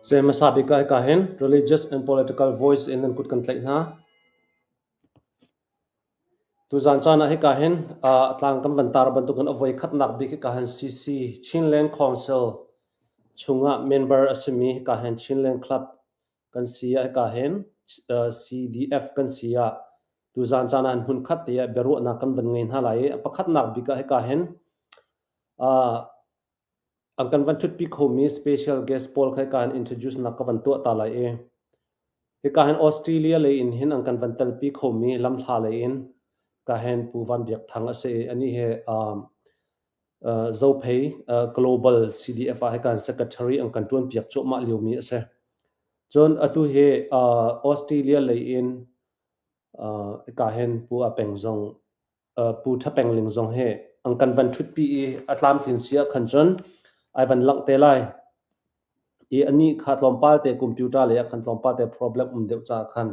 Seh hmasa bik ah hika hin religious and political voice in nan kut kan tlaih hna. Tuzan caan ah hika hin tlang kan van tar bantukin a voi khatnak bik hika hin CC Chinland Council chungah member a simi hika hin Chinland Club kan si ah hika hin CDF kan si ah tuzan caan ah hin hmunkhat te ah biaruahnak kan van ngei hna lai i a pakhatnak bik ah hika hin an kan van ṭhutpi khomi special guest pawl kha hika hin introduce nak ka van tuah ta lai i hika hin Australia lei in hin an kan van telpi khomi lamhla lei in ka hin Pu Van Biak Thang a si i anih hi Zophei Global CDF ah hika hin secretary an kan ṭuan piak cuahmah liomi a si. Cun atu hi Australia lei in hika hin Pu A Peng zong Pu Ṭha Peng Ling zong hi an kan van ṭhutpi i a tlamtlin si ahkhan cun ai van langh te lai. I anih kha tlawmpal te computer lei ah khan tlawmpal te problem um deuh caah khan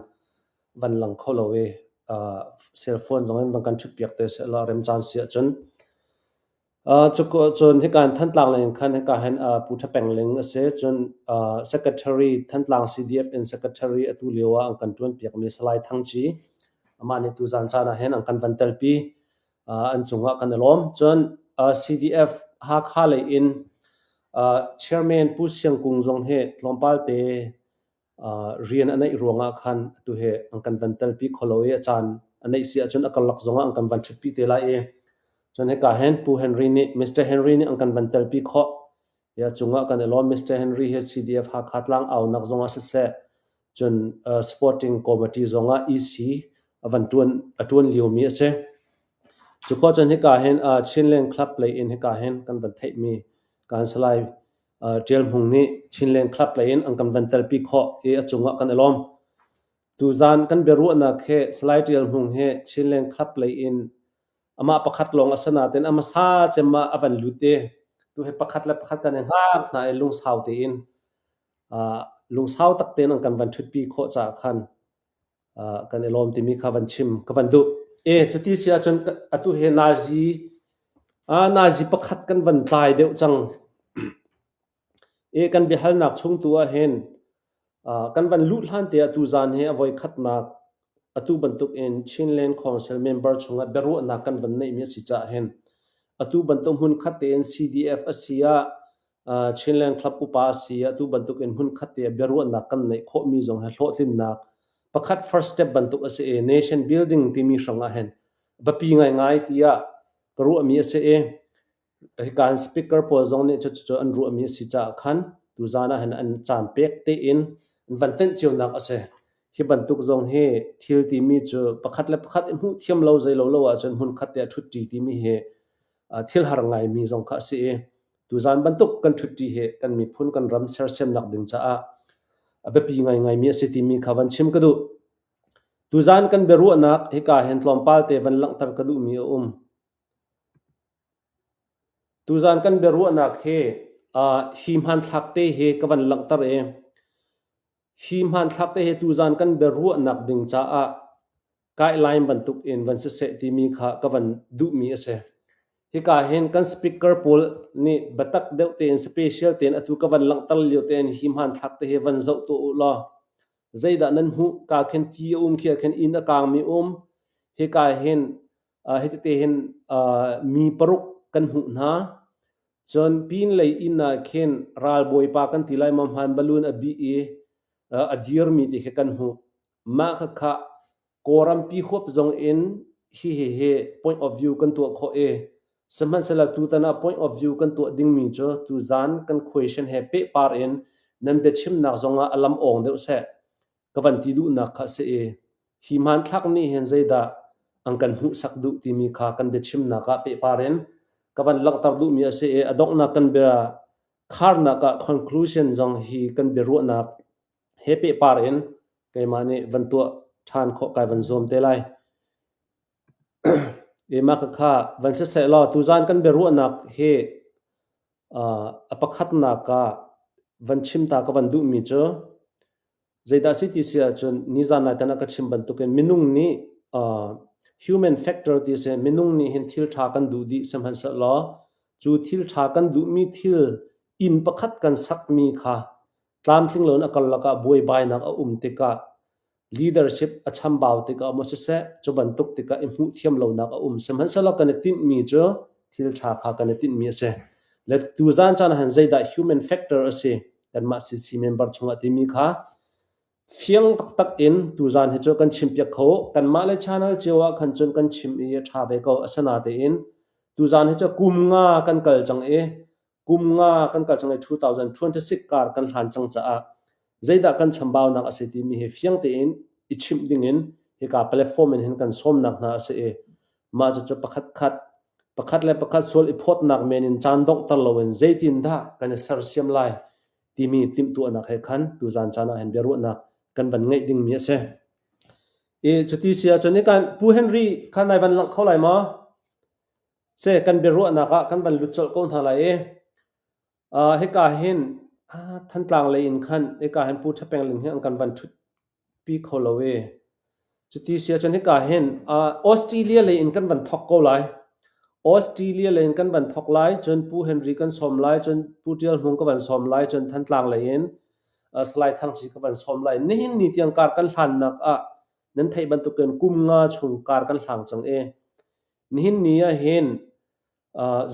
van lang kho lo i cell phone zong in van kan ṭhutpiak te sehlaw remcaan si ahcun. Cun hika in Thantlang lei in khan hika hin Pu Ṭha Peng Ling a si. Cun Secretary Thantlang CDF in Secretary atu lio ah an kan ṭuanpiakmi Salai Thang Ci amah nih tuzaan caan ah hin an kan van telpi. An cungah kan i lawm. Cun CDF Hakha lei in Chairman Pu Siang Kung zong hi tlawmpal te rian a neih ruangah khan atu hi an kan van telpi kho lo i a caan a neih si ahcun a karlak zongah an kan van ṭhutpi te lai i cun hika hin Pu Henry nih Mr. Henry nih an kan van telpi khawh. Hi a cungah kan i lawm. Mr. Henry hi CDF Hakha tlang aunak zongah siseh cun supporting committee zongah EC a van ṭuan a ṭuan liomi a si. Cu khua cun hika hin Chinland Club lei in hika hin kan van theihmi kan Salai Ṭial Hmung nih Chinland Club lei in an kan van telpi khawh i a cungah kan i lawm. Tuzaan kan biaruahnak hi Salai Ṭial Hmung hi Chinland Club lei in amah pakhat lawng a si nain a hmasa cem ah a van lut i tu hi pakhat le pakhat kan i hngak hna i lungsau tein lungsau tak tein an kan van ṭhutpi khawh caah khan kan i lawm timi kha van chim ka van duh. E cuti si ahcun atu hi nazi nazi pakhat kan van tlai deuh cang. E kan biahalnak chung tu ah hin kan van luh hlan te ah tuzaan hi a voi khatnak atu bantuk in Chinland Council member chungah biaruahnak kan van neihmi a si caah hin atu bantuk hmun khat tein CDF a si ah Chinland Club upa a si ah atu bantuk in hmun khat te ah biaruahnak kan neih khawhmi zong hi hlawhtlinnak pakhat first step bantuk a si i nation building timi hrang ah hin biapi ngaingai tiah ka ruahmi a si i Hika in speaker pawl zong nih cucu an ruahmi a si caah khan tuzaan ah hin an caan pek tein an van tenh cionak a si. Hi bantuk zong hi thil timi cu pakhat le pakhat i hmuh thiam lo zei lo lo ahcun hmunkhat te ah ṭhutṭi timi hi thil har ngaimi zong kha a si i tuzaan bantuk kan ṭhutṭi hi kan miphun kan ram sersiamnak ding caah a biapi ngaingaimi a si timi kha van chim ka duh. Tuzaan kan biaruahnak hika hin tlawmpal te van langhter ka duhmi a um. Tuzaan kan biaruahnak hi hi hmanthlak te hi ka van langhter i hi hmanthlak te hi tuzaan kan biaruahnak ding caah guideline bantuk in van siseh timi kha ka van duhmi a si. Hika hin kan speaker pawl nih biatak deuh tein special tein atu ka van langhter lio tein hi hmanthlak te hi van zoh tuah u law zeidah nan hmuh? Ka khin ti a um khi ah khin inn a kaangmi um. Hika hin Hitete hin mi paruk kan hmuh hna. Cun pinlei inn ah khin ralbawipa kan ti lai maw hmaan balun a bih i a dirmi ti khi kan hmuh. Mah khakha Kawlrampi huap zong in hihi hi point of view kan tuah khawh i sihmanhsehlaw tutan ah point of view kan tuah dingmi cu tuzaan kan question he pehpar in nan biachimnak zongah a lam awng deuh seh ka van ti duhnak kha a si i hi hmanthlak nih hin zeidah an kan hmuhsak duh timi kha kan biachimnak ah pehpar in ka van langhter duhmi a si i a donghnak kan bia kharnak ah conclusion zong hi kan biaruahnak he pehpar in keimah nih van tuah ṭhan khawh kai van zuam te lai. Mah khakha van siseh law tuzaan kan biaruahnak hi a pakhatnak ah van chim ta ka van duhmi cu Zeidah a si ti si ahcun nizan nai tan ah ka chim bantukin minung nih human factor ti a si. Minung nih hin thil ṭha kan duh dih sihmanhsehlaw cu thil ṭha kan duhmi thil inn pakhat kan sakmi kha Tlamtling loin a karlak ah buaibainak a um tikah leadership a chambau tikah maw siseh, cu bantuk tikah i hmuh thiam lonak a um. Sihmanhsehlaw kan i tinhmi cu thil ṭha kha kan i tinhmi a si. Le tuzan caan ah hin zeidah human factor a si kanmah CC member chungah timi kha fiang taktak in tuzan hi cu kan chimpiak kho. Kanmah le channel cio ah khan cun kan chim i a ṭha ve ko. Asinain tuzan hi cu kum nga kan kal cang i kum nga kan kal cang i 2026 kar kan hlan cang caah zeidah kan chambaunak a si timi hi fiang tein i chimh dingin hika platform in hin kan sawmnak hna a si i mah cucu pakhat khat pakhat le pakhat sual i phawtnak men in caan donghter loin zeitindah kan i sersiam lai timi timhtuahnak he khan tuzan caan ah hin biaruahnak kan van ngeih dingmi a si. I cuti si ahcun ikan Pu Henry kha nai van langh kho lai maw? Seh kan biaruahnak ah kan van lut colh ko hna lai i hika hin Thantlang lei in khan hika hin Pu Ṭha Peng Ling hi an kan van ṭhutpi kho lo i cuti si ahcun hika hin Australia lei in kan van thawk ko lai. Australia lei in kan van thawk lai, cun Pu Henry kan sawm lai, cun Pu Ṭial Hmung ka van sawm lai, cun Thantlang lei in Salai Thang Ci ka van sawm lai. Nihin ni tiang kar kan hlannak ah nan theih bantukin kum nga chung kar kan hlang cang i Nihin ni ah hin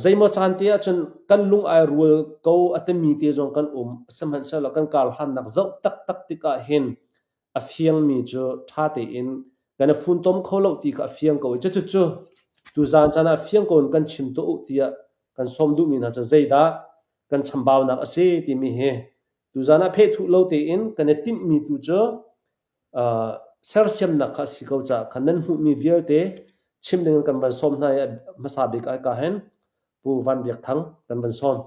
zeimaw caan te ahcun kan lung ai rual ko a timi te zong kan um. Sihmanhsehlaw kan karhlannak zoh taktak tikah hin a fiangmi cu ṭha tein kan i funtom kho lo ti kha a fiang ko i cucu tuzaan caan ah fiang ko in kan chim tuah u tiah kan sawm duhmi hna cu zeidah kan chambaunak a si timi hi tuzaan ah phehthuh lo tein kan i timhmi tu cu sersiamnak kha a si ko caah khan nan hmuhmi vialte chim dingin kan van sawm hna i hmasa bik ah ka hin Pu Van Biak Thang kan van sawm.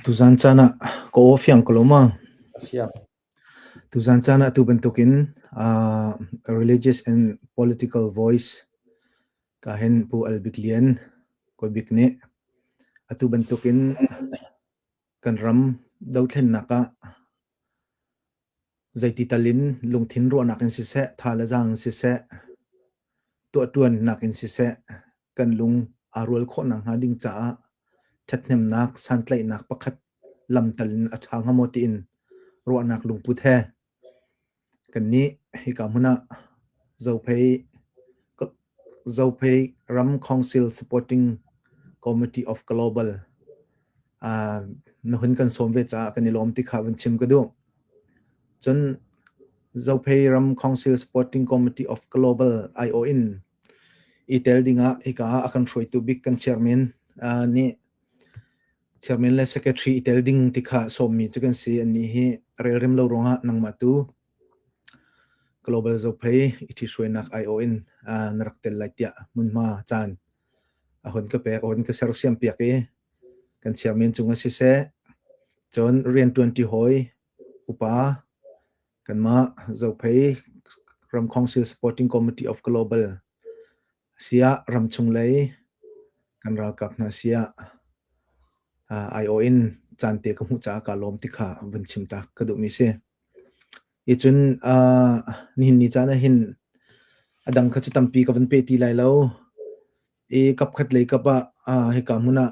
Tuzan caan ah ka aw fiang ko lo ma? A fiang. Tuzan caan ah tu bantukin religious and political voice ka hin Pu Al Bik Lian Kawi Bik nih atu bantukin Kan ram dothlennak ah zeiti tal in lungthin ruahnak in siseh, tha le zaang in siseh, tuahṭuannak in siseh, kan lung aa rual khawh nakhnga ding caah ṭhathnemnak, santlaihnak pakhat lam tal in a ṭha hnga maw tiin ruahnak lungput he Kannih hika hmun ah Zophei ram Council Supporting Committee of Global na hun kan sawm ve caah kan i lawm ti kha vun chim ka duh. Cun Zophei ram Council Supporting Committee of Global aiawh in i tel dingah hika ah a kan hruaitu bik kan chairman nih Chairman le secretary i tel ding ti kha sawmmi cu kan si. Annih hi relrem lo ruangah nangmah tu Global Zophei i ṭhithruainak aiawh in na rak tel lai tiah hmunhma caan a hun ka pek, a hun ka sersiam piak i kan chairman cungah siseh, cun rianṭuanṭi hawi upa kanmah Zophei Ram Council Supporting Committee of Global siah ramchung lei kan ralkap hna siah aiawh in caan te ka hmuh caah kaa lawm ti kha vun chim ta ka duhmi si. I cun nihin ni caan ah hin a dang kha cu tampi ka vun pe ti lai lo. I kapkhat lei kap ah hika hmun ah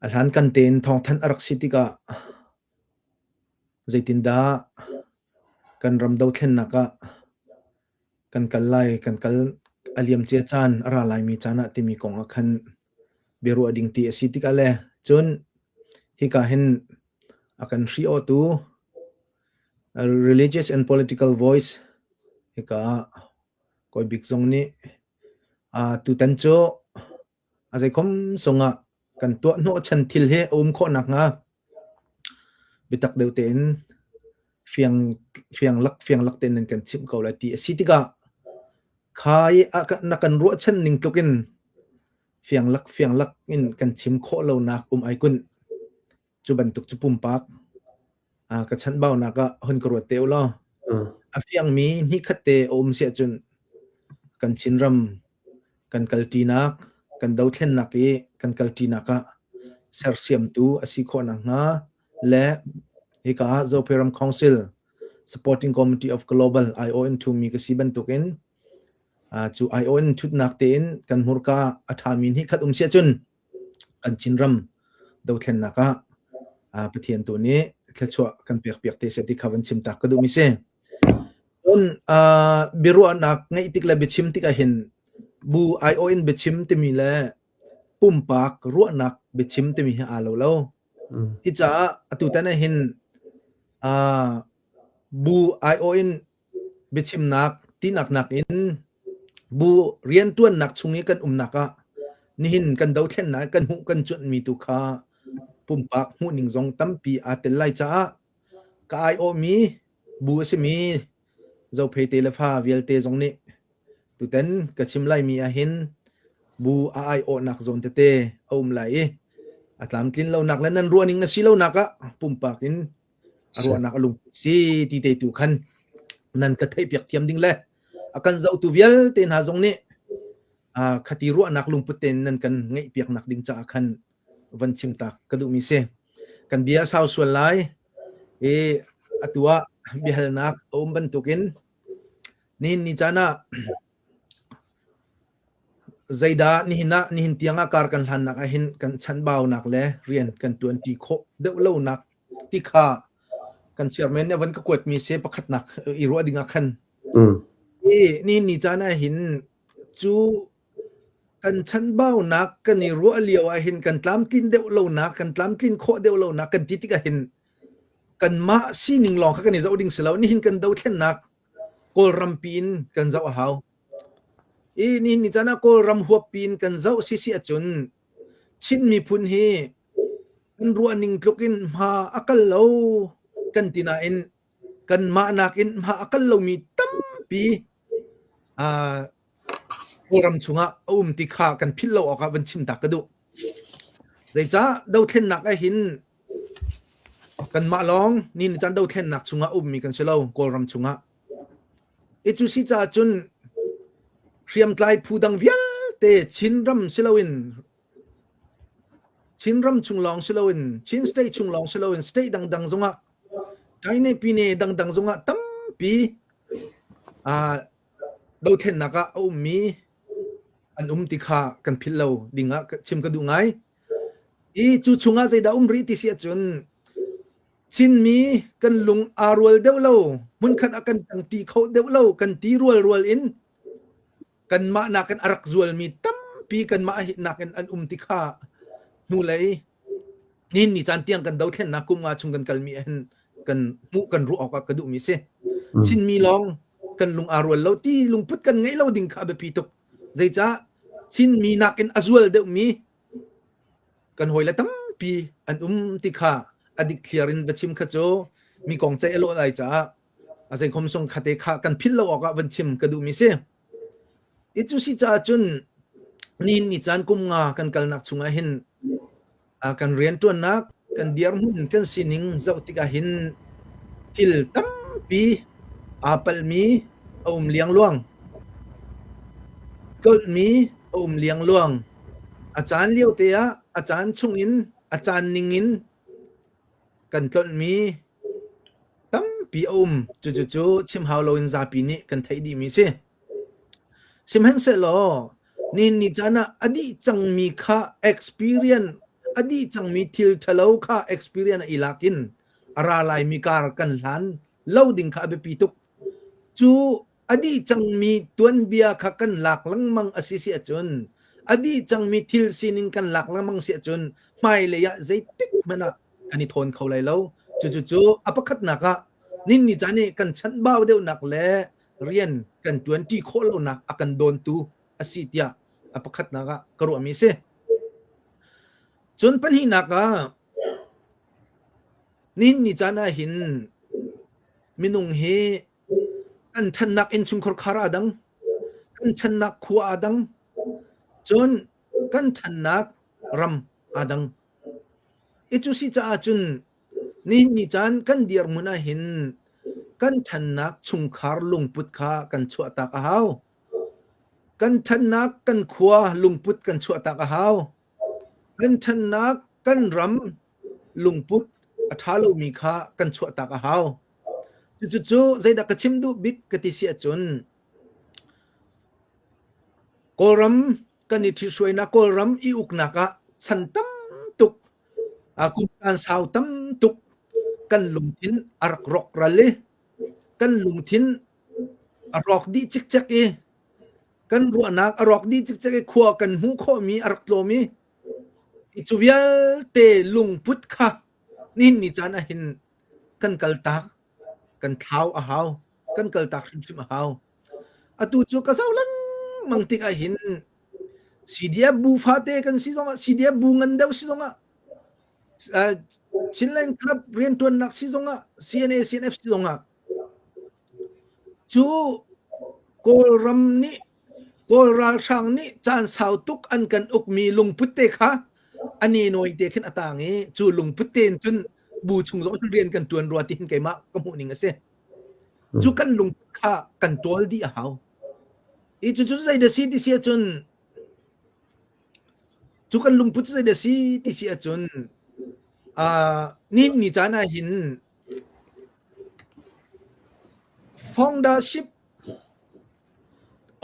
a hlankan tein thawngthanh a rak si tikah zeitindah kan ram dothlennak ah kan kal lai, kan kal a liamcia caan, a ra laimi caan ah timi kong ah khan biaruah ding ti a si tikah le cun hika hin a kan hri-awtu religious and political voice hika ah Kawi Bik zong nih tutan cu a zeikhom sungah kan tuah hnawhchan thil hi a um khawh nakhnga biatak deuh tein fiang fiang lak fiang lak tein nan kan chimh ko lai ti a si tikah kha i na kan ruahchan ning tluk in fiang lak fiang lak in kan chim khawh lonak um ai kun cu bantuk cu pumpak ka chanhbaunak ah hun ka ruat te u law a fiangmi hnihkhat te a um siah cun kan Chinram kan kalṭinak kan dothlennak i kan kalṭinak ah sersiamtu a si khawh nakhnga le hika ah Zophei Council Supporting Committee of Global ION thumi ka si bantukin cu ION thutnak tein kan hmurka a ṭhami hnihkhat um siah cun kan Chinram Dothlennak ah Pathian tu nih thluachuah kan pek piak te seh ti kha van chim tak ka duhmi si. Cun biaruahnak ngeih tik le biachim tik ahhin bu aiawh in biachim timi le pumpak ruahnak biachim timi hi aa lo lo. Hi caah atutan ahhin bu aiawh in biachimnak tinak nakin bu rianṭuannak chung i kan umnak ah nihin kan dothlennak kan hmuh kan cuanhmi tu kha pumpak hmuhning zong tampi aa tel lai caah ka aiawhmi bu a simi Zophei te le fa vialte zong nih tutan ka chim laimi ahhin bu a aiawhnak zawn tete a um lai i a tlamtlin lonak le nan ruahning a si lonak ah pumpak in a ruahnak a lungput si ti te tu khan nan ka theihpiak thiam ding le a kan zohtu vialte hna zong nih khati ruahnak lungput tein nan kan ngeihpiaknak ding caah khan van chim tak ka duhmi si. Kan bia a sau sual lai i atu ah biahalnak a um bantukin nihin ni caan ah zeidah nihin ah nihin tiang ah kar kan hlannak ah hin kan chanbaunak le rian kan tuanṭi khawh deuh lonak ti kha kan chairman nih a van ka kuatmi si pakhatnak i ruah ding ah khan. I nihin ni caan ah hin cu kan chanbaunak kan i ruah lio ah hin kan tlamtlin deuh lonak kan tlamtlin khawh deuh lonak kan ti tikah hin kanmah sining lawng kha kan i zoh ding si lo nihin kan dothlennak Kawlrampi in kan zoh a hau. I nihin ni caan ah Kawlram huappi in kan zoh sisi ahcun Chin miphun hi kan ruahning tluk in hma a kal lo kan ti nain kanmah nakin hma a kal lomi tampi Kawlram chungah a um ti kha kan philh lo awkah van chim ta ka duh. Zeicah dothlennak ah hin kanmah lawng ni ni caan dothlennak chungah ummi kan si lo Kawlram chungah. I cu si caah cun hriamtlai phu dang vialte Chinram si loin Chinram chung lawng si loin Chin state chung lawng si loin state dangdang zongah Kaine pine dangdang zongah tampi dothlennak ah a ummi an um ti kha kan philh lo ding ah chim ka duh ngai. I cu chungah zeidah um rih ti si ahcun Chinmi kan lung aa rual deuh lo, hmunkhat ah kan ṭangṭi kho deuh lo, kan ti rual rual in kanmah nakin a rak zualmi tampi kanmah nakin an um ti kha hnulei nihin ni caan tiang kan dothlennak kum nga chung kan kalmi hin kan hmuh kan ruah awk ah ka duhmi si. Chinmi lawng kan lung aa rual lo ti lungput kan ngeih lo ding kha a biapi tuk. Zeicah Chinmi nakin a zual deuhmi kan hawile tampi an um ti kha a dikthliar in va chim kha cu mi kong ceih a lawh lai caah a zeikhom sung khate kha kan philh lo awk ah van chim ka duhmi si. I cu si caah cun nihin ni caan kum nga kan kalnak chungah hin kan rianṭuannak kan dirhmun kan sining zoh tikah hin thil tampi aa palhmi a um liangluang. Tlolhmi a um liangluang. A caan lio te ah a caan chungin a caan ningin kan tlolhmi tampi a um. Cucu cu chim hau loin zapi nih kan theih dihmi si. Sihmanhsehlaw nihin ni caan ah a dih cangmi kha experience a dih cangmi thil ṭhalo kha experience i lak in a ra laimi kar kan hlan lo ding kha a biapi tuk. Cu a dih cangmi tuanbia kha kan lak lengmang a si si ahcun a dih cangmi thil sining kan lak lengmang si ahcun hmailei ah zeitik hmanh ah kan i thawn kho lai lo. Cucu cu a pakhatnak ah nin ni caan i kan chanhbau deuhnak le rian kan ṭuanṭi khawh lonak a kan dawntu a si tiah a pakhatnak ah ka ruahmi a si. Cun pahnihnak ah nihin ni caan ah hin minung hi kan ṭhannak innchungkhar khar aa dang, kan ṭhannak khua aa dang, cun kan ṭhannak ram aa dang. I cu si caah cun nihin ni caan kan dirhmun ah hin kan ṭhannak chungkhar lungput kha kan chuahtak a hau. Kan ṭhannak kan khua lungput kan chuahtak a hau. Kan ṭhannak kan ram lungput a ṭha lomi kha kan chuahtak a hau. Cucu zeidah ka chim duh bik ka ti si ahcun Kawlram kan i ṭhithruainak Kawlram i uknak ah chan tam tuk. Kum caan sau tam tuk kan lungthin a rak rawkral i kan lungthin a rawk dih cikcek i kan ruahnak a rawk dih cikcek i khua kan hmuh khawhmi a rak tlawm i cu vialte lungput kha nihin ni caan ahhin kan kaltak, kan thlau a hau, kan kaltak hrimhrim a hau. Atu cu ka zoh lengmang tik ahhin CDF bu fate kan si zongah, CDF bu ngan deuh si zongah, Chinland Club rianṭuannak si zongah, CNA, CNF si zongah, cu Kawlram nih Kawl ralhrang nih caan sau tuk an kan ukmi lungput te kha a nenawi te khin a tang i cu lungput te in cun bu chung zong rian kan ṭuan rua ti hin keimah ka hmuh ning a si. Cu kan lungput kha kan ṭawl dih a hau. I cucu zei dah si ti si ahcun cu kan lungput cu zei dah si ti si ahcun uh, ni ni caan ah hin foundership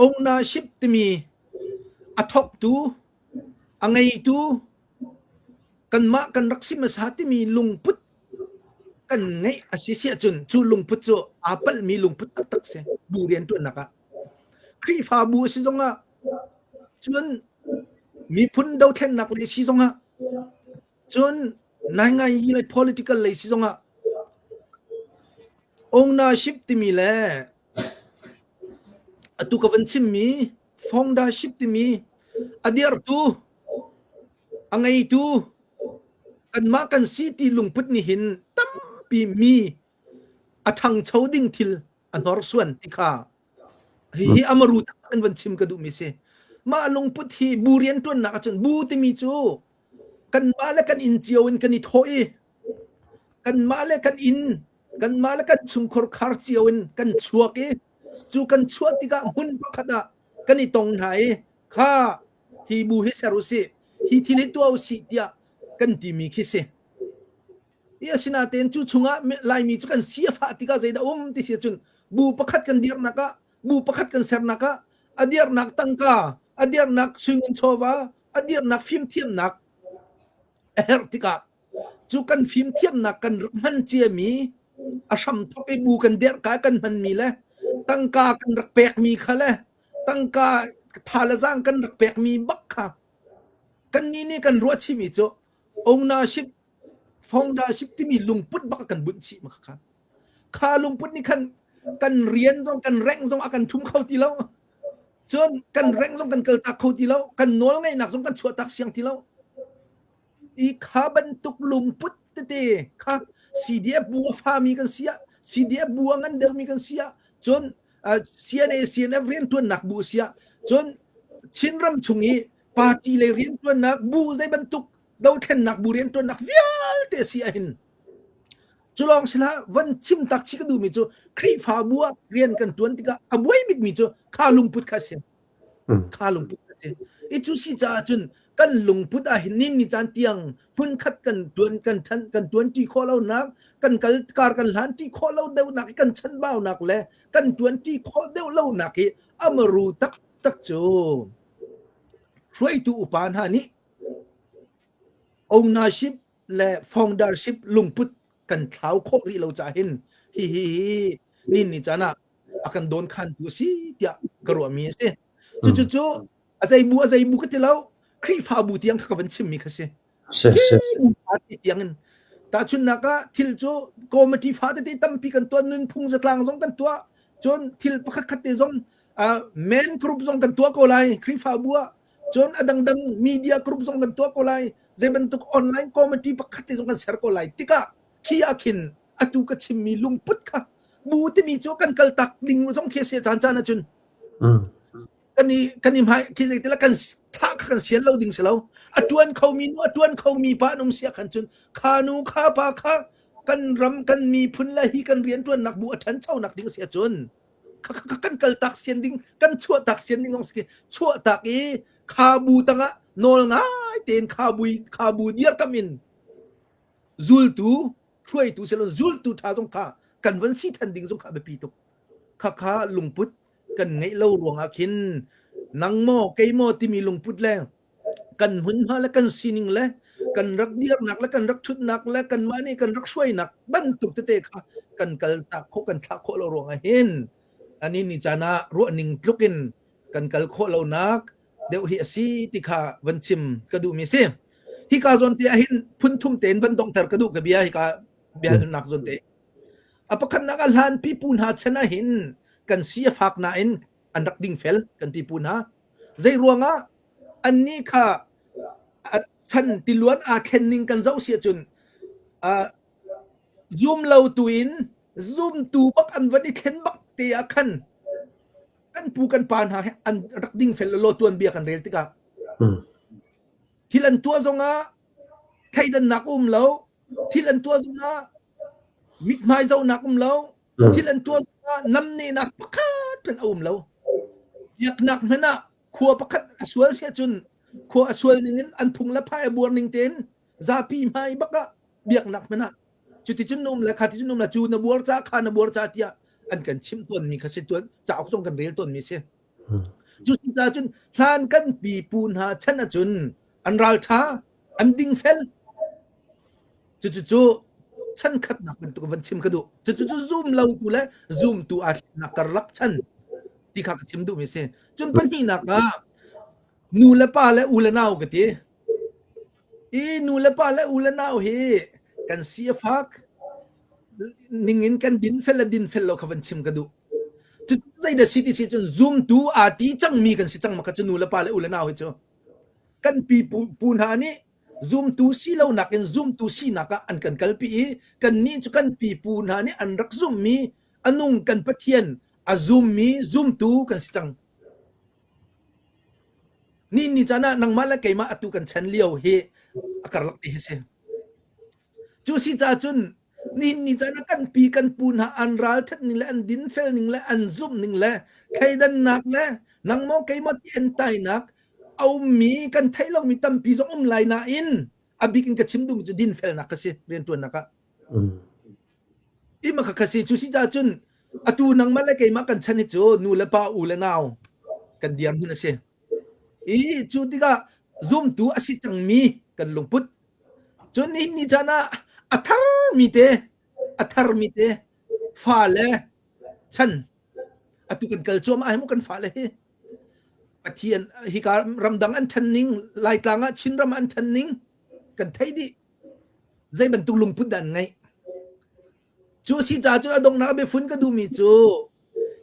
ownership timi a thawktu a ngeitu kanmah kan rak si hmasa timi lungput kan ngeih a si si ahcun cu lungput cu aa palhmi lungput taktak si bu rianṭuannak ah. Khrihfabu a si zongah cun miphun dothlennak lei si zongah cun naingai lei political lei si zongah ownership timi le atu ka van chimmi foundership timi a dirhtu a ngeitu kanmah kan si ti lungput nih hin tampi mi a ṭhangcho ding thil a hnorsuan ti kha hihi amaru tak in van chim ka duhmi si. Mah lungput hi bu rianṭuannak ahcun bu timi cu kanmah le kan inn cio in kan i thawh i kanmah le kan inn kanmah le kan chungkhur khar cio in kan chuak i cu kan chuah tikah hmun pakhat ah kan i tong hna i kha hi bu hi ser usih hi thil hi tuah usih tiah kan timi khi si. I asinain cu chungah Laimi cu kan si a fah tikah zeidah um ti si ahcun bu pakhat kan dirnak ah bu pakhat kan sernak ah a dirnak tangka a dirnak suingun chawva a dirnak fimthiamnak a herh tikah cu kan fimthiamnak kan rak hman ciami a hramthok i bu kan dirh ka kan hmanmi le tangka kan rak pekmi kha le tangka tha le zaang kan rak pekmi bak kha kannih nih kan ruah chihmi cu ownership foundership timi lungput bak kan bunh chih ma kha kha lungput nih khan kan rian zong kan rank zong a kan thum kho ti lo cun kan rank zong kan kaltak kho ti lo kan nawl ngeihnak zong kan chuahtak siang ti lo i kha bantuk lungput tete kha CDF bu a fami kan si ah CDF bu a ngan deuhmi kan si ah cun CNA CNF riantuannak bu si ah cun Chinram chung i party lei riantuannak bu zei bantuk dothlennak bu riantuannak vialte si ahhin cu lawng si hlah van chim tak chih ka duhmi cu Khrihfabu ah rian kan tuan tikah a buai bikmi cu kha lungput kha si kha lungput kha si i cu si caah cun kan lungput ah hin nin ni caan tiang hmunkhat kan tuan kan than kan tuan ṭi khawh lonak kan kal kar kan hlan ṭi khawh lo deuhnak i kan chanbaunak le kan tuan ṭi khawh deuh lonak hi amaru taktak cu hruaitu upa hna nih ownership le foundership lungput kan thlau khawh rih lo caah hin hi hi hi nin ni caan ah a kan dawn khantu a si tiah ka ruahmi a si. Cucu cu a zei bu a zei bu ka ti lo Khrihfabu tiang kha ka van chimmi kha si. Ti tiang in tahchunhnak ah thil cu committee fa tete tampi kan tuah nunphung zatlang zong kan tuah cun thil pakhat khat te zong men group zong kan tuah ko lai Khrihfabu ah cun a dangdang media group zong kan tuah ko lai zei bantuk online committee pakhat te zong kan ser ko lai tikah khi ah khin atu ka chimmi lungput kha bu timi cu kan kal tak ding zong khi se caan caan ahcun kan i kan i hmai khi zei tila kan thlah kha kan sian lo ding si lo a tuan khomi nu a tuan khomi pa an um sia khan cun kha nu kha pa kha kan ram kan miphun le hi kan rian tuannak bu a ṭhanchonak ding si ahcun kan kal tak sian ding kan chuah tak sian ding si chuah tak i kha bu tangah nawl ngai tein kha bui kha bu dirkam in zultu hruaitu silon zultu ṭha zong kha kan van si ṭhan ding zong kha biapi tuk kha kha lungput kan ngeih lo ruangah khin nang maw kei maw timi lungput le kan hmunhma le kan sining le kan rak dirnak le kan rak ṭhutnak le kanmah nih kan rak hruainak bantuk tete kha kan kal tak khawh kan thlah khawh lo ruangah hin ani ni caan ah ruahning tluk in kan kal khawh lonak deuh hi a si ti kha van chim ka duhmi si. Hika zawn te ah hin phun thum tein van donghter ka duh ka bia hika biahalnak zawn te. A pakhatnak ah hlan pipu hna chan ah hin kan si a fak nain an rak dingfel kan pipu hna. Zei ruangah annih kha a chan tiluan aa thlen ning kan zoh si ahcun zum lo tu in zumtu bak an van i thlen bak te ah khan kan pu kan pa hna he an rak dingfel law tuanbia kan rel tikah thil an tuah zongah thleidannak um lo thil an tuah zongah mithmai zohnak um lo thil an tuah zongah namnehnak pakhat hmanh a um lo biaknak hmanh ah khua pakhat a sual si ahcun khua a sual ning in an phung le phai a buar ning tein zapi hmai bak ah biaknak hmanh ah cuticun na um le kha ticun um le cu na buar ca kha na buar ca tiah an kan chimh tawnmi kha si tuan cauk zong kan rel tawnmi si cu si caah cun hlan kan pipu hna chan ahcun an ralṭha an dingfel cucu chan khatnak bantuk van chim ka duh cucu cu zum lo tu le zumtu aa thlennak karlak chan ti kha ka chim duhmi si cun pahnihnak ah nu le pa le u le nau ka ti I nu le pa le u le nau hi kan si a fak ningin kan dinfel le dinfel lo kha van chim ka duh. Cu zei dah si ti si cun zumtu aa ti cangmi kan si cang ma kha cu nu le pa le u le nau hi cu. Kan pi pu, pu hna nih zumtu si lo nakin zumtu sinak ah an kan kalpi i kannih cu kan pipu hna nih an rak zumhmi a nung kan Pathian a zummi zumtu kan si cang. Ni ni caan ah nangmah le keimah atu kan chan lio hi a karlak ti hi si. Cu si caah cun nihin ni caan ah kan pi kan pu hna an ralṭhat ning le an dinfel ning le an zumh ning le thleidannak le nangmaw keimah ti entainak a ummi kan theih lomi tampi zong um lai nain a bik in ka chim duhmi cu dinfelnak ka si rianṭuannak ah. Ima kha kha si cu si caah cun atu nangmah le keimah kan chan hi cu nu le pa u le nau kan dirhmun a si. I cu tikah zumtu a si cangmi kan lungput. Cun nihin ni caan ah a tharmi te a tharmi te fa le chan atu kan kal cuahmah hi mu kan fale hi Pathian hika ramdang an ṭhan ning Laitlang ah Chinram an ṭhan ning kan theih dih zei bantuk lungput dah an ngeih cu a si caah cun a donghnak biafun ka duhmi cu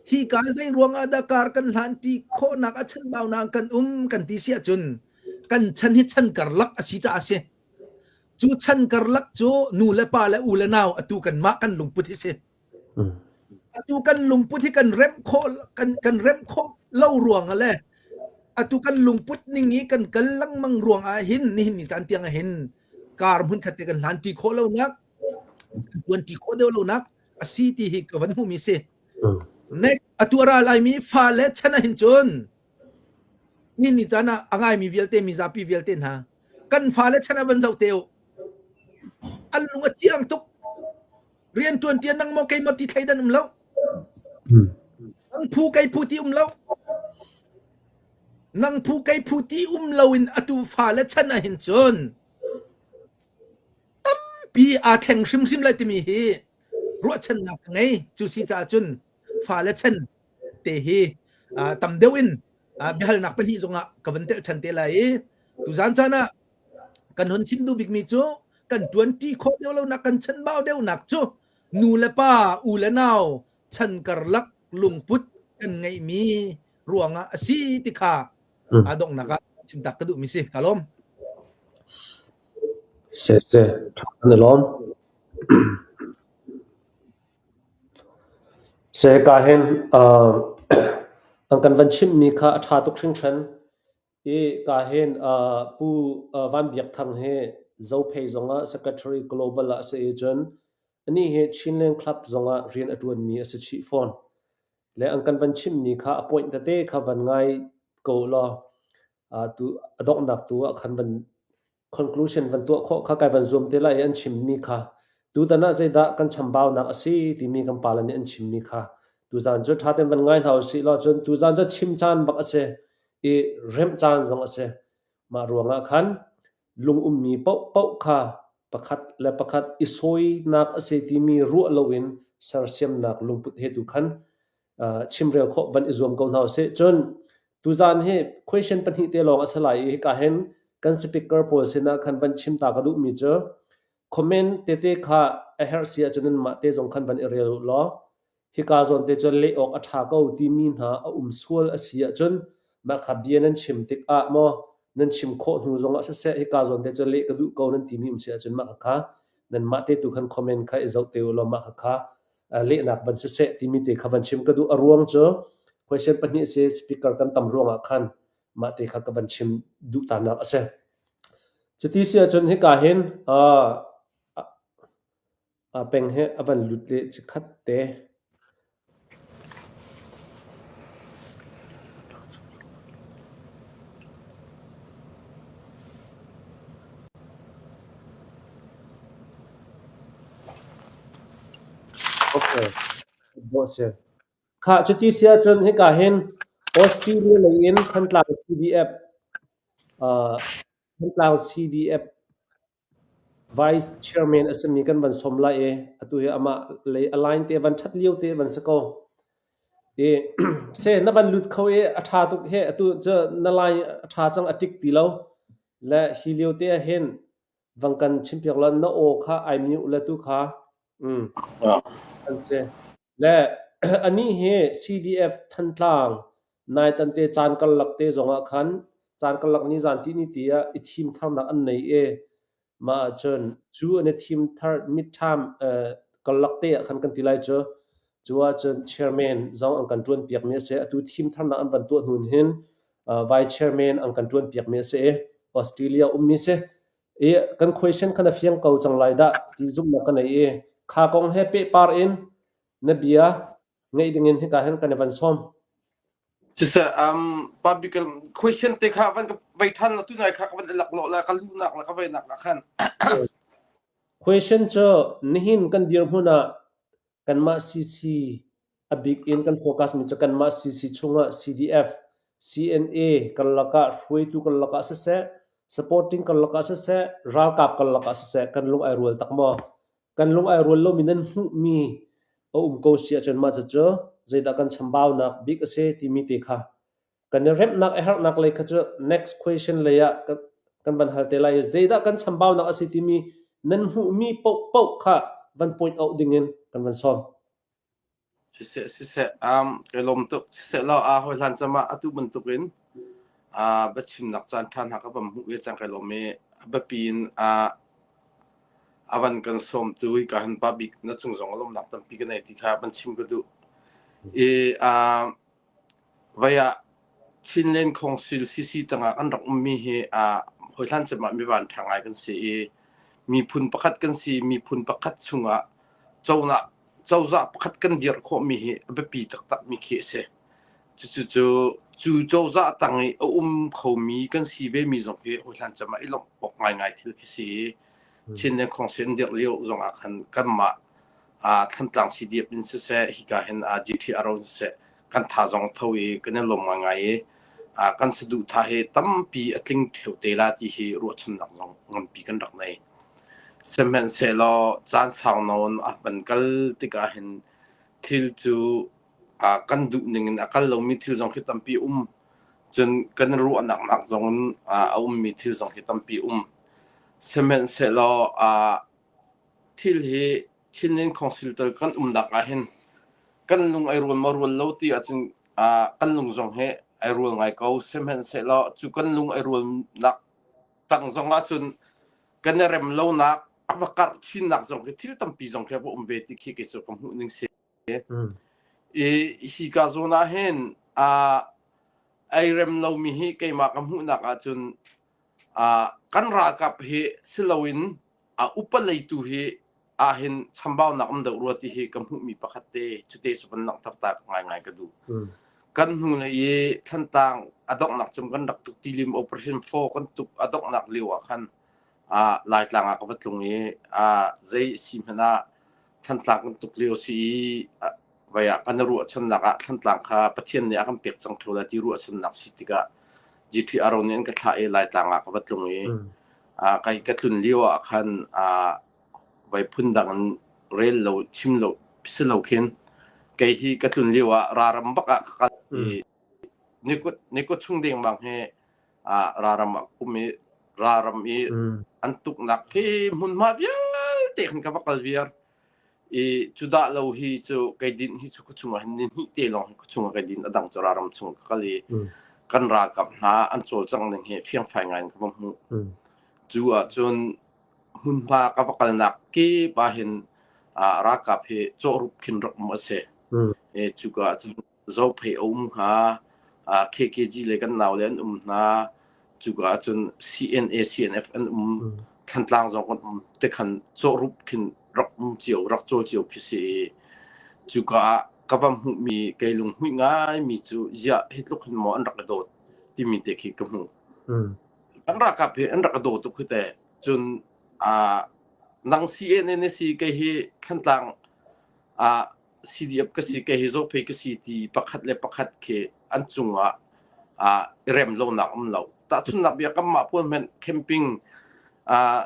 hi ka zei ruangah dah kar kan hlan ṭi khawhnak a chanbaunak kan um kan ti si ahcun kan chan hi chan karlak a si caah a si cu chan karlak cu nu le pa le u le nau atu kanmah kan lungput hi si Atu kan lungput hi kan remh khawh kan kan remh khawh lo ruang ah le atu kan lungput ning i kan kal lengmang ruang ah hin nihin ni caan tiang ah hin kar hmun khat te kan hlan ṭi khawh lonak kan tuan ṭi khawh deuh lonak a si ti hi ka van hmuhmi si. Next atu a ra laimi fa le chan ah hin cun ni ni caan ah a ngaimi vialte mizapi vialte hna kan fale chan ah van zoh te u an lung a thiang tuk Rianṭuan ṭian nang maw keimah ti thleidan um lo. Nang phu kei phu ti um lo. Nang phu kei phu ti um lo in atu fale chan ah hin cun tampi aa thleng hrimhrim lai timi hi ruahchannak ka ngei. Cu si caah cun fale chan te hi tam deuh in biahalnak pahnih zongah ka van telh ṭhan te lai i tuzan caan ah Kan hun chim duh bikmi cu kan ṭuanṭi khawh deuh lonak kan chanbau deuhnak cu nu le pa, u le nau chan karlak lungput kan ngeihmi ruangah a si ti kha a donghnak ah chimtak ka duhmi si. Ka lawm. Se se, kan i lawm. Se ka hin uh, an kan van chimmi kha a ṭha tuk hringhran. Hi ka hin Pu Van Biak Thang hi Zophei zongah Secretary Global ah a si i cun anih hi Chinland Club zongah rian a ṭuanmi a si chih fawn. Le an kan van chimmi kha a point tete kha van ngai ko law tu a donghnak tu ah khan van conclusion van tuah khawh kha kai van zuam te lai i an chimmi kha tutan ah zeidah kan chambaunak a si timi kan pale nih an chimmi kha tuzan cu ṭha tein van ngai hna usih law cun tuzan cu chim caan bak a si i remh caan zong a si. Mah ruangah khan. Lung ummi paohpaoh kha pakhat le pakhat i sawinak a si timi ruah loin sersiamnak lungput he tu khan chimrel khawh van i zuam ko hna usih. Cun tuzaan hi question pahnih te lawng a si lai i hika hin kan speaker pawl sinah khan van chim ta ka duhmi cu comment tete kha a herh si ahcun nanmah te zong khan van i rel u law hika zawn te cu leh awk a ṭha ko timi hna a um sual a si ahcun mah kha bia nan chim tikah maw nan chim khawh hnu zongah siseh hika zawn te cu leh ka duh ko nan timi um si ahcun mah kha nanmah te tu khan comment kha i zoh te u law mah kha lehnak van siseh timi te kha van chim ka duh. A ruang cu question pahnih si speaker kan tam ruangah khan mah te kha ka van chim duh ta nak a si. Cuti si ahcun hika hin peng he a van lut le chikhat te. Okay. Dawh si. Khah, cuti si ahcun hika hin Australia lei in Thantlang CDF uh, Thantlang CDF Vice Chairman a simi kan van sawm lai i atu hi amah lei a line te van ṭhat lio te van si ko. I se na van lut kho i a ṭha tuk he atu cu na line a ṭha cang a tik ti lo. Le hi lio te ah hin vang kan chimpiak law na aw kha ai mute le tu kha an si. Le anih hi CDF Thantlang naitan te caan karlak te zongah khan caan karlak ni zan ti ni ti ah i thim tharnak an nei i mah ahcun cu an i thim thar midterm karlak te ah khan kan ti lai cu cu ahcun chairman zong an kan ṭuan piakmi a si. Atu thim tharnak an van tuah hnu hin vice chairman an kan ṭuan piakmi a si i Australia ummi si. I kan question kha na fiang ko cang lai dah ti zumhnak ka nei i kha kong he pehpar in na bia ngeih dingin hika hin kan i van sawm. Siseh, public question te kha van ka vei than la tu nai kha ka van lak lo la ka lunak la ka vei nak ah khan. Question cu nihin kan dirhmun ah kanmah CC a bik in kan focus mi cu kanmah CC chungah CDF, CNA karlak ah hruaitu karlak ah siseh, supporting karlak ah siseh, ralkap karlak ah siseh kan lung ai rual tak maw? Kan lung ai rual lomi nan hmuhmi a um ko si ahcun mah cucu zeidah kan chambaunak bik a si timi te kha kan i remhnak a herhnak lei kha cu next question lei ah kan van hal te lai i zeidah kan chambaunak a si timi nan hmuhmi paohpaoh kha van point out dingin kan van sawm. Siseh, siseh, kai lawm tuk. Siseh law a hawi hlan cam ah atu bantukin biachimnak caan ṭha hna ka van hmuh ve cang kai lawm i a biapi in a van kan sawmtu hi ka han pa bik na cung zong a lawmnak tampi ka nei ti kha van chim ka duh. I Vai ah Chinland Council CC tangah kan rak ummi hi hawi hlan cem ah mivan ṭha ngai kan si i miphun pakhat kan si. Miphun pakhat chungah cozah pakhat kan dirh khawhmi hi a biapi taktakmi khi a si. Cucu cu cozah tang i a um khomi kan si vemi zong hi hawi hlan cem ah i lawmh awk ngaingai thil khi si i Chinland Council an dirh lio zongah khan kanmah Thantlang CDF in siseh, hika hin GTRO in siseh, kan tha zong tho i kan i lawm ngaingai i kan saduhthah hi tampi a tling ṭheo te la ti hi ruahchannak zong nganpi kan rak nei. Sihmanhsehlaw caan sau nawn a van kal tikah hin thil cu kan duh ning in a kal lomi thil zong khi tampi um. Cun kan ruahnak nak zong in a ummi thil zong khi tampi um. Sihmanhsehlaw thil hi Chinland Council tal kan umnak ah hin kan lung ai rual maw rual lo ti ahcun kan lung zong hi ai rual ngai ko. Sihmanhsehlaw cu kan lung ai rualnak tang zong ahcun kan i rem lonak a va karh chinnak zong khi thil tampi zong khi a va um ve ti khi kei cu ka hmuh ning si. I hika zawn ah hin ai rem lomi hi keimah ka hmuhnak ahcun kan ralkap hi si loin a upa leitu hi ahhin chambaunak um deuh rua ti hi ka hmuhmi pakhat te cute cu van langhter ta ngaingai ka duh. Kan hnu lei i Thlantlang a donghnak cum kan rak tuk tilim operation 4 kan tuk a donghnak lio ah khan Laitlang ah ka va tlung i zei si hmanh ah Thlantlang kan tuk lio si i vai ah kan ruahchannak ah Thlantlang kha Pathian nih a kan pek cang ṭheo lai ti ruahchannak si tikah GTRO nih an ka thlah i Laitlang ah ka va tlung i. Kai ka tlun lio ah khan voi phundang in rel lo chim lo si lo khin kei hi ka tlun lio ah raram bak ah ka kal i nikut chung dengmang hi raram ah um i raram i an tuknak khi hmunhma vialte khan ka va kal viar. I cu dah lo hi cu kei din hi cu khuachung ah hin ni hnih te lawng hi khuachung ah kei din a dang cu raram chung ka kal i kan ralkap hna an cawlcangh ning hi fiangfai ngai in ka va hmuh. Cu ahcun hmunhma ka va kalnak kip ah hin ralkap hi cawhrup khin rak um a si. I cuka ahcun Zophei a um hnga, KKG le kan naule an um hna. Cuka ahcun CNA, CNF an um, Thantlang zong kan um. Tikhan cawhrup khin rak um cio, rak cawl cio khi si i cuka ah ka va hmuhmi kei lunghmuih ngaimi cu ziah hi tluk hin maw an rak i dawt timi te khi ka hmuh. Kan ralkap hi an rak i daw tuk hi te. Cun nang CNA na si kei hi Thantlang CDF ka si kei hi Zophei ka si ti pakhat le pakhat khi an cungah i rem lonak um lo. Tahchunhnak bia kanmah pawl hmanh camping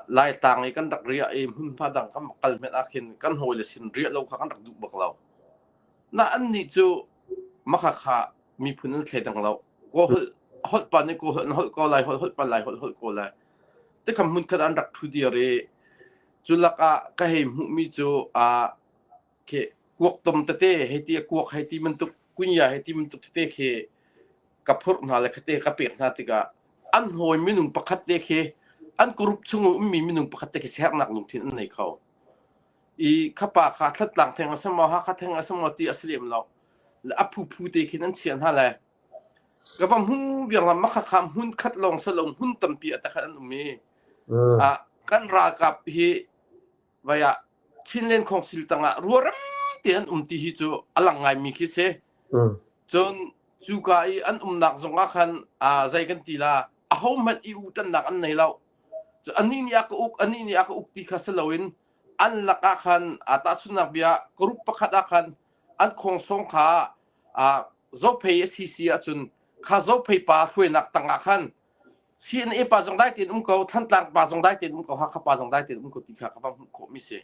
Laitlang i kan rak riah i hmunhma dang kan kal hmanh ah khin kan hawile sin riah lo kha kan rak duh bak lo. Na annih cu makhakha miphun an thleidang lo. Kaw holh holh pa nih kaw holh an holh ko lai, holh holh pa lai holh holh ko lai. Tikhan hmunkhat an rak ṭhu dir i cu lakah ka hei hmuhmi cu khi kuak tom tete hei ti kuak hei ti bantuk kunya hei ti bantuk tete khi ka phurh hna le khate ka pek hna tikah an hawi minung pakhat te khi an group chung ummi minung pakhat te khi sernak lungthin an nei kho i khapa kha thlatlang theng a si maw hakha theng a si maw ti a si lem lo le a phu phu te khin an chiah hna le ka va hmu biang lam makha kha hmun khat lawng salo hmun tampi a takhat an um i a kan ralkap hi vai ah Chinland Council tangah ruaram te an um ti hi cu a lang ngaimi khi si. Cun cuka i an umnak zongah khan zei kan ti la ahohmanh i utannak an nei lo. Cu anih nih a ka uk anih nih a ka uk ti kha si loin an lakah khan tahchunhnak bia group pakhat ah khan an khawngsawng kha Zophei a si si ahcun kha Zophei pa hruainak tangah khan CNA pa zong dai tein um ko, Thantlang pa zong dai tein um ko, Hakha pa zong dai tein um ko ti kha ka va hmuh khawhmi si.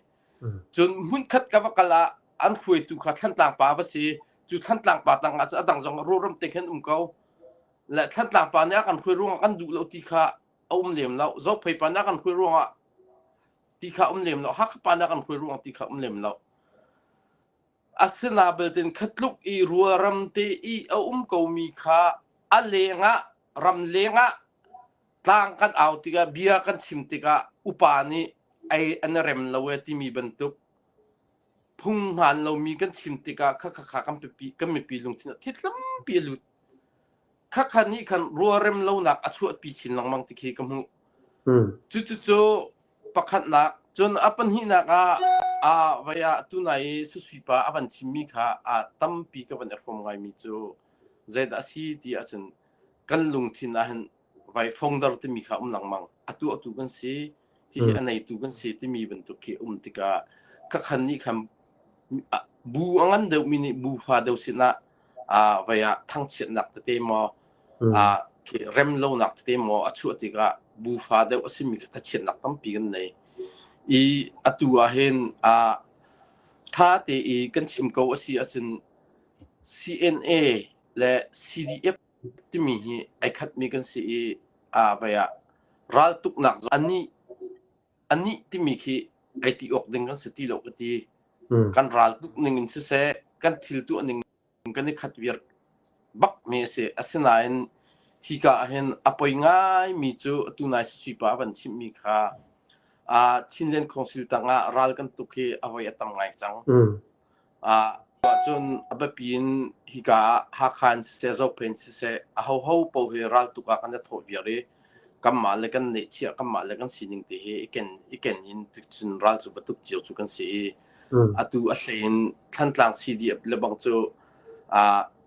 Cun hmunkhat ka va kal ah an hruaitu kha Thantlang pa va si. Cu Thantlang pa tang ah cun a dang zong rawram te khin um ko. Le Thantlang pa nih a kan hruai ruangah kan duh lo ti kha a um lem lo. Zophei pa nih a kan hruai ruangah ti kha um lem lo. Hakha pa nih a kan hruai ruangah ti kha um lem lo. Asina beltin khatluk i rualram te i a um komi kha a lengah ram lengah tlang kan au tikah bia kan chim tikah upa nih ei an i rem lo e timi bantuk phung hmaan lomi kan chim tikah kha kha kha kan pipi kan mipi lungthin ah thil tampi a lut. Khakha nih khan rualrem lonak a chuahpi chin lengmang ti khi ka hmuh. Cucucu pakhatnak cun a pahnihnak ah a vai ah tunai i Susui pa a van chimmi kha a tampi ka van i hrawm ngaimi cu zeidah a si ti ahcun kan lungthin ah hin vai fongdar timi kha um lengmang. Atu atu kan si, hihi a neitu kan si timi bantuk khi um tikah khakhan nih khan bu a ngan deuhmi nih bu fa deuh sinah vai ah thangchiatnak tete maw rem lonak tete maw a chuah tikah bu fa deuh a simi kha thachiatnak tampi kan nei. I atu ah hin tha te i kan chim ko a si ahcun CNA le CDF timi hi ai khatmi kan si i vai ah raltuknak anih anih timi khi ai ti awk ding kan si ti lo ka ti. Kan raltuk ning in siseh, kan thil tuah ning kan i khat viar bak mi a si. Asinain hika ah hin a poi ngaimi cu atu nai Sui pa a van chimhmi kha Chinland Council tangah ral kan tuk hi a voi a tam ngai cang. Ahcun a biapi in hika ah Hakha in siseh, Zophei in siseh, ahoho paoh hi raltuk ah kan i thawh viar i kanmah le kan neihchiah, kanmah le kan sining te hi i ken, i ken in cun ral cu va tuk cio cu kan si i atu a hlei in Thantlang CDF le bang cu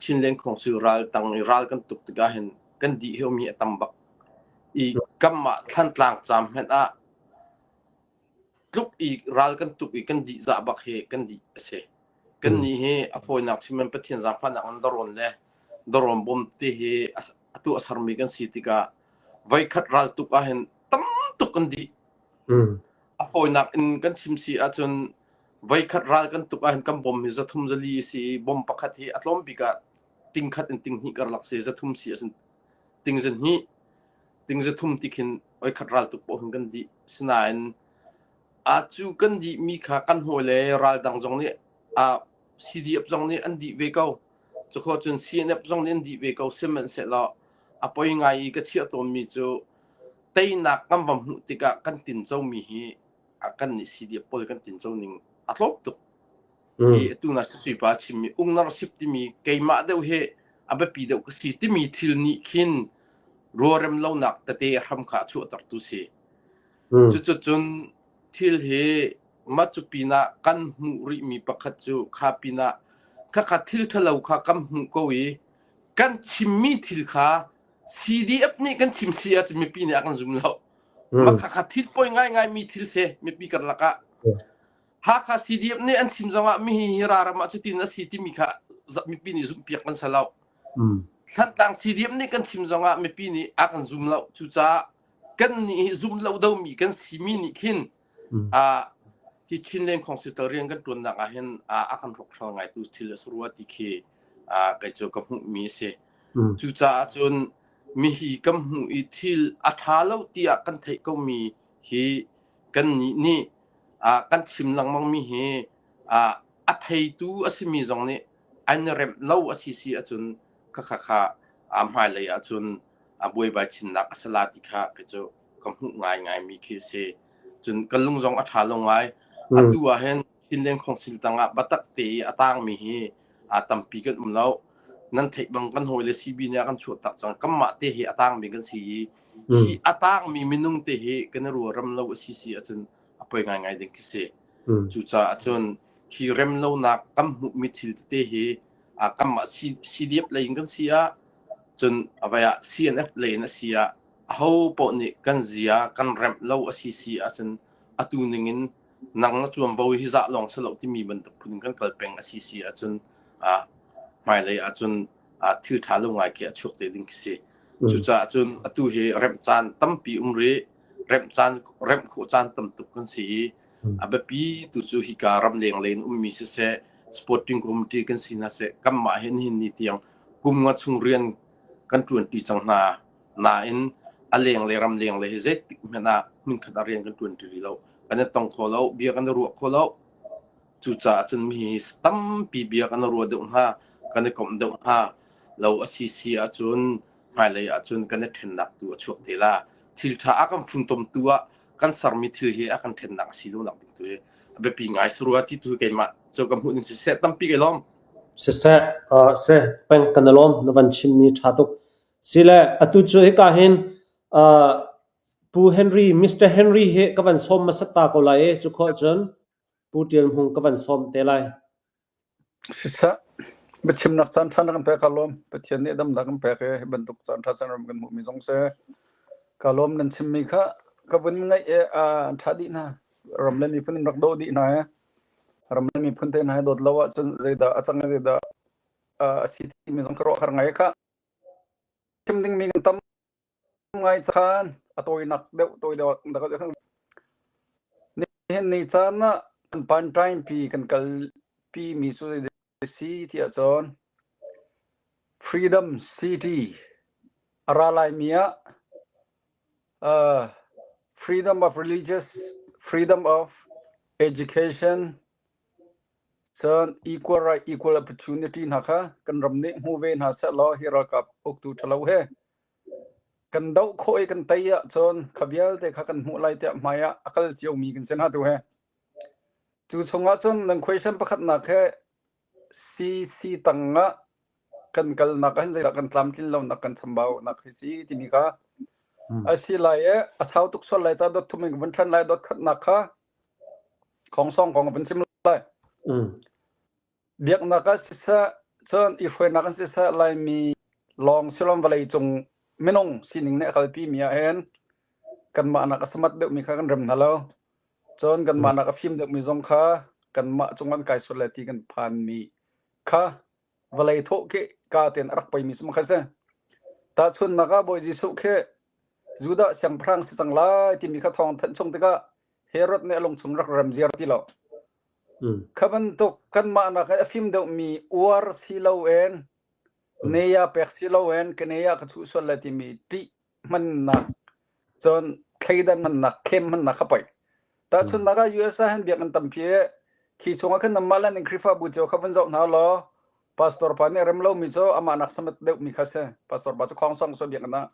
Chinland Council ral tang i ral kan tuk tikah hin kan dih hiomi a tam bak. I kanmah Thantlang caam hmanh ah tluk i ral kan tuk i kan dih zah bak hi kan dih a si. Kan nih hi a fawinak chim in Pathian zaangfahnak in darawn le darawn bawm te hi atu a sermi kan si tikah voikhat ral tuk ahhin tam tuk kan dih. A fawinak in kan chim si ahcun voikhat ral kan tuk ahhin kan bom hi 300 400 a si i bom pakhat hi a tlawm bik ah ting khat in ting hnih karlak si 300 si ahcun ting 200 ting 300 ti khin voikhat ral tuk paoh hin kan dih. Sinain a cu kan dihmi kha kan hawile ral dang zong nih CDF zong nih an dih ve ko. Cukhawh cun CNF zong nih an dih ve ko. Sihmanhsehlaw a poi ngai i ka chiah tawnmi cu teinak kan va hmuh tikah kan tincomi hi kan nih CDF pawl kan tinco ning a tlawm tuk. Hi atu na Suipa a chimmi ownership timi keimah deuh hi a biapi deuh ka si timi thil nih khin ruarem lonak tete hram kha a chuahtertu si. Cucu cun thil hi mah cu pinah kan hmuh rihmi pakhat cu kha pinah khakha thil ṭhalo kha kan hmuh ko i kan chimmi thil kha CDF nih kan chim si ahcun mipi nih a kan zum lo. Mah khakha thil poi ngaingaimi thil si mipi karlak ah. Hakha CDF nih an chim zongah mi hi raram ah cutin a si timi kha mipi nih zumhpiak kan si lo. Thantlang CDF nih kan chim zongah mipi nih a kan zum lo. Cucaah kan nih hi zum lo domi kan simi nih khin hi Chinland Council rian kan ṭuannak ah hin a kan hrawkhral ngaitu thil a si rua ti khi kei cu ka hmuhmi a si. Cucaah cun mihi kan hmuh i thil a ṭha lo tiah kan theih komi hi kannih nih kan chim lengmangmi hi a theitu a simi zong nih an i remh lo a si si ahcun khakha kha hmailei ahcun buaibai chinnak a si la ti kha kei cu ka hmuh ngaingaimi khi a si. Cun ka lung zong a ṭha lo ngai. Atu ah hin Chinland Council tangah biatak te i a tangmi hi tampi kan um lo. Nan theih bang kan hawile CB nih a kan chuahtak cang. Kanmah te hi a tangmi kan si i hi a tangmi minung te hi kan i ruaram lo a si si ahcun a poi ngaingai ding khi si. Cucaah cun hi rem lonak kan hmuhmi thil tete hi kanmah CDF lei in kan si ah cun a vai ah CNF lei in a si ah aho paoh nih kan zia kan remh lo a si si ahcun atu ning in nang na tuanvo hi zah lawng si lo timi bantuk phun in kan kal peng a si si ahcun hmailei ahcun thil ṭha lo ngai khi a chuak te ding khi si. Cucaah cun atu hi remh caan tampi um rih, remh caan remh khawh caan tam tuk kan si i a biapi tu cu hika ramleng lei in ummi siseh sporting committee kan si hna seh kanmah hin hin ni tiang kum nga chung rian kan ṭuanṭi cang hna. Nain a leng le ramleng le hi zeitik hmanh ah hmunkhat ah rian kan ṭuanṭi rih lo. Kan i tong kho lo, bia kan i ruah kho lo. Cucaah cun mi hi tampi bia kan i ruah deuh hna, kan i komh deuh hna lo a si si ahcun hmailei ahcun kan i ṭhennak tu a chuak te la. Thil ṭha a kan funtomtu ah kan sermi thil hi a kan ṭhennak a si lonak ding tu hi a biapi ngai si rua ti tu keimah cu ka hmuh ning siseh tampi kai lawm. Siseh, seh, peng kan i lawm na van chimmi ṭha tuk. Sile atu cu hika hin Pu Henry, Mr. Henry hi ka van sawm hmasat ta ko lai i cu khawh cun Pu Ṭial Hmung ka van sawm te lai. Siseh, biachimnak caan ṭha na kan pek kaa lawm. Pathian nih damnak kan pek i hi bantuk caan ṭha caan ram kan hmuhmi zong si. Kaa lawm nan chimmi kha ka vun ngaih i an ṭha dih hna. Ram le miphun in rak daw dih hna i ram le miphun te hna hi dawt lo ahcun zeidah a cang i zeidah a si timi zong ka ruah har ngai khah. Chim dingmi kan tam ngai caan a tawinak deuh tawi deuh deuh Nihin ni caan ah kan panṭaim pi kan kalpi mi cu zei si tiah cun Freedom City a ra laimi ah freedom of religious, freedom of education, cun equal right, equal opportunity hna kha kan ram nih hmu ve hna seh law hi ralkap uktu ṭhalo he Kan doh khawh i kan tei ahcun kha vialte kha kan hmuh lai tiah hmai ah a kal ciomi kan si hna tu he. Cu chungah cun nan question pakhatnak he CC tangah kan kalnak ah hin zeidah kan tlamtlin lonak kan chambaunak hi si timi kha a si lai i a sau tuk sual lai ca dot thum in ka vun ṭhan lai dot khatnak kha khongsong kong ka vun chim lai. Biaknak ah siseh, cun i hruainak in siseh, Laimi lawng silom vawleicung minung sining nih a kalpimi ahhin kanmah nak a samat deuhmi kha kan rem hna lo. Cun kanmah nak a fim deuhmi zong kha kanmah cung an kai sual lai ti kan phanmi kha vawlei thawh khi ka tein a rak poimi cu kha si. Tahchunhnak ah Bawi Jesuh khi Judah siangpahrang si cang lai timi kha thawng thanh chung tikah Herod nih a lungchung rak rem ziar ti lo. Kha bantuk kanmah nak a fim deuhmi uar si loin neya pek si loin ka neya ka chuh sual lai timi ṭih hmannak cun thleidan hmannak khem hmannak kha poi. Tahchunhnak ah US ah hin biakinn tampi i khi chungah khan nanmah le nan Khrihfabu cio kha vun zoh hna law pastor pa nih rem lomi cu amah nak samat deuhmi kha si. Pastor pa cu khawng song so biakinn ah.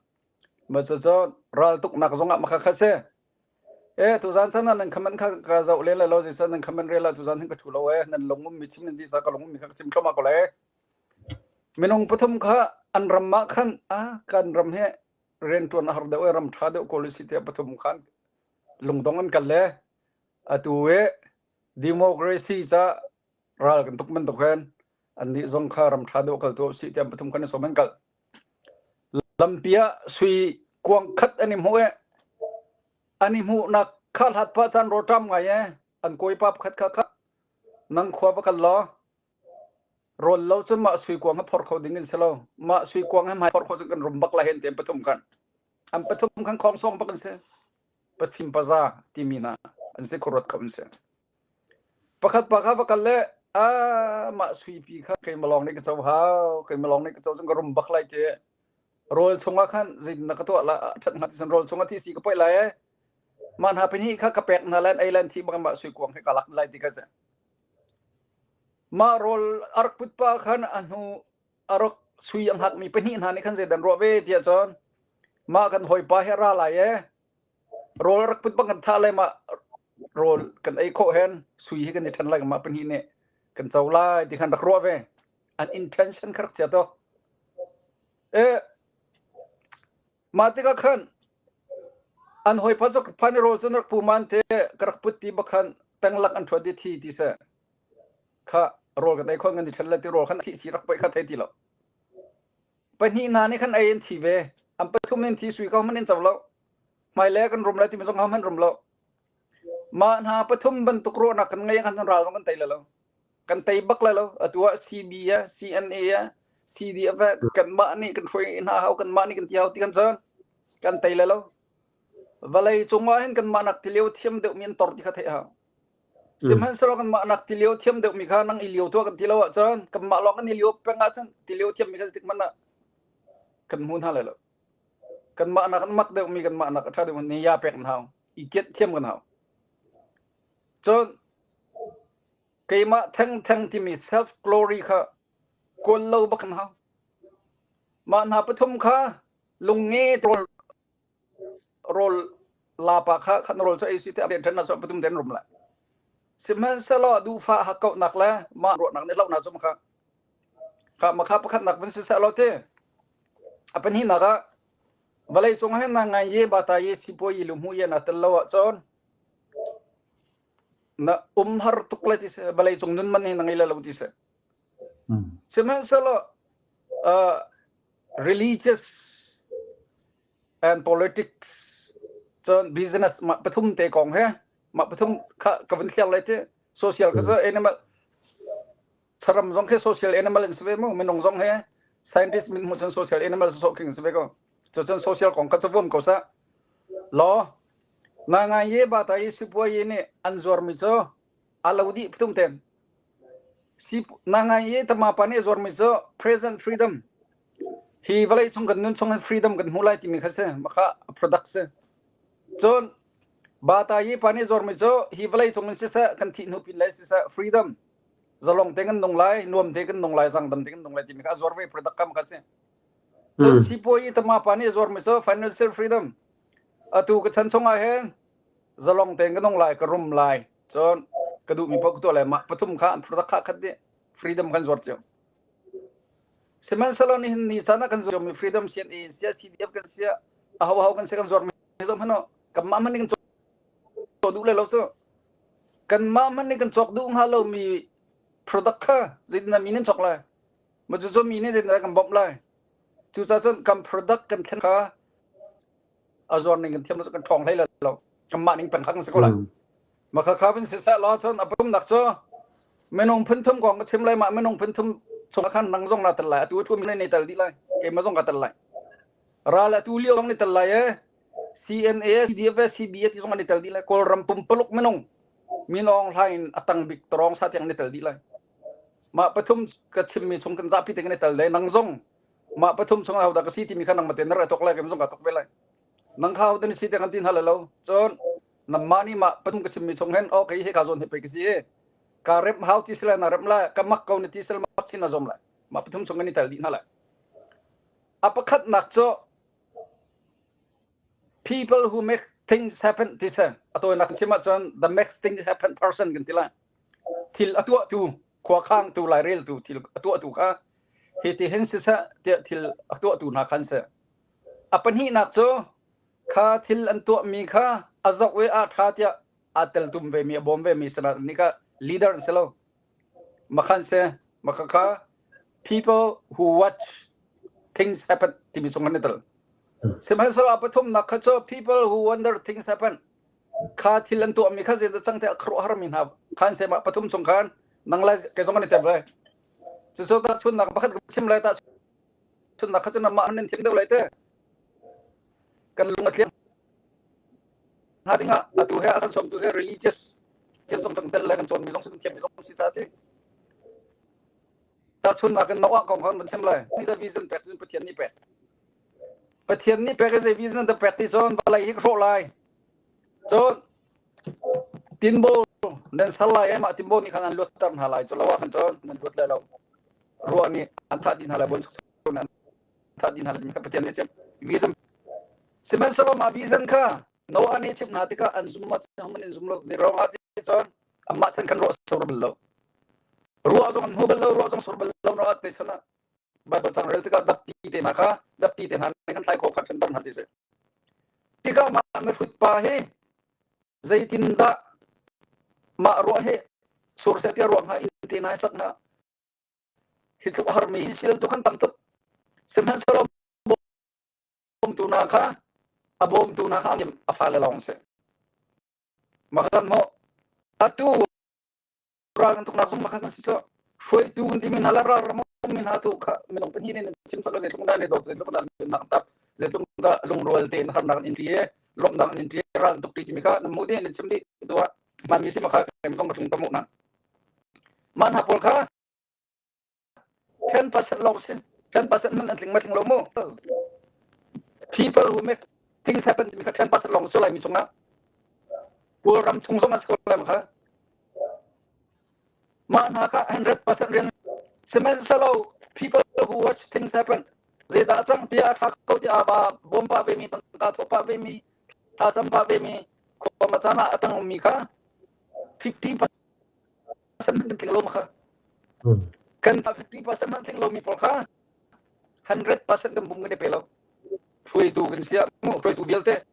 Mah cucu raltuknak zongah mah kha kha si. E tuzan chan ah nan comment kha ka zoh len lai lo zeicah nan comment rel ah tuzan hin ka thu lo e nan lung um mi chim nan ti sa ka lung um mi kha ka chim thluahmah ko lai. Minung pathum kha an ram ah khan a kan ram he rianṭuan a har deuh e ram ṭha deuh kawl si tiah pathum khan lungdong an kal le atu e democracy ca ral kan tuk bantuk hen annih zong kha ram ṭha deuh kal tu si tiah pathum khan som an kal. Lampi ah sui kuang khat an i hmuh i an i hmuhnak kha hlat pah caan rawlṭam ngai e an kawipa pakhat kha kha nang khua va kal law rawl lo cun mah sui kuang hi phor kho ding in si lo mah sui kuang hi hmai phor kho cun kan rum bak lai hen ti an pathum khan an pathum khan khawng sawng bak an si pathim paza timi hna an si khuaruat kho an si Pakhat pa kha va kal le a mah suipi kha keimah lawng nih ka co hau keimah lawng nih ka co cun ka rum bak lai ti rawl chungah khan zeitin dah ka tuah la ṭhat hnga ti cun rawl chungah thi si ka poih lai ee mah hna pahnih kha ka pek hna lai ei lai thi bang mah sui kuang he ka lak lai ti kha si mah rawl a rak put pa khan a hnu a rak sui a hngakmi pahnih hna nih khan zeidan ruah ve tiah cun mah kan hawipa hi a ra lai ee Rawl rak put bang kan thah lai mah rawl kan ei khawh hen sui hi kan i ṭhen lai mah pahnih nih kan co lai ti khan rak ruah ve. An intention kha rak chia tuk. E mah tikah khan an hawipa cu phan i rawl cu rak pu man te ka rak put ti bak khan tenglak an ṭhuat i thi ti seh. Kha rawl kan ei khawh kan i ṭhen lai ti rawl khan thi si rak poih kha thei ti lo. Pahnih hna nih khan ei an thi ve. An pathum in thi sui ko hmanh in co lo. Hmailei kan rum lai timi zong hmanh rum lo. Mah hna pathum bantuk ruahnak kan ngei kan ral zong kan tei lai lo. Kan tei bak lai lo. Atu ah CB ah CNA ah CDF ah kanmah nih kan hruai hna hau kanmah nih kan ti hau ti kan cun kan tei lai lo. Vawlei cung ah hin kanmah nak tilio thiam deuhmi an tor ti kha theih hau. Sihmanhsehlaw kanmah nak tilio thiam deuhmi kha nang i lio tuah kan ti lo ahcun kanmah lawng kan i lio peng ahcun tilio thiammi kha zeitik hmanh ah kan hmu hna lai lo. Kanmah nak an mak deuhmi kanmah nak a ṭha deuhmi nih ya pek kan hau. I kianh thiam kan hau. Cun keimah thengtheng timi self glory kha kawl lo bak kan hau. Mah hna pathum kha lungnge rawl rawl lapa kha khan rawl cu ei si te a ṭhen na so pathum den rum lai. Sihmanhsehlaw duhfah hakkauhnak le mah ruahnak nih hlauhnak cu makha kha makha pakhatnak vun si seh law ti a pahnihnak ah vawlei cung hin na ngai ye bata ye sipuai yi lu hmu ye na tel lo ahcun na um har tuk le ti seh vawlei cung nun man hi na ngei le lo ti seh sihmanhsehlaw uh, religious and politics cun business mah pathum te kong he mah pathum kha ka vun thliar lai ti social ka cu animal saram zong khi social animal an si ve mu minung zong he scientist min hmu cun social animal so king si ve ko cu cun social kong kha cu vum ko sa law nga ngai ye ba ta yi sipuai yi nih an zuar mi cu a lo dih pathum ten si na ngai ye tama pa nih zuar mi cu present freedom hi vawlei chung kan nun chung hin freedom kan hmu lai timi kha si makha product si cun bata yi pa nih zuarmi cu hi vawlei cung in siseh kan thih hnu pin lai siseh freedom zalong te kan nung lai nuam te kan nung lai zangdam te kan nung lai timi kha a zuar ve product kam kha si cun sipuai tama pa nih zuarmi cu financial freedom atu ka chan chung ah hin zalong tein ka nung lai ka rum lai cun ka duhmi paoh ka tuah lai mah pathum kha an product kha khat dih freedom kan zuar cio Sihmanhsehlaw nihin ni caan ah kan zuarmi freedom CNA sia CDF kan sia aho aho kan sia kan zuarmi zoh hmanh u kanmah hmanh nih kan cawk duh lai lo cu kanmah hmanh nih kan cawk duh hnga lomi product kha zeitindah mi nih an cawk lai ma cu cu mi nih zeitindah kan bawmh lai cucaah cun kan product kan thlen kha a zuar ning kan thiam lo cu kan ṭhawng hlei lai lo kanmah ning peng kha kan si ko lai ma kha kha vun siseh law cun a pumnak cu minung phunthum kong ka chim lai mah minung phunthum chung khan nang zong na tel lai atu thu mi nei tel dih lai keimah zong ka tel lai ral atu lio zong ni tel lai e. CNA, CDF, CBA ti zong an i tel dih lai. Kawlram pumpaluk minung minawng hlaing in a tang bik tarong sa tiang an i tel dih lai. Mah pathum ka chimmi chung kan zapi te kan i tel dai. Nang zong mah pathum chung ahodah ka si timi kha nangmah tein na rak tok lai, keimah zong ka tok ve lai. Nang kha ahodah na si tiang kan ti hna lai lo. Cun nangmah nih mah pathum ka chimmi chung hin okay hi ka zawn hi pei ka si i ka remh hau ti sila na remh lai, ka mak ko na ti sila mak chin na zawm lai. Mah pathum chung kan i tel dih hna lai. A pakhatnak cu people who make things happen ti si. A tawinak chim ahcun the make things happen person kan ti lai. Thil a tuahtu, khuakhangtu, laireltu, thil a tuahtu kha hi ti hin siseh tiah thil a tuahtu hna khan si. A pahnihnak cu kha thil an tuahmi kha a zoh i a ṭha tiah aa teltum vemi, a bawm vemi sinah nih kha leader an si lo. Makhan si, maka kha people who watch things happen timi chung an i tel. Sihmanhsehlaw a pathumnak kha cu people who wonder things happen kha thil an tuahmi kha zeidah cang tiah khuaruahharmi hna khan se mah pathum chung khan nang lai kei zong an i tel ve. Cucu tahchunhnak pakhat ka chim lai tahchunhnak kha cu mah nan thiam deuh lai te. Kan lung a tliang hnga dingah atu he a kan sawmtu he religious thil zong kan tel le kan cawnmi zong kan thiammi zong si ca ti. Tahchunhnak in Noah kong khan kan chim lai. Ni da vision pek cun Pathian nih pek. Pathian nih pek i zei vision da pek ti cun vawlei hi ka hrawh lai. Cun tinbaw nan sal lai i mah tinbaw nih khan an luatter hna lai. Cu lo ah khan cun nan luat lai lo. Ruah nih an thah dih hna lai. Buan an thah dih hna lai. Kha Pathian nih a chim. Vision. Sihmanhsehlaw mah vision kha Noah nih a chimh hna tikah an zum ma an in zum lo. Zei ruang ah ti cun amah chan khan ruah sur bal lo. Ruah zong an hmu bal lo, ruah zong sur bal lo. Noah te chan ah Baibal cang rel tikah dapti te hna kha dapti te hna nih kan thlai khawh kha ṭhenter hna ti si. Tikah mah mihrut pa hi zeitindah mah ruah hi sur seh tiah ruah hnga inn te hna hi sak hnga hi tluk a harmi hi sil tu khan tam tuk. Sihmanhsehlaw bawmtu hna kha a bawmtu hna kha a fale lawng si. Makhan maw atu ral kan tuknak zong makhan si cu hruaitu kan timi hna le ral ram mi hna tu kha minung pahnih nih chim cak zeitluk dah ne dawt zeitluk dah nunnak tap zeitluk dah lungrual tein harnak in ṭi lawmhnak in ṭi ral tuk ṭi timi kha nan mu dih nan chim dih tu ah mah mi si makha kem zong ka tlung ka mu na mah hna pawl kha 10% lawng si 10% man an tling ma tling lo mu people who make things happen timi kha 10% lawng si lai mi chungah Kawlram chung zong a si ko lai kha mah hna kha 100% rian sihmanhsehlaw people who watch things happen zeidah cang tiah a ṭha ko tiah ba bawm pah ve mi tangka thawh pah ve mi thlacam pah ve mi khua ma caan ah a tang ummi kha 50% hmanh tling lo ma kha kan 50% hmanh tling lomi pawl kha 100% kan pum kan i pe lo hruaitu kan sia mu hruaitu vialte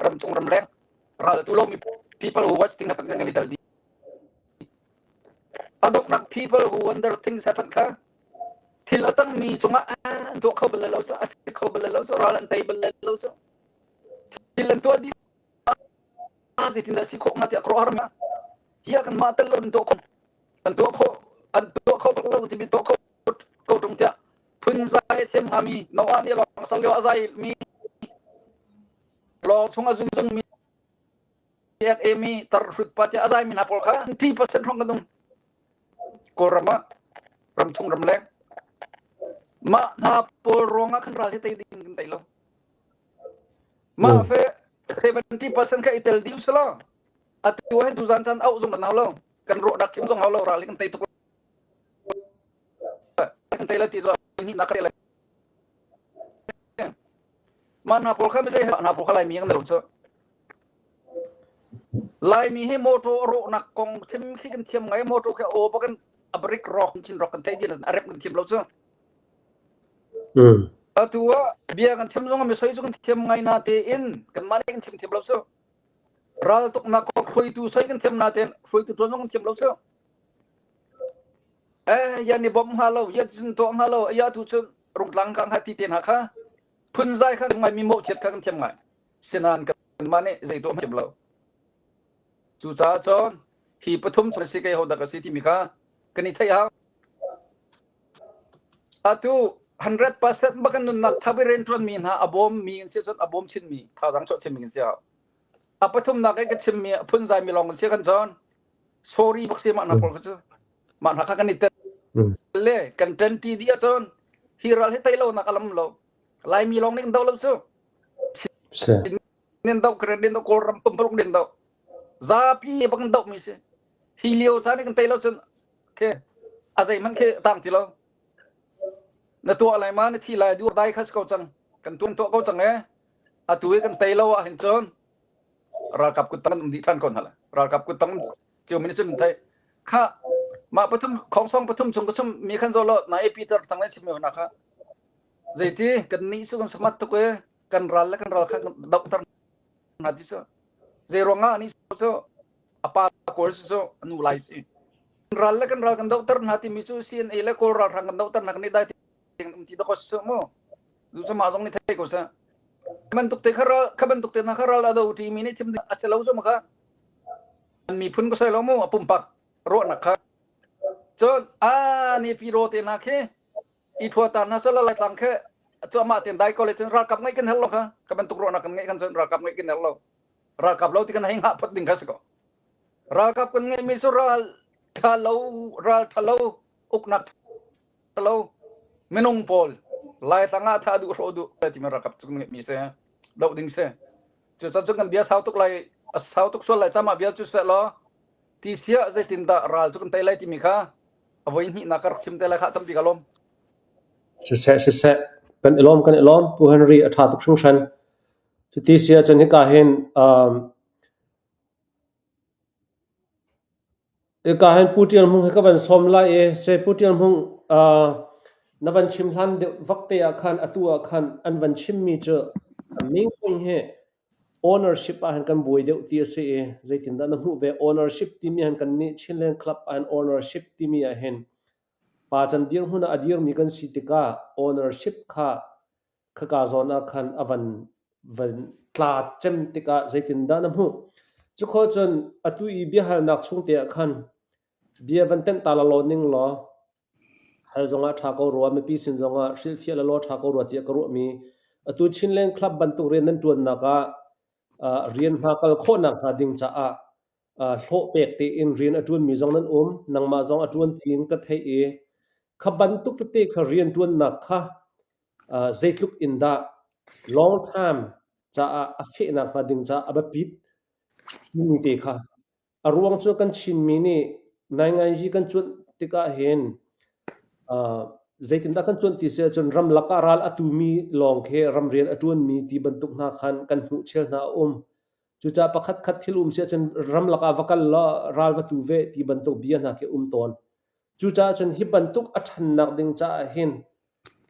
ramchung ramleng ral tu lomi people who watch things happen kan i tel dih a donghnak people who wonder things happen kha thil a cangmi cungah an tuah kho bal lo so a si kho bal lo so ral an tei bal lo so thil an tuah dih zeitindah si khawh hnga tiah khuaruahhar ma hiya kan mah tel lo an tuah kho an tuah kho an tuah kho bal lo timi tuah kho ko tung tiah phunzai thiam hngami Noah nih lawng sal lio a zai mi lawng chung a zung mi ek emi tar hrut pa tiah a zai mi hna pawl kha 3% hrawng kan um Kawlram ah ramchung ramleng mah hna pawl ruangah khan ral hi tei ding kan tei lo mah fe 70% kha i tel dih usila atu hin tuzan chan auh zong kan hau lo kan rawh dak chim zong hau lo ral hi kan tei tuk kan tei la ti zo ni nak lai mah hna pawl kha mi zei hna pawl kha laimi kan lo cu laimi hi motor rawhnak kong thim khi kan thiam ngai motor khi aw ba kan a brick rock chin rock kan thei din a rep kan thiam lo cu atu ah bia kan chim zong mi soi cu kan thiam ngai na te in kan mah nih kan chim thiam lo cu ral tuknak kong hruaitu soi kan thiam na tein hruaitu tuan zong kan thiam lo cu Eh, ya ni bom hnga lo, ya cun tuah hnga lo, ya tu cun rungtlang ka hnga ti te hna kha phunzai kha ngai mi mawhchiat kha kan thiam ngai. Sinan kan mah nih zei tuah thiam lo. Cucaah cun hi pathum cu si kei ho dak a si timi kha kan i theih hau. Atu 100% bak kan nunnak thabi rianṭuan mi hna a bawm mi an si cun a bawm chin mi thazaang chuah chin mi an si a pathumnak i ka chim mi a phunzai mi lawng an si kan cun sorry bak si mah hna pawl kha cu mah hna kha kan i tel le kan ṭanpi dih ahcun hi ral hi tei lo nak a lam lo Laimi lawng nih kan do lo cu nin do karen din do Kawlram pumpuluk din do zapi bak kan do mi si hi lio caan i kan tei lo cun ke a zeihmanh khi tang ti lo na tuah lai ma na thi lai dur dai khas ko cang kan tuan tuah ko cang e atu i kan tei lo ah hin cun ralkap kut tang um dih than ko hna la ralkap kut tang cio mi cun thai kha mah pathum khongsong pathum chung ka chum mi khan zo lo na e Peter tang le chim mi hna kha zeiti kan ni su kan samat tuk e kan ral le kan ral kha doktor hna ti cu zei ruangah ni cu a pa kawl cu cu a nu lai si ral le kan ral kan dohter hna timi cu CNA le Kawl ralhrang kan dohter hna kan i dai um ti dawk si mu du cu mah zong nih thei ko seh bantuk te kha ral kha bantuk te na kha ral a do ti mi nih chim a si lo cu ma kha miphun ko sai lo mu a pumpak ruahnak kha cun a ni pi ro te na khi i thua ta na sala lai tlang khe cu amah ten dai ko le cun ralkap ngeih kan hel lo kha ka bantuk ruahnak kan ngeih kan cun ralkap ngeih kan hel lo ralkap lo ti kan hei ngah phot ding kha si ko ralkap kan ngeihmi cu ral tha lo ral tha lo uknak tha lo minung pawl laitlang ah tha duh hrawh duh ti mi ralkap cu kan ngeihmi si doh ding si cu cun kan bia sau tuk lai a sau tuk sual lai cama bia cu seh law ti sia zeitindah ral cu kan tei lai timi kha a voi hnihnak ka rak chim te lai kha tampi ka lawm Siseh siseh kan i lawm kan i lawm Pu Henry a ṭha tuk hringhran Cuti si ahcun hika hin um, hika hin Pu Ṭial Hmung hi ka van sawm lai i se Pu Ṭial Hmung uh, na van chim hlan deuh vak te ah khan atu ah khan an van chimmi cu a ming hi ownership ah hin kan buai deuh ti a si i zeitindah na hmuh ve ownership timi han kan nih Chinland Club ah hin ownership timi ah hin pa can dirhmun ah a dirmi kan si tikah ownership kha Khaka zawn ah khan a van van tla cem tikah zeitindah na hmuh? Cukhawh cun atu i biahalnak chung te ah khan bia van tenh ta lalaw ning law hal zongah ṭha ko rua, mipi sin zongah hrilhfiah lalaw ṭha ko rua tiah ka ruahmi atu Chinland Club bantuk rian nan ṭuannak ah uh, rian hna kal khawhnak hnga ding caah uh, hlawh pek tein rian a ṭuanmi zong nan um, nangmah zong a ṭuan tiin ka theih i kha bantuk tete kha rian ṭuannak kha Zeitluk in dah long term caah a fehnak hnga ding caah a biapit timi te kha a ruang cu kan Chinmi nih nainganzi kan cuanh tikah hin zeitindah kan cuanh ti si ahcun ramlak ah ral a tumi lawng khi ramrian a ṭuanmi ti bantuk hna khan kan hmuh chel hna a um. Cucaah pakhat khat thil um si ahcun ramlak ah va kal law ral va tu ve ti bantuk bia hna khi a um tawn. Cucaah cun hi bantuk a ṭhannak ding caah hin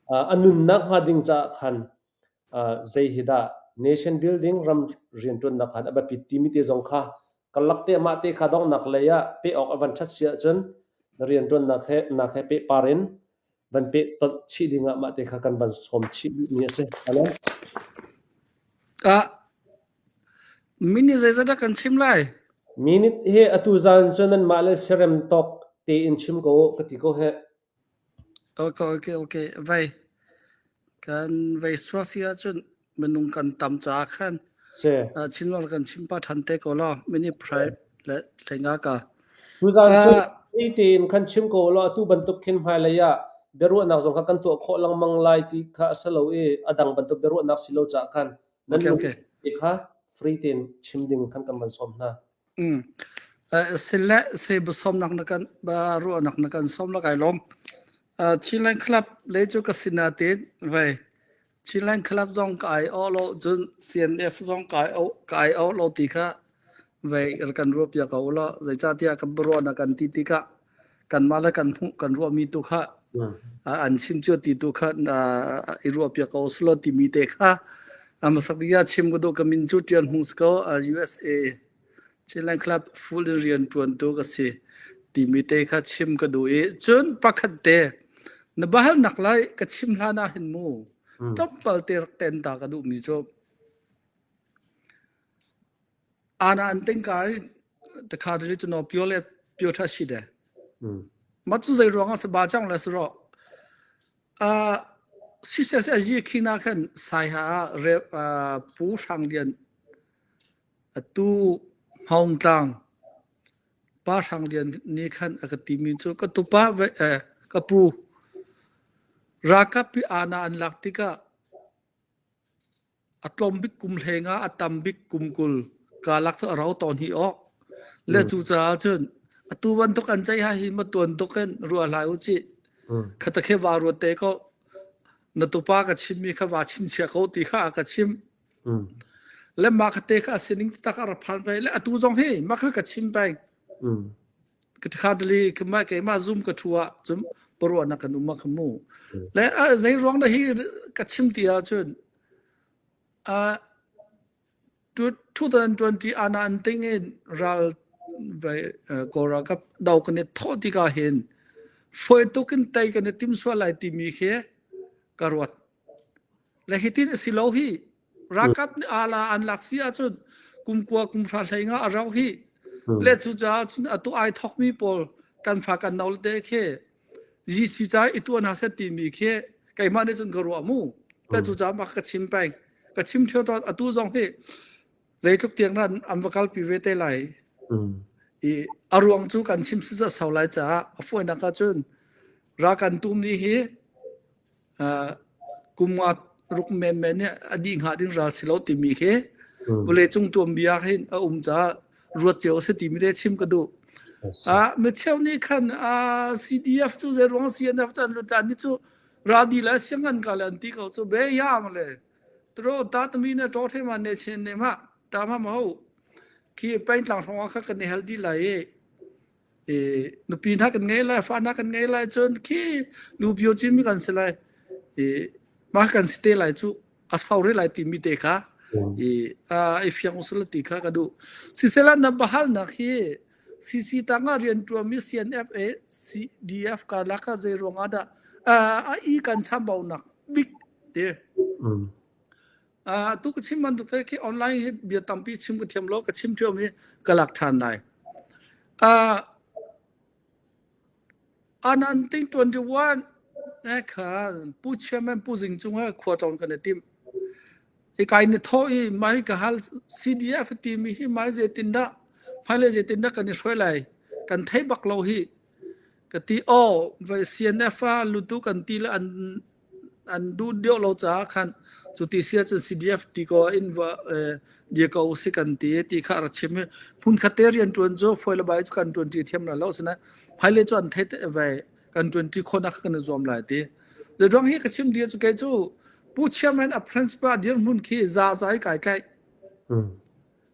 A nunnak hnga ding caah khan zei hi dah nation building ram rianṭuannak khan a biapit timi te zong kha karlak te mah te kha donghnak lei ah peh awk a van ṭhat si ahcun na rianṭuannak he nak he pehpar in van peh tonh chih ding ah mah te kha kan van sawm chih duhmi a si. Hello? Ah, minute zeizat dah kan chim lai? Minute hi atu zan cu nanmah le siarem tawk tein chim ko u ka ti ko heh. Okay, okay, okay. Vei kan vei sual si ahcun minung kan tam caah khan Si. uh, Chinwal kan chim pa than te ko law mini pride le thlenga ka. Tuzaan cu Uh, free tein khan chim ko law atu bantuk khin hmailei ah biaruahnak zong kha kan tuah khawh lengmang lai ti kha a si lo i a dang bantuk biaruahnak si lo caah khan nan okay, lung okay. te kha free tein chim ding khan kan van sawm hna. Mm. Uh, sile se bu sawmnak na kan ba ruahnak na kan sawm la kai lawm. Uh, Chinland Club le cu ka sina te vai Chinland Club zong ka ai o lo cun CNF zong ka ai o ka ai o lo ti kha vai kan ruah piak ko lo zeicahtiah kan ruahnak kan ti tikah kanmah le kan hmuh kan ruahmi tu kha Mm. an chim cio ti tu kha i ruah piak ko selaw timi te kha hmasak bik ah chim ka duh ka min cu Tian Hmung si ko USA Chinland Club full in rian ṭuan tu ka si timi te kha chim ka duh i cun pakhat te na bahalnak lai ka chim hlan ah hin mu Mm. tlawmpal te rak ten ta ka duhmi cu Ana an ting ka i takha ri cu no pio le pio tha shi de. Mm. Ma cu zei ruang ah se ba chang le su ro. A. CCSG khina khan Saiha ah Rev. Pu Hrang Lian atu Hmaungtlang Pa Hrang Lian nih khan a ka timi cu ka tupa eh, ka pu ralkap pi aana an lak tikah A tlawm bik kum hleng ah a tam bik kum 20 kaa lak cu a rau tawn hi awk. Le cucaah cun atu bantuk an ceih ha hi ma tuan tuk in ruah hlai u cih. Khata khi va ruat te ko. Na tupa ka chimmi kha va chinchiah ko ti kha a ka chim. Le mah kha te kha a sining tak a ra phan ve. Le atu zong hi mah kha ka chim peng. Ka kha dali keimah keimah zoom ka thu ah cun paruahnak kan um ah kha mu. Le zei ruang dah hi ka chim ti ahcun uh, 2020 ana an ting in ral vai Kawl ralkap do kan i thawh tikah hin foi tuk in tei kan i tim sual lai timi khi ka ruat. Le hitin a si lo hi ralkap nih ala an lak si ahcun kum kua kum hra hlei nga a rau hi. Le cucaah cun atu ai thawkmi pawl kan fa kan no te khi GC ca i tuah hna seh timi khi keimah nih cun ka ruah mu. Le cucaah mah ka chim peng. Ka chim ṭheo tawn atu zong hi zeitluk tiang dah an va kalpi ve te lai. I a ruang cu kan chim si sau lai caah a fawinak ahcun ra kan tum ni hi kum nga ruk menmen nih a dih hnga ding ral si lo timi khi vawleicung tuanbia hin a um caah ruat cio a si timi te chim ka duh. Ah micheu nih khan CDF cu zei ruang CNF cu an lut la ni cu radi le siangan ka le an ti ko cu be ya ma le tro ta tami ne to the ma ne chen ne ma ta ma ma ho khi pain tlang hrawng kha kan i hal di lai i i nupi hna kan ngei lai fa hna kan ngei lai cun khi lu bio cimi kan si lai i mah kan si te lai cu a sau re lai timi te kha i i fiang usula ti kha ka duh sisela na bahalnak hi CC tangah rian ṭuanmi CNF e CDF karlak ah zei ruang ah dah a i kan chambaunak bik te Tu ka chim bantuk te khi online hi bia tampi chim ka thiam lo ka chim ṭhiam i ka lak ṭhan lai. Uh, anan ting 21 eh khan Pu Chairman Pu Zing Cung he khua tawn kan i tim. I kai ni tho i mai ka hal CDF timi hi mai zeitin dah hmailei zeitin dah kan i hruai lai kan thei bak lo hi ka ti aw vai CNF a lutu kan ti le an an duh deuh lo caah khan cu ti si ahcun CDF ti ko in va dia ko si kan ti ti kha ra chim i phun khat te rian ṭuan cu foi le bai cu kan ṭuan ṭi thiam la lo sinain hmailei cu an thei ve kan ṭuan ṭi khawhnak kan i zuam lai ti zeruang hi ka chim dia cu kei cu pu chairman a principal dirhmun khi za za i kai tlaih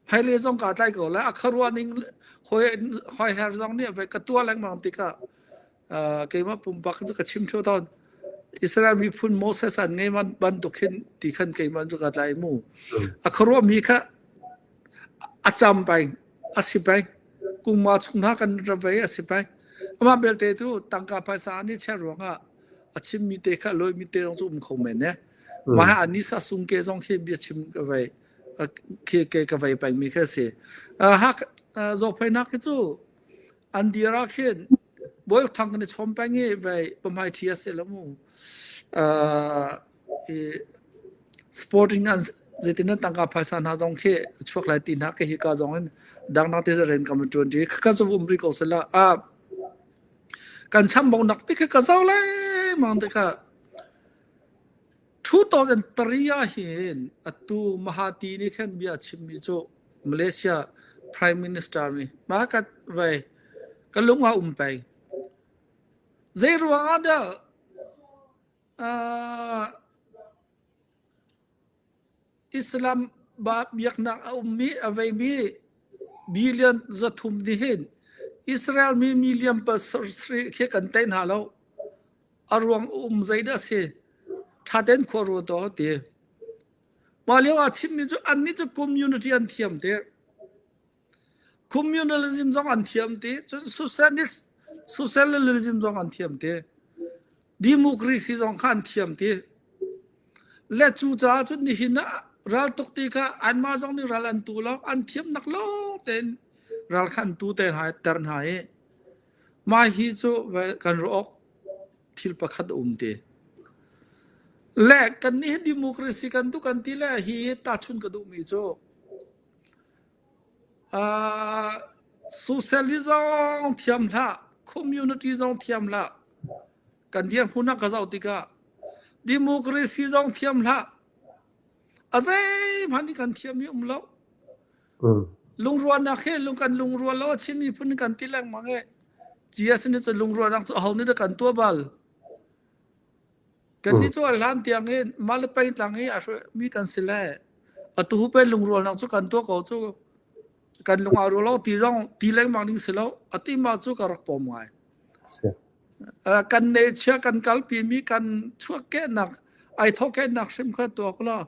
hmailei zong kaa tlai ko lai a kharuah ning hoi hoi her zong nih ve ka tuah lengmang tikah keimah pumpak cu ka chim ṭheo tawn. Israel miphun Moses an ngei bantuk hin ti khan keimah cu ka tlai mu. A khuaruahmi kha a cam peng, a si peng. Kumma chung hna kan ra ve a si peng. Amah belte tu tangka phaisa an i cher ruangah a chimmi te kha lawimi te zong cu um kho men ne. Mah hi Anisa Sungke zong khi bia chim ka vei khi ke ka vei pengmi khi a si. Hak zohpheinak khi cu An dir ah khin Bawi Thang kan i chawm peng i vei pamhmai ṭhi a si lo mu. Uh, i sporting an zeitin an tangka phaisa hna zong khi a chuak lai ti hna ke hi ka zong in dangdang te ren kam ṭuan ṭi ka cu um ri ko sela a kan chambaunak pi khi ka zo lengmang te kha 2003 ah hin atu Mahati nih khan bia a chimmi cu Malaysia Prime Minister nih mah ka vei ka lung ah um peng. Zei ruang ah dah uh, Islam biaknak a ummi a veimi billion 300 nih hin Israel mi million pasarih khi kan tei hna lo. A ruang um zeidah a si? Ṭha tein khua ruat aw ti. Mah lio ah chimmi cu annih cu community an thiam ti. Communalism zong an thiam ti. Cun socialist, socialism zong an thiam ti. Democracy zong kha an thiam ti. Le cu caah cun nihin ah raltuk ti kha anmah zong nih ral an tu lo, an thiamnak lawng tein ral kha an tu te hna ter hna i Mah hi cu kan ruah awk thil pakhat a um ti. Le kan nih democracy kan duh kan ti le hi tahchun ka duhmi cu uh, socialism zong thiam hlah, community zong thiam hlah. Kan dirhmun ah ka zoh tikah democracy zong thiam hlah. A zeihmanh nih kan thiam i um lo. Lungrualnak hi lung kan lungrual lo a Chin miphun kan ti lengmang i GS nih cun lungrualnak cu aho nih dah kan tuah bal? Kannih cu a hlan tiang in mah le pengtlang i a mi kan si le atu pe lungrualnak cu kan tuah ko cu kan lung aa rual lo ti zong ti lengmang ding si lo ati mah cu ka rak pom ngai. Kan nehchia kan kalpimi kan chuahkehnak ai thawhkehnak hrim kha tuak law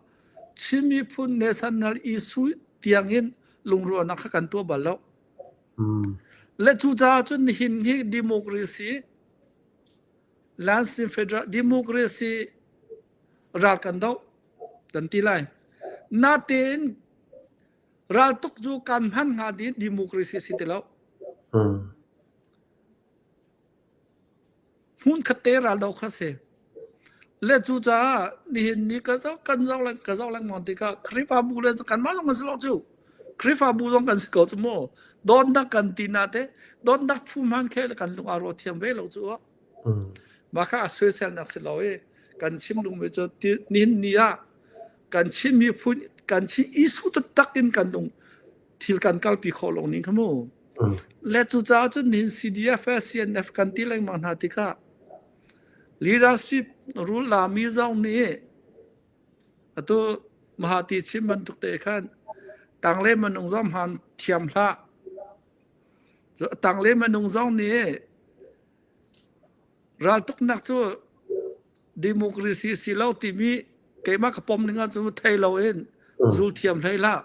Chin miphun national issue tiang in lungrualnak kha kan tuah bal lo. Le cucaah cun nihin hi democracy Lansing Federal Democracy ral kan doh kan ti lai. Natein raltuk cu kan hman hnga ding democracy si ti lo. Hmun khat te ral do kha si. Le cucaah nihin ni ka zoh kan zoh leng ka zoh lengmang tikah Khrihfabu le kanmah zong kan si lo cu. Khrihfabu zong kan si ko cu mu. Dawtnak kan ti na te dawtnak phu hman khe kan lung aa ruah thiam ve lo cu. Mah kha a soiselnak si lo i kan chim lungmi cu nihin ni ah kan Chin miphun kan Chin issue taktak in kan lung thil kan kalpi khawh lo ning kha mu. Le cucaah cun nihin CDF CNF kan ti lengmang hna tikah leadership rule lami zong nih atu Mahati chim bantuk te khan tangle minung zong hman thiam hlah. Tangle minung zong nih raltuknak cu democracy si lo timi keimah ka pom ning ahcun thei loin zul thiam hlei hlah.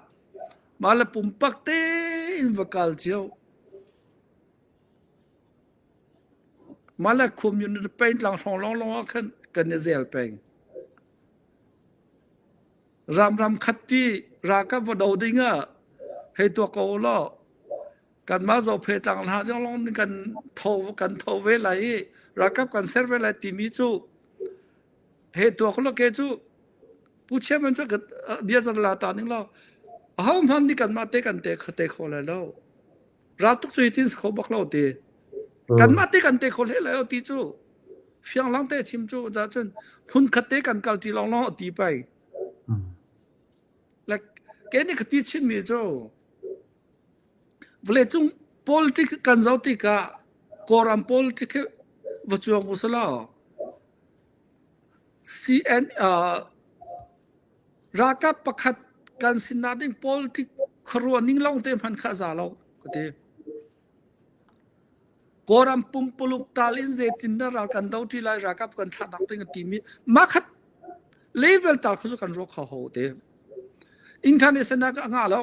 Mah le pumpak tein va kal cio. Mah le community pengtlang hrawng lawnglawng ah khan kan i zel peng. Ramram khat ti ralkap va do ding ah hei tuak ko law kanmah Zophe tlang hna lawng kan tho kan tho ve lai i ralkap kan ser ve lai timi cu he tuak lo ke cu pu chairman cu bia zan la ta ning law aho hmanh nih kanmah te kan te te kho lai lo raltuk cu hitin kho bak lo ti kanmah te kan te kho hle lai lo ti cu fiang lang te chim cu za cun phun khat te kan kal ti long long ti pai like ke ni khati chin mi cu vawleicung politics kan zoh tikah Kawlram politics va cuang usalaw CN uh, ralkap pakhat kan sinnak ding politics khuaruah ning lawng te hman kha za lo ka ti. Kawlram pumpuluk tal in zeitin dah ral kan do ti lai ralkap kan thlah nak ding a timi mah khat level tal kha cu kan ruah kho ho te. International ka ngah lo.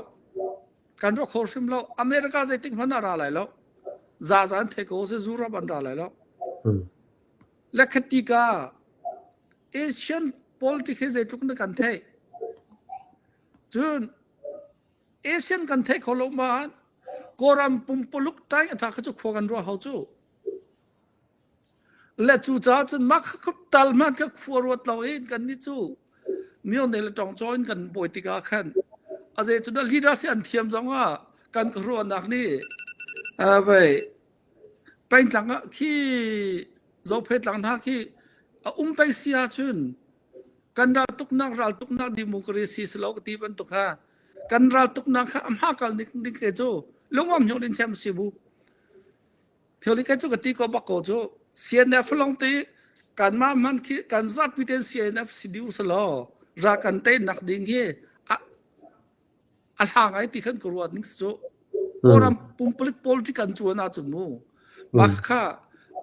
Kan ruah kho hrim lo. America zeitik hmanh ah ra lai lo. Za za an thei ko se Europe an ra lai lo. Le khati ka Asian politics hi zeitluk na kan theih. Cun Asian kan theih kho lo ma Kawlram pumpuluk tai a tha kha cu khua kan ruah hau cu. Le cu caah cun mah kha tal hmanh kha khua ruat lo in kan nih cu myo ne le tawng caw in kan bawi tikah khan a zei cu leadership an thiam zong ah kan khuaruahnak nih vei Pengtlang ah khi Zophei tlang hna khi a um peng si ahcun kan raltuknak raltuknak democracy si lo ka ti bantuk ha kan raltuknak kha a hma kal ning ding ke cu lungam hnyo din chem si bu Phioli ke cu ka ti ko bak ko cu CNF long ti kan mah man khi kan zapi ten CNF si diu salo ra kan te nak ding hi a hla ngai ti khan ka ruat ning cu Kawlram pumpulik politic kan cuan ahcun mu mah kha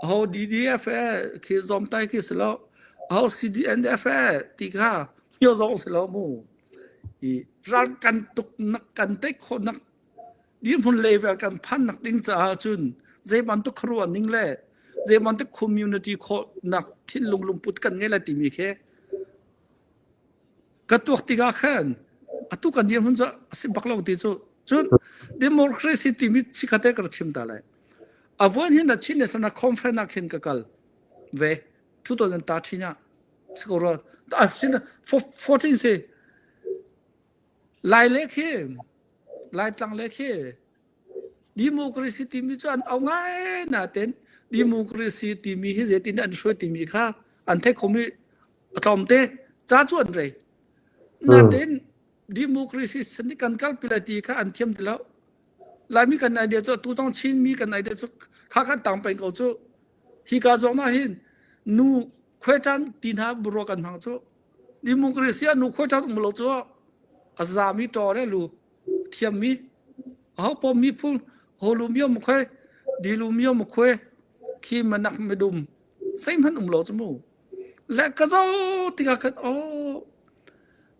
ho DDF e khi zawmtai khi si lo ho CDNF e ti kha hmio zong si lo mu i ral kan tuk nak kan tek khawh nak dirhmun level kan phan nak ding caah cun zei bantuk khuaruah ning le zei bantuk community khawh nak thinlung lungput kan ngei lai timi khi Ka tuak tikah khan atu kan dirhmun cu a si bak lo ti cu cun democracy timi chikkhat te ka rak chim ta lai. A voin hin na Chin National Conference ah khin ka kal ve 2013 ah si ko rua. Sin 14 si. Lai le khi Laitlang le khi democracy timi cu an au ngai nain democracy timi hi zeitin an hruai timi kha an theih khomi a tlawmte ca cu an rei. Nain democracy sani kan kalpi lai ti kha an thiam ti lo. Laimi kan idea cu tu tong Chinmi kan idea cu kha khan tang peng ko cu. Hi ka zong ah hin nu khuaiṭan ti hna buruak kan hmang cu. Democracy ah nu khuaiṭan um lo cu a zami ṭaw le lu thiammi aho pom mi phun holu mio mu khuai dilu mio mu khuai khi manak midum seihmanh um lo cu mu. Le ka zo tikah khan oh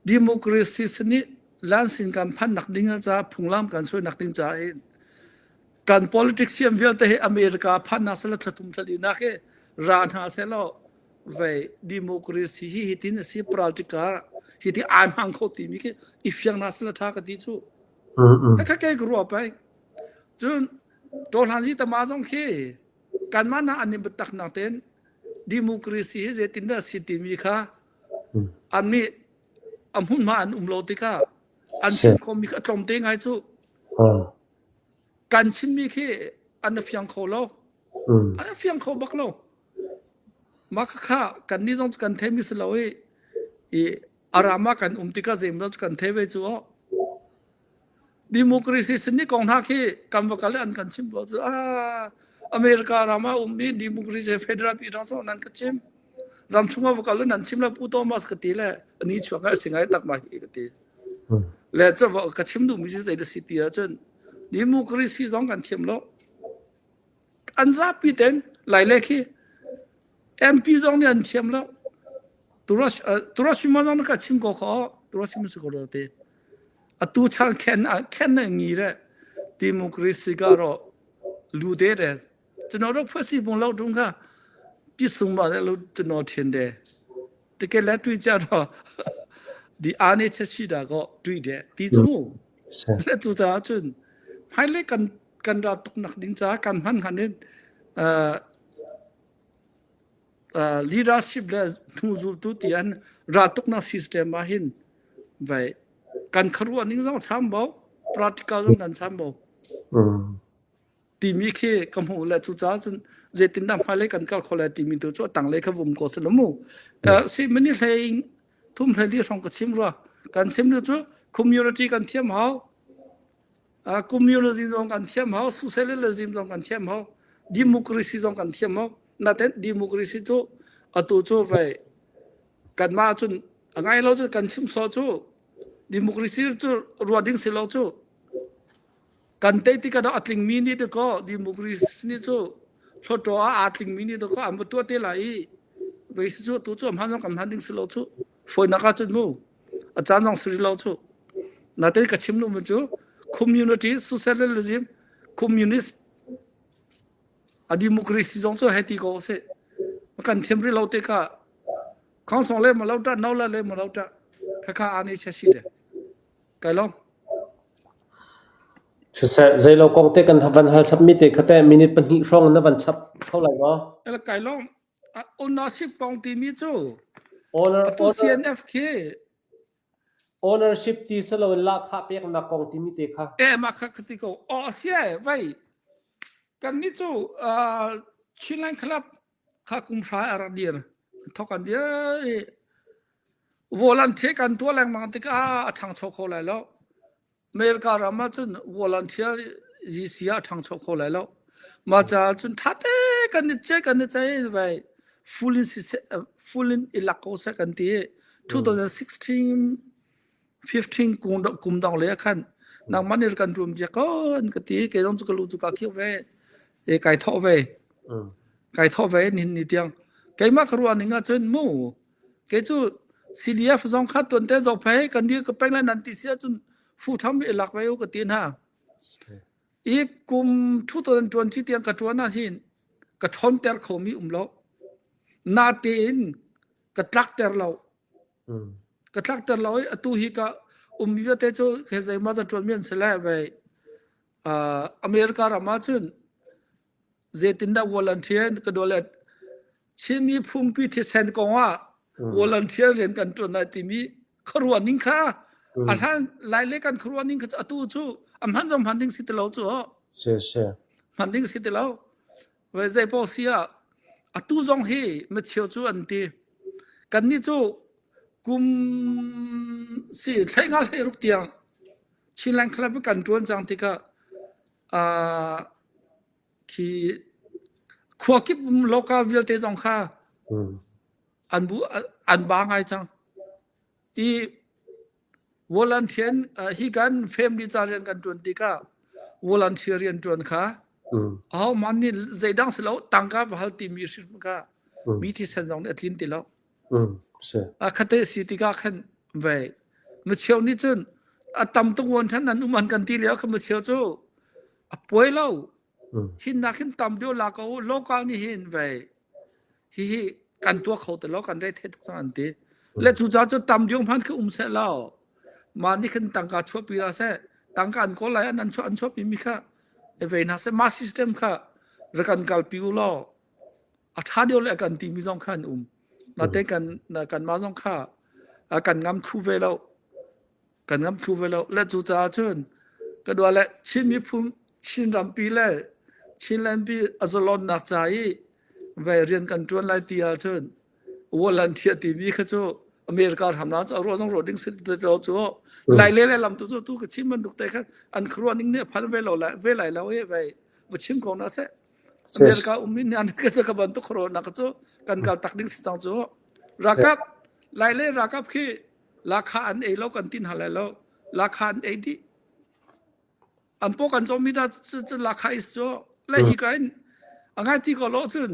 democracy sani lansin kan phan nak ding ca phunglam kan suai nak ding ca in kan politics siam vialte hi America phan na sela thlathum thlali nak hi ra hna selaw vei democracy hi hitin a si practical hi ti ai hmang kho ti mi khi i fiang na sela tha ka ti chu ka ke ka ruwa pai cun to hlan zi tama zong khi kanmah na an i biatak nak ten democracy hi zeitindah si timi kha an nih a hmunhma an um lo tikah an chim khomi kha a tlawmte ngai cu kan chimmi khi an fiang kho lo an fiang kho bak lo mah kha kan nih zong kan theimi si lo i i arama kan um tikah zeimaw cu kan thei ve cu aw Democracy sini kong hna khi kan va kal i an kan chim lo cu ah America ram ah ummi democracy federal pi ram nan ka chim ram chung ah va kal nan chim la Pu Thomas ka ti le ani chuak ngai si ngai tak ma hi ka ti le cu ka chim duhmi cu zei da si ti ahcun democracy zong kan thiam lo an zapi ten lai le khi MP zong nih an thiam lo Turashima zong ka chim ko kho Turashima si ko lo te atu chan khen khen na ngi re democracy ga ro lu de re ကျွန်တော်တို့ဖွဲ့စည်းပုံလောက်တုန်းကပြည့်စုံပါတယ်လို့ကျွန်တော်ထင်တယ်တကယ်လက်တွေ့ကြတော့ဒီအားနေချက်ရှိတာကတွေ့တယ်ဒီကျမို့လက်တူတာချွန်းဖိုင်လေကန်ကန်ရာตุกนักดิงจ้ากันหันหันนี่เอ่อ leadership le hnuzultu tian raltuknak system ah hin vai kan kharuah ning zong cham bo practical zong kan cham bo timi khi ka hmuh le cu ca cun zeitindah hmailei kan kal kho lai timi tu cu a tanglei kha vum ko sila mu si mani hlei thum hlei li hrawng ka chim rua kan chim lu cu community kan thiam hau Communism zong kan thiam hau, socialism zong kan thiam hau, democracy zong kan thiam hau. Naten democracy cu atu cu vai kanmah cun a ngai lo cu kan chim sawh cu democracy cu ruah ding si lo cu kan tei tikah a tlingmi nih dakaw democracy nih cu hluttaw ah aa tlingmi nih dakaw an va tuah te lai i vei si cu tu cu hman zong kan hman ding si lo cu fawinak ah cun mu a caan zong si rih lo cu natein ka chim duhmi cu community socialism communist a democracy zong cu hei ti ko sih kan thiam rih lo tikah khong le ma lo ta no la le ma lo ta khakha ani che si de kai long Siseh zeilo kong te kan van hal chap mi te khate minute pahnih hrawng na van chap kho lai maw? El kai long Ownership kong timi cu Owner, atu owner, CNF khi ownership ti siloin lahkhah peknak kong timi te kha. eh mah kha ka ti ko. Oh si eh vai kan nih cu uh, Chinland Club kha kum hra a rak dir. Thok an dir i Volunteer kan tuah lengmang tikah a ṭhangcho kho lai lo. America ram ah cun volunteer GC ah a ṭhangcho kho lai lo. Mah caah cun ṭhate kan i ceih kan i ceih vai full in siseh full in i lak ko seh kan ti. 2016 15 kum kum dong le khan nangmah nih kan rum bia ko an ka ti kei zong cu ka lu cu ka khiu ve e kai thawh ve kai thawh ve nihin ni tiang keimah ka ruah ning ah cun mu Kei cu CDF zong kha tuante zong phei kan dir ka peng lai nan ti si ahcun fu tham i lak ve u ka ti hna. I kum 2020 tiang ka tuan ah hin ka ṭhawnter khomi um lo. Natein ka tlakter lo. Ka tlakter lo i atu hi ka ummi vialte cu he zeimaw za ṭuanmi an si le vei America ram ah cun zeitindah volunteer ka duh le Chinmi phungpi thisen kong ah. Volunteer rian kan ṭuan lai timi khuaruah ning kha a hlan lai le kan khuaruah ning kha cu atu cu a hman zong hman ding si ti lo cu. Si si. Hman ding si ti lo. Ve zei paoh si ah atu zong hi micheu cu an ti. Kannih cu kum si thlei nga hlei ruk tiang Chinland Club kan ṭuan cang tikah uh, khi khua kip local vialte zong kha an bu an ba ngai cang. I volunteer hi kan family ca rian kan ṭuan tikah volunteer rian ṭuan kha ahohmanh nih zeidang si lo tangka va hal timi hrim kha mi thisen zong nih a tlin ti lo. A khate si tikah khan ve micheu nih cun a tam tuk vuan ṭhan nan um an kan ti lio kha micheu cu a puai lo. Hin nak hin tam deuh la ko local nih hin ve hihi kan tuah kho ti lo kan rei the tuk cang an ti. Le cu ca cu tam deuh hmanh khi um seh law mah nih khin tangka chuahpi ra seh tangka an kawl lai an an chuah an chuahpi mi kha ve hna seh mah system kha rak kan kalpi u law a ṭha deuh le a kan timi zong kha an um. Natein kan kanmah zong kha kan ngam thlu ve lo. Kan ngam thlu ve lo. Le cucaah cun ka dua le Chin miphun Chin rampi le Chinland pi a zalonnak ca i ve rian kan ṭuan lai ti ahcun volunteer timi kha cu America hramnak cu a ruah zong ruah ding si lo cu lai le le lam tu cu tu ka chim bantuk te khan an khuaruah ning nih a phan ve lo lai ve lai lo i ve va chim ko na seh America um in an ka ka bantuk khuaruahnak cu kan kal tak ding si cang cu ralkap lai le ralkap khi lakha an ei lo kan tin hal lai lo lakha an ei dih an po kan cawmi da cu lakha is cu le hi ka in angai ti ko lo cun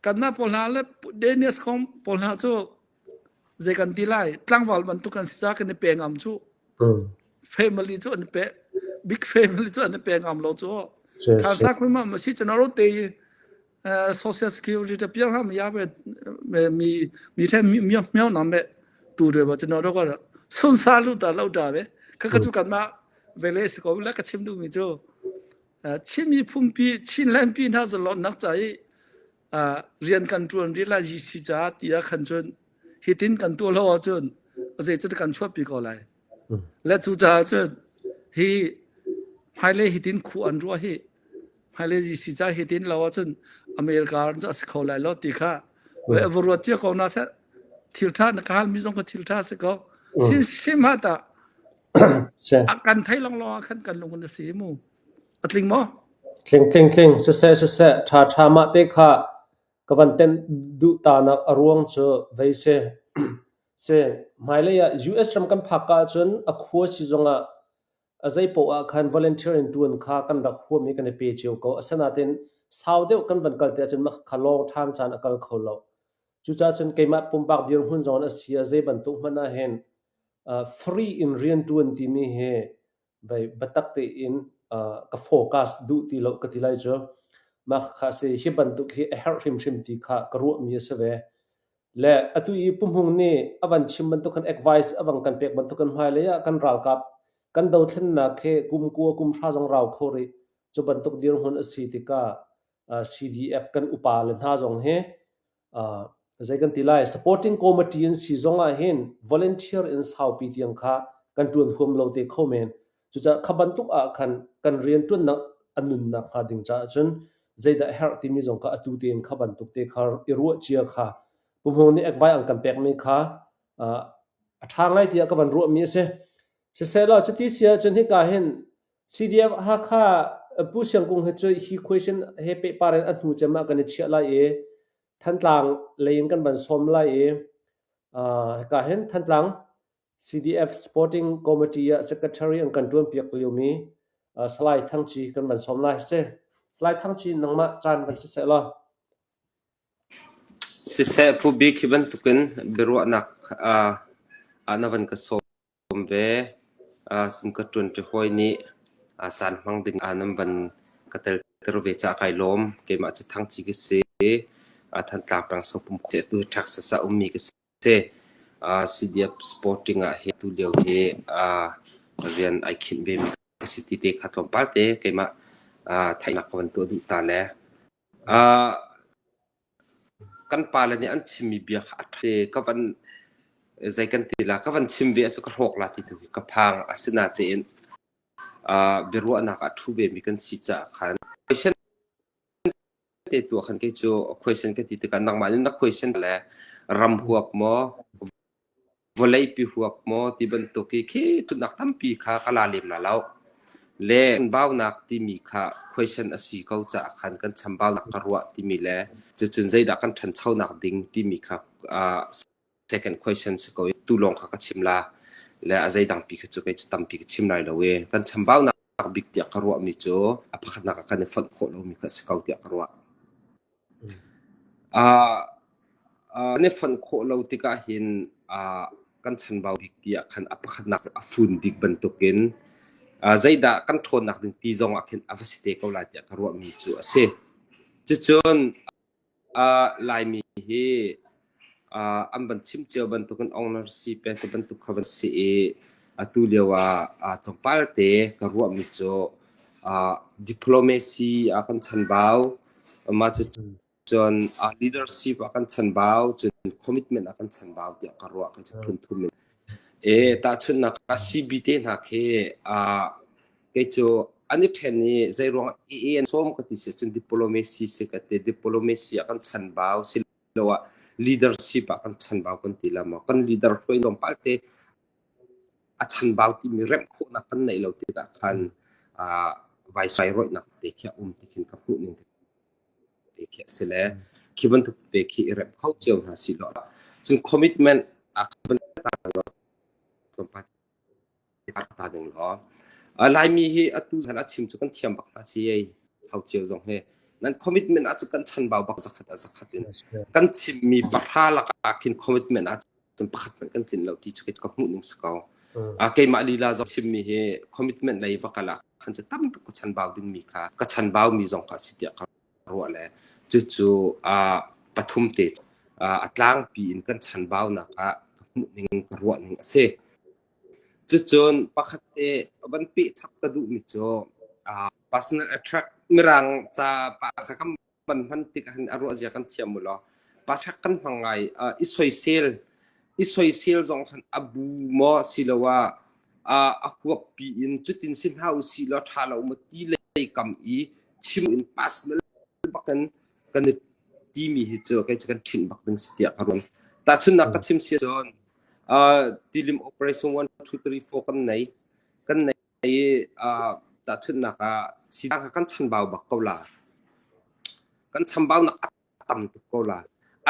kanmah pawl hna le Daniels kong pawl hna cu zei kan ti lai tlangval bantuk kan si ca kan i pe ngam cu family cu an pe big family cu an i pe ngam lo cu thansa khun ma ma si chano te social security te piang ham ya be mi mi the mi miao nam be tu re ba chano ro ka sun sa lu ta lo ta be ka ka chu kan ma vele se ko la ka chim du mi chu Chin miphun pi Chinland pi hna zalonnak ca i rian kan ṭuan rih lai GC ca ti ah khan cun hitin kan tuah lo ahcun zei cu kan chuahpi ko lai. Le cucaah cun hi hmailei hitin khu an ruah hi hmailei GC ca hitin lo ahcun America ram cu a si kho lai lo ti kha va ruat cia ko na seh thil ṭha na ka halmi zong kha thil ṭha si ko. Sin sim ha ta A kan thei lawnglawng ah khan kan lung na si mu. A tling maw? Tling tling tling siseh siseh ṭha ṭha mah te kha ka van tenh duh ta nak a ruang cu vei si. Si hmailei ah US ram kan phak ka ahcun a khua si zongah a zei poah ah khan volunteer in ṭuan kha kan rak huam i kan i pe cio ko. Asinain sau deuh kan van kal te ahcun mah kha long time caan a kal kho lo. Cucaah cun keimah pumpak dirhmun zong in a si a zei bantuk hmanh ah hin free in rianṭuan timi hi vei biatak tein ka focus duh ti lo ka ti lai cu. Mah kha si hi bantuk hi a herh hrimhrim ti kha ka ruahmi a si ve. Le atu i Pu Hmung nih a van chim bantuk khan advice a van kan pek bantuk kan hmailei ah kan ralkap kan dothlennak hi kum kua kum hra zong rau kho rih. Cu bantuk dirhmun a si tikah CDF kan upa le hna zong hi zei kan ti lai supporting committee in si zong ah hin volunteer in saupi tiang kha kan ṭuan huam lo te kho men. Cucaah kha bantuk ah khan kan rianṭuannak a nunnak hnga ding caah cun zeidah a herh timi zong kha atu tein kha bantuk te kha i ruah cia kha Pu Hmung nih advice an kan pekmi kha a ṭha ngai tiah ka van ruahmi a si. Siseh cuti si ahcun hika hin CDF Hakha Pu Siang Kung hi cu hi question he pehpar in a hnu cem ah kan i chiah lai i Thantlang lei in kan van sawm lai i hika hin Thantlang CDF Sporting Committee ah secretary an kan ṭuanpiak liomi Salai Thang Ci kan van sawm lai. Si, Salai Thang Ci nangmah caan van si seh law. Siseh Pu Bik hi bantukin biaruahnak ah na van ka sawm. Ve. Cun ka ṭuanṭi hawi nih caan hmang ding ah nan van ka telter ve caah kai lawm. Keimah cu Thangci ka si. Thantlang peng Sopum tu hi Texas ah ummi ka si. CDF Sporting ah hi tulio hi rian ai khinh vemi ka si ti te kha tlawmpal te keimah theihnak ka van tuah duh ta le. Kan pale nih an chimmi bia kha a ṭha ka van zei kan ti la ka van chim ve ahcun ka hrawk la ti tu hi ka phang. Asinain biaruahnak ah ṭhu vemi kan si caah khan question te tu ah khan kei cu question ka ti tikah nangmah nih na question le ram huap maw vawleipi huap maw ti bantuk hi khi ṭhutnak tampi kha ka la lem la lo. Le baunak timi kha question a si ko caah khan kan chambaunak ka ruah timi le cucun zeidah kan ṭhanchonak ding timi kha uh, second question si ko i tu lawng kha ka chim la le a zeidang pi kha cu kei cu tampi ka chim lai lo i kan chambaunak bik tiah ka ruahmi cu a pakhatnak ah kan i fonh khawh lomi kha a si ko tiah ka ruah. Uh, uh, kan i fonh khawh lo tikah hin uh, kan chanbau bik tiah khan a pakhatnak a fun bik bantukin uh, zeidah kan ṭhawnnak ding ti zong ah khin a va si te ko lai tiah ka ruahmi cu a si. Cucun Laimi hi an van chim cio bantukin ownership ti bantuk kha van si i atu lio ah tlawmpal te ka ruahmi cu diplomacy ah kan chanbau, mah cucun leadership ah kan chanbau, cun commitment ah kan chanbau tiah ka ruah. Kei cu phunthum in. Tahchunhnak ah CB te hna khi kei cu an i ṭhen i zeiruangah AA an sawm ka ti si cun diplomacy si ka ti. Diplomacy ah kan chanbau siloah leadership ah kan chanbau kan ti la maw. Kan leader hruai tlawmpal te a chanbau timi remh khawhnak kan neih lo tikah khan vai rawihnak te khi a um ti khin ka hmuh ning te khi a si le khi bantuk te khi i remh kho cio hna si law cun commitment a tlawmpal ta ding law Laimi hi atu zan a chim cu kan thiam bak hna ci ei hau cio zong hi nan commitment ah cu kan chanbau bak zakhat a zakhat in kan chimmi pahra lakah khin commitment ah cun pakhat hmanh kan tlin lo ti cu ka hmuh ning si ko. Keimah lila zong chimmi hi commitment lei va kal ah khan cu tam tuk ka chanbau dingmi kha ka chanbau mi zong kha a si tiah ka ruah le cucu pathum te a tlangpi in kan chanbaunak ah ka hmuh ning ka ruah ning a si. Cucun pakhat te van peh chap ka duhmi cu personal attract mirang ca pa kha kan van hman tik ahhin a ruah zia kan thiam u law pasak kan hmang ngai i soisel i soisel zong khan a bu maw siloah a huap pi in cutin si hna u si law ṭha lo maw ti lei kam i chim in personal bakin kan i timi hi cu kei cu kan ṭhinh bak ding si tiah ka ruat. Tahchunhnak ka chim si cun tilim operation 1 2 3 4 kan nei kan nei i tahchunhnak ah sidang kha kan chanbau bak ko la. Kan chambaunak a tam tuk ko la.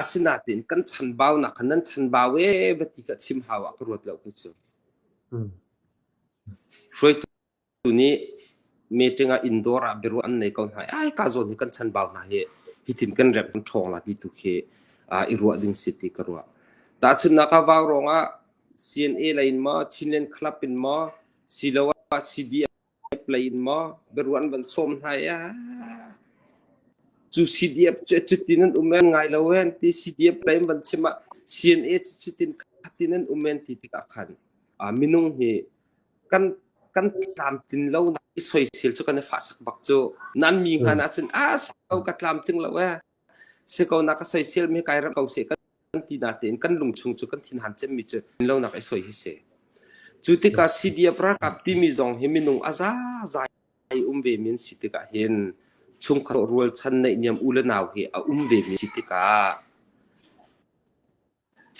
Asinain kan chanbaunak kha nan chanbau ee va ti kha chim hau ah ka ruat lo kei cu. Hruaitu nih meeting ah indoor ah biaruah an nei ko hna i ai ka zawn hi kan chanbau hna hi hitin kan remh kan ṭhawng la ti tu khi i ruah ding si ti ka ruah. Tahchunhnak ah Vaurawng ah CNA lei in maw Chinland Club in maw siloah CDF lei in maw biaruah an van sawm hna i cu CDF cu cutin an um en ngai lo en ti CDF lei in van chim ah CNA cu cutin khatin an um en ti tikah khan minung hi kan kan tlamtlin lo nak i soisel cu kan i fahsak bak cu nan mi hngan ahcun a ko ka tlamtling lo e si ko na ka soisel mi kai ram ko se kan ti na tein kan lungchung cu kan thinhan cemmi cu lo nak i soi hi si cu tikah CDF ralkap timi zong hi minung a za za i um ve mi an si tikah hin chungkhar rualchan neihniam u le nau hi a um ve mi si tikah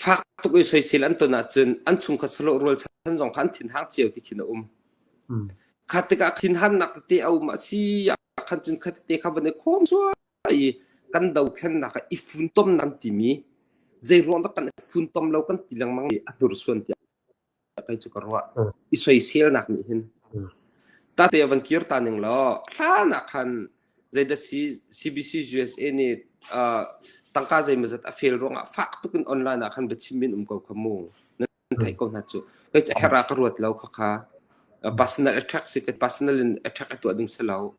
Fak tuk i soisel an ton ahcun an chungkhat sahlawh rualchan zong kha an thinhang cio ti khin a um. Kha tikah thinhannak tete a um a si ah khan cun kha tete kha van i khawm suai i kan dothlennak ah i funtom nan timi zei ruang dah kan i funtom lo kan ti lengmang i a hnursuan tiah kei cu ka ruah. I soiselnak nih hin. Tate van kir ta ning law hlan ah khan zeidah si CBC USA nih uh, tangka zeimawzat a fail ruangah fak tuk in online ah khan biachim in um ko kha mu. Nan theih ko hna cu. Kei cu herh ah ka ruat lo kha kha. Personal attack si ka personal in attack a tuah ding si lo.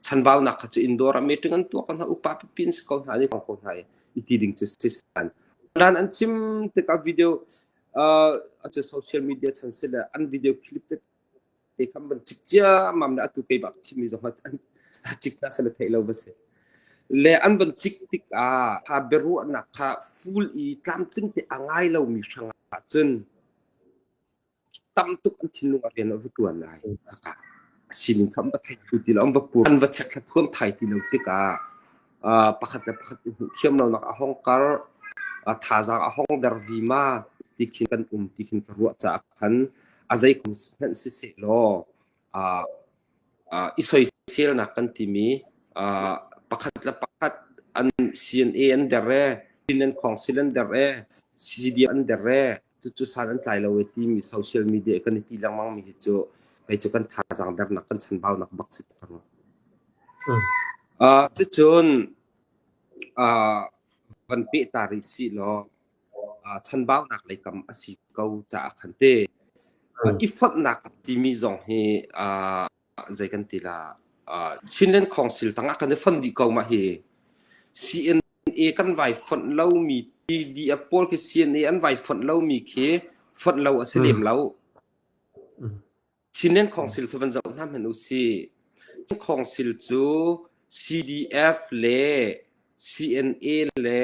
Chanbaunak kha cu indoor ah meeting an tuah ko hna upa pipi in si ko hna ni ko hna i ti ding cu si san. Online an chim tikah video uh, social media chan si le an video clip te te khan van cik ciammam le atu kei bak chimmi zong an cik ta sale theih lo va si. Le an van cik tikah kha biaruahnak kha full i tlamtling te a ngai lomi hrangah cun tam tuk an thinlung a rian a va ṭuan lai. A sining kha an va thei tu ti lo, an va pur, an va chekhlat huam thai ti lo tikah pakhat le pakhat i hmuh thiam lonak a hong kar, thazaang a hong der vima ti khin kan um ti khin ka ruah caah khan a zei kum hmanh siseh law i soiselnak kan timi pakhat le pakhat an CNA an der e, Chin an Council an der e, CDF an der e, cucu san an tlai lo e timi social media kan i ti lengmang mi hi cu kei cu kan thazaang dernak kan chanbaunak bak si ka ruah. Cucun van peh ta rih sih law chanbaunak lei kam a si ko caah khan te i fonhnak timi zong hi zei kan ti la Chinland Council tangah kan i fonh dih ko mah hi CNA kan vai fonh lomi TDF pawl khi CNA an vai fonh lomi khi fonh lo a si lem lo. Chinland Council khi van zoh hna hmanh u sih. Council cu CDF le CNA le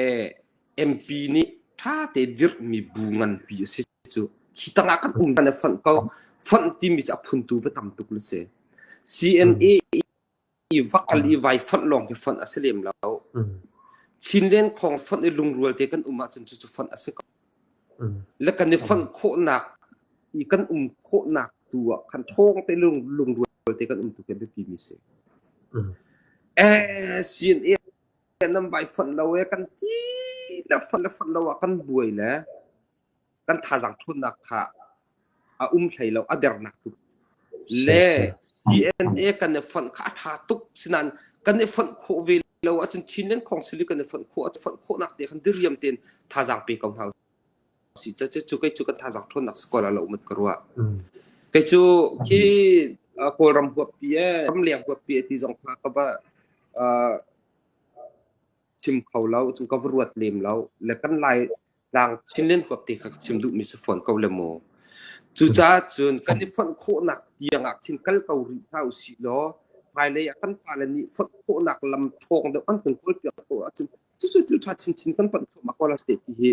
MP nih ṭha te dirhmi bu nganpi a si cu. Khi tangah kan um kan i fonh ko. Fonh timi cu a phuntu va tam tuk na si. CNA i va kal i vai fonh lawng khi fonh a si lem lo. Chinland khong fonh i lungrual te kan um ahcun cucu fonh a si ko. Le kan i fonh khawhnak i kan um khawhnak tu ah khan ṭhawng te lungrual te kan um tu khi a biapi mi si. Eh, CNA nan vai fonh lo e kan ti le fonh le fonh lo ah kan buai le kan thazaang ṭhawnnak kha a um hlei lo a dernak tu le DNA kan i fonh kha a ṭha tuk sinain kan i fonh khawh ve lo ahcun Chinland Council i kan i fonh khawh fonh khawhnak te khan diriam tein thazaang pe ko hna usih cu cu kei cu kan thazaang ṭhawnnak si ko la lo mat ka ruah kei cu khi Kawlram huappi e ramleng huappi e ti zong kha ka va chim kho lo cu ka va ruat lem lo le kan lai tlang Chinland huap te kha ka chim duhmi si fawn ko le mu. Cucaah cun kan i fonh khawhnak tiang ah khin kal ko rih hna usih law hmailei ah kan pale nih fonh khawhnak lam ṭhawng deuh an kan kawlpiak khawh ahcun cucu thil ṭha chinchin kan panh thluahmah ko la te ti hi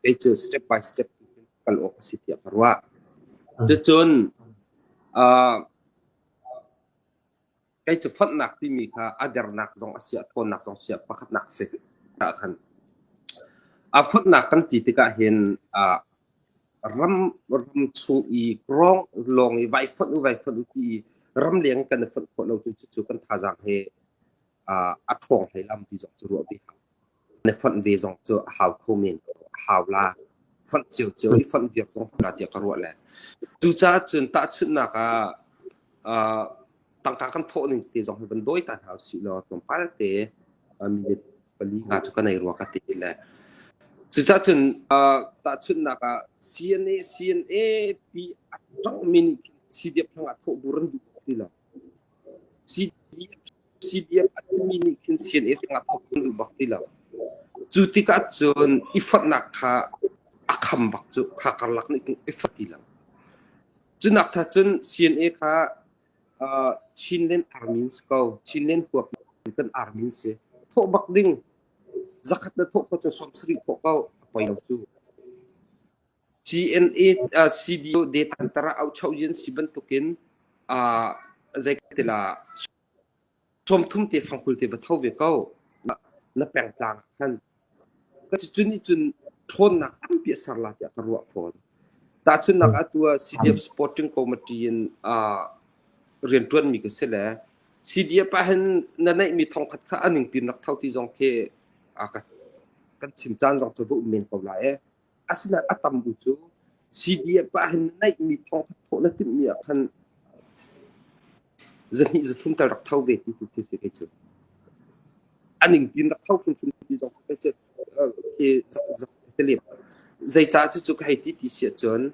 kei cu step by step kal awk a si tiah ka ruah. Cucun uh, Kei cu fonhnak timi kha a dernak zong a siah ṭhawnnak zong siah pakhatnak a si ah khan a fonhnak kan ti tikah hin ah ram ram chung i rawng lawng i vai fonh u vai fonh u ti i ramleng kan i fonh khawh lo tu cucu kan thazaang he a ṭhawng hlei lam ti zong cu ruah ve hau. Na fonh ve zong cu a hau kho men ko, a hau la. Fonh ciocio i fonh viar zong la tiah ka ruah le. Cucaah cun tahchunhnak ah uh, tangka kan thawh ning te zong hi van dawi ta hna usih law tlawmpal te minute pali nga cu ka nei rua ka ti le. Cucaah cun uh, tahchunhnak ah CNA CNA ti a ṭangmi nih CDF hrangah thawh bur an duh ti lo. CDF CDF a timi nih khin CNA hrangah thawh an duh bak ti lo. Cu tikah cun i fonhnak kha a kham bak cu kha karlak nih i fonh ti lo. Cunak cha cun CNA kha uh, Chinland Army si ko. Chinland huap kan army si. Thawh bak ding. Zakhat na thawh ko cu 70 thawh ko. A poi lo cu. CNA uh, CDO detantara aucho yin si bantukin uh, zei tila 30 te fangkul te va tho ve ko na pengtlang khan ka cu nih cun ṭhawnnak tampi a ser la tiah ka ruah fawn. Tahchunhnak atu ah CDF Supporting Committee in uh, rianṭuanmi ka si le CDF ah hin na neihmi thongkhat kha a ningpin rak tho ti zong khi uh, kan chim caan zong cu va um men ko lai e. Asinain a tam u cu CDF ah hin na neihmi thongkhat thawh na timhmi ah khan zahnih zathum tal rak tho ve ti tu khi si kei cu. A ningpin rak tho hrimhrim ti zong kei cu khi te Zeicah cucu ka hei ti ti si ahcun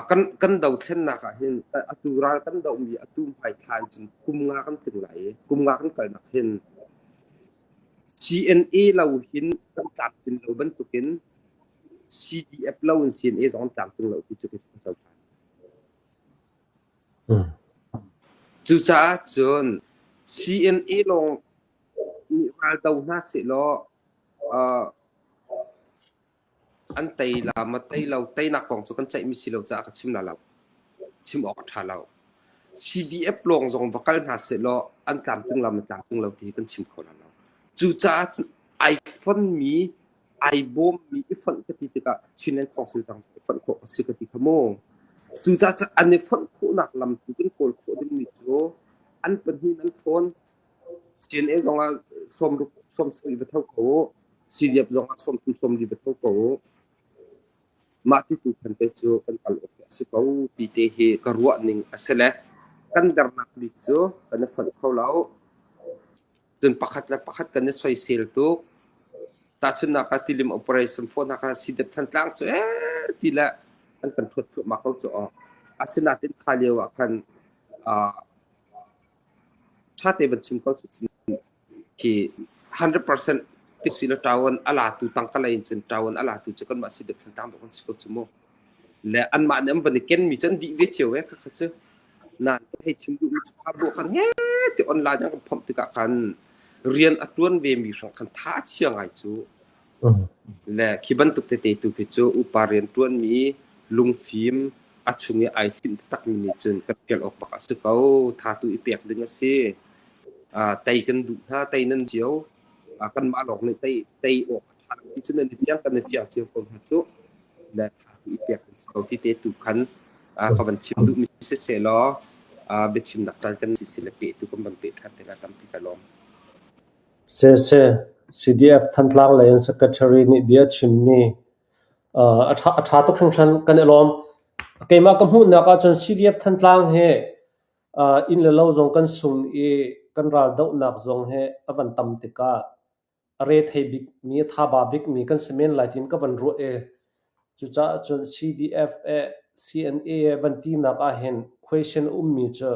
kan kan dothlennak ah hin atu ral kan dohmi atu hmaithla in cun kum nga kan tling lai i kum nga kan kalnak hin CNA lo hin kan tlamtlin lo bantukin CDF lo in CNA zong an tlamtling lo ti cu ka cohlan. Cucaah cun CNA lawng. nih ral do hna sehlaw an tei la ma tei lo teinak kong cu kan ceihmi si lo caah ka chim la lo. Chim awk a ṭha lo. CDF lawng zong va kal hna sehlaw an tlamtling lo ma tlamtling lo ti hi kan chim kho la lo. Cucaah cun ai fonmi ai bawmmi i fonh ka ti tikah Chinland Council tang i fonh khawh a si ka ti kha mu. Cucaah cun an i fonh khawhnak lam tu kan kawl khawh dingmi cu an pahnih an fawn. CNA zong ah 60 70 va tho ko u. CDF zong ah 30 40 va tho ko u. Mah ti tu khan te cu kan kal awk a si ko ti te hi ka ruah ning a si le kan dernak bik cu kan i fonh kho lo. Cun pakhat le pakhat kan i soisel tuk. Tahchunhnak ah tilim operation fawhnak ah CDF Thantlang cu ee ti le an kan thuat thluahmah ko cu aw. Asinain kha lio ah khan uh, ṭha te van chim ko cu khi 100% ti si le ṭawan a latu tangka lei in cun ṭawan a latu cu kanmah CDF Thantlang bak kan si ko cu mu. Le anmah nih an van i kenmi cu an dih ve cio e khakha cu. Nain ka hei chim duhmi cu kha ruah khan he ti online ah kan phomh tikah khan rian a ṭuan vemi hrang khan tha a chia ngai cu. Le khi bantuk tete tu khi cu upa rian ṭuanmi lungfim a chung i ai hlinh taktakmi nih cun kan ṭial awk bak a si ko. Tha tu i pek ding a si. Tei kan duh hna, tei nan cio. Kanmah lawng nih tei tei awk a ṭha lo ti cu nan i fiang kan i fiang cio ko hna cu. Le tha tu i pek an si ko ti te tu khan ka van chim duhmi siseh law biachimnak caan kan si le peh tu kan van peh ṭhan te lai tampi ka lawm. Siseh, CDF Thantlang lei in Secretary nih bia a chimmi a ṭha tuk hringhran kan i lawm. Keimah ka hmuhnak ahcun CDF Thantlang hi inn le lo zong kan sung i kan raldohnak zong hi a van tam tikah a rethei bikmi, a thaba bikmi kan si men lai tiin ka van ruah i cucaah cun CDF eh CNA eh van tinak ahhin question a ummi cu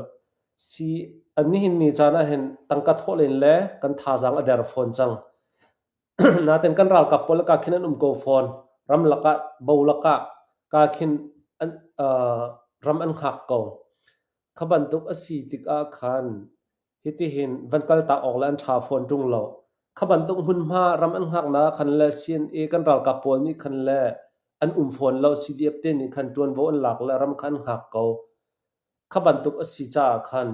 nihin ni caan ahhin tangka thawh len le kan thazaang a der fawn cang. Nain kan ralkap pawl ka khin an um ko fawn. Ramlak ah, bo lakah ka khin an, ram an hngak ko. Kha bantuk a si tikah khan hitihin van kaltak awk le an ṭha fawn ṭung lo. Kha bantuk hmunhma ram an hngaknak ah khan le CNA kan ralkap pawl nih khan le an um fawn lo. CDF te nih khan ṭuanvo an lak le ram kha an hngak ko. Kha bantuk a si caah khan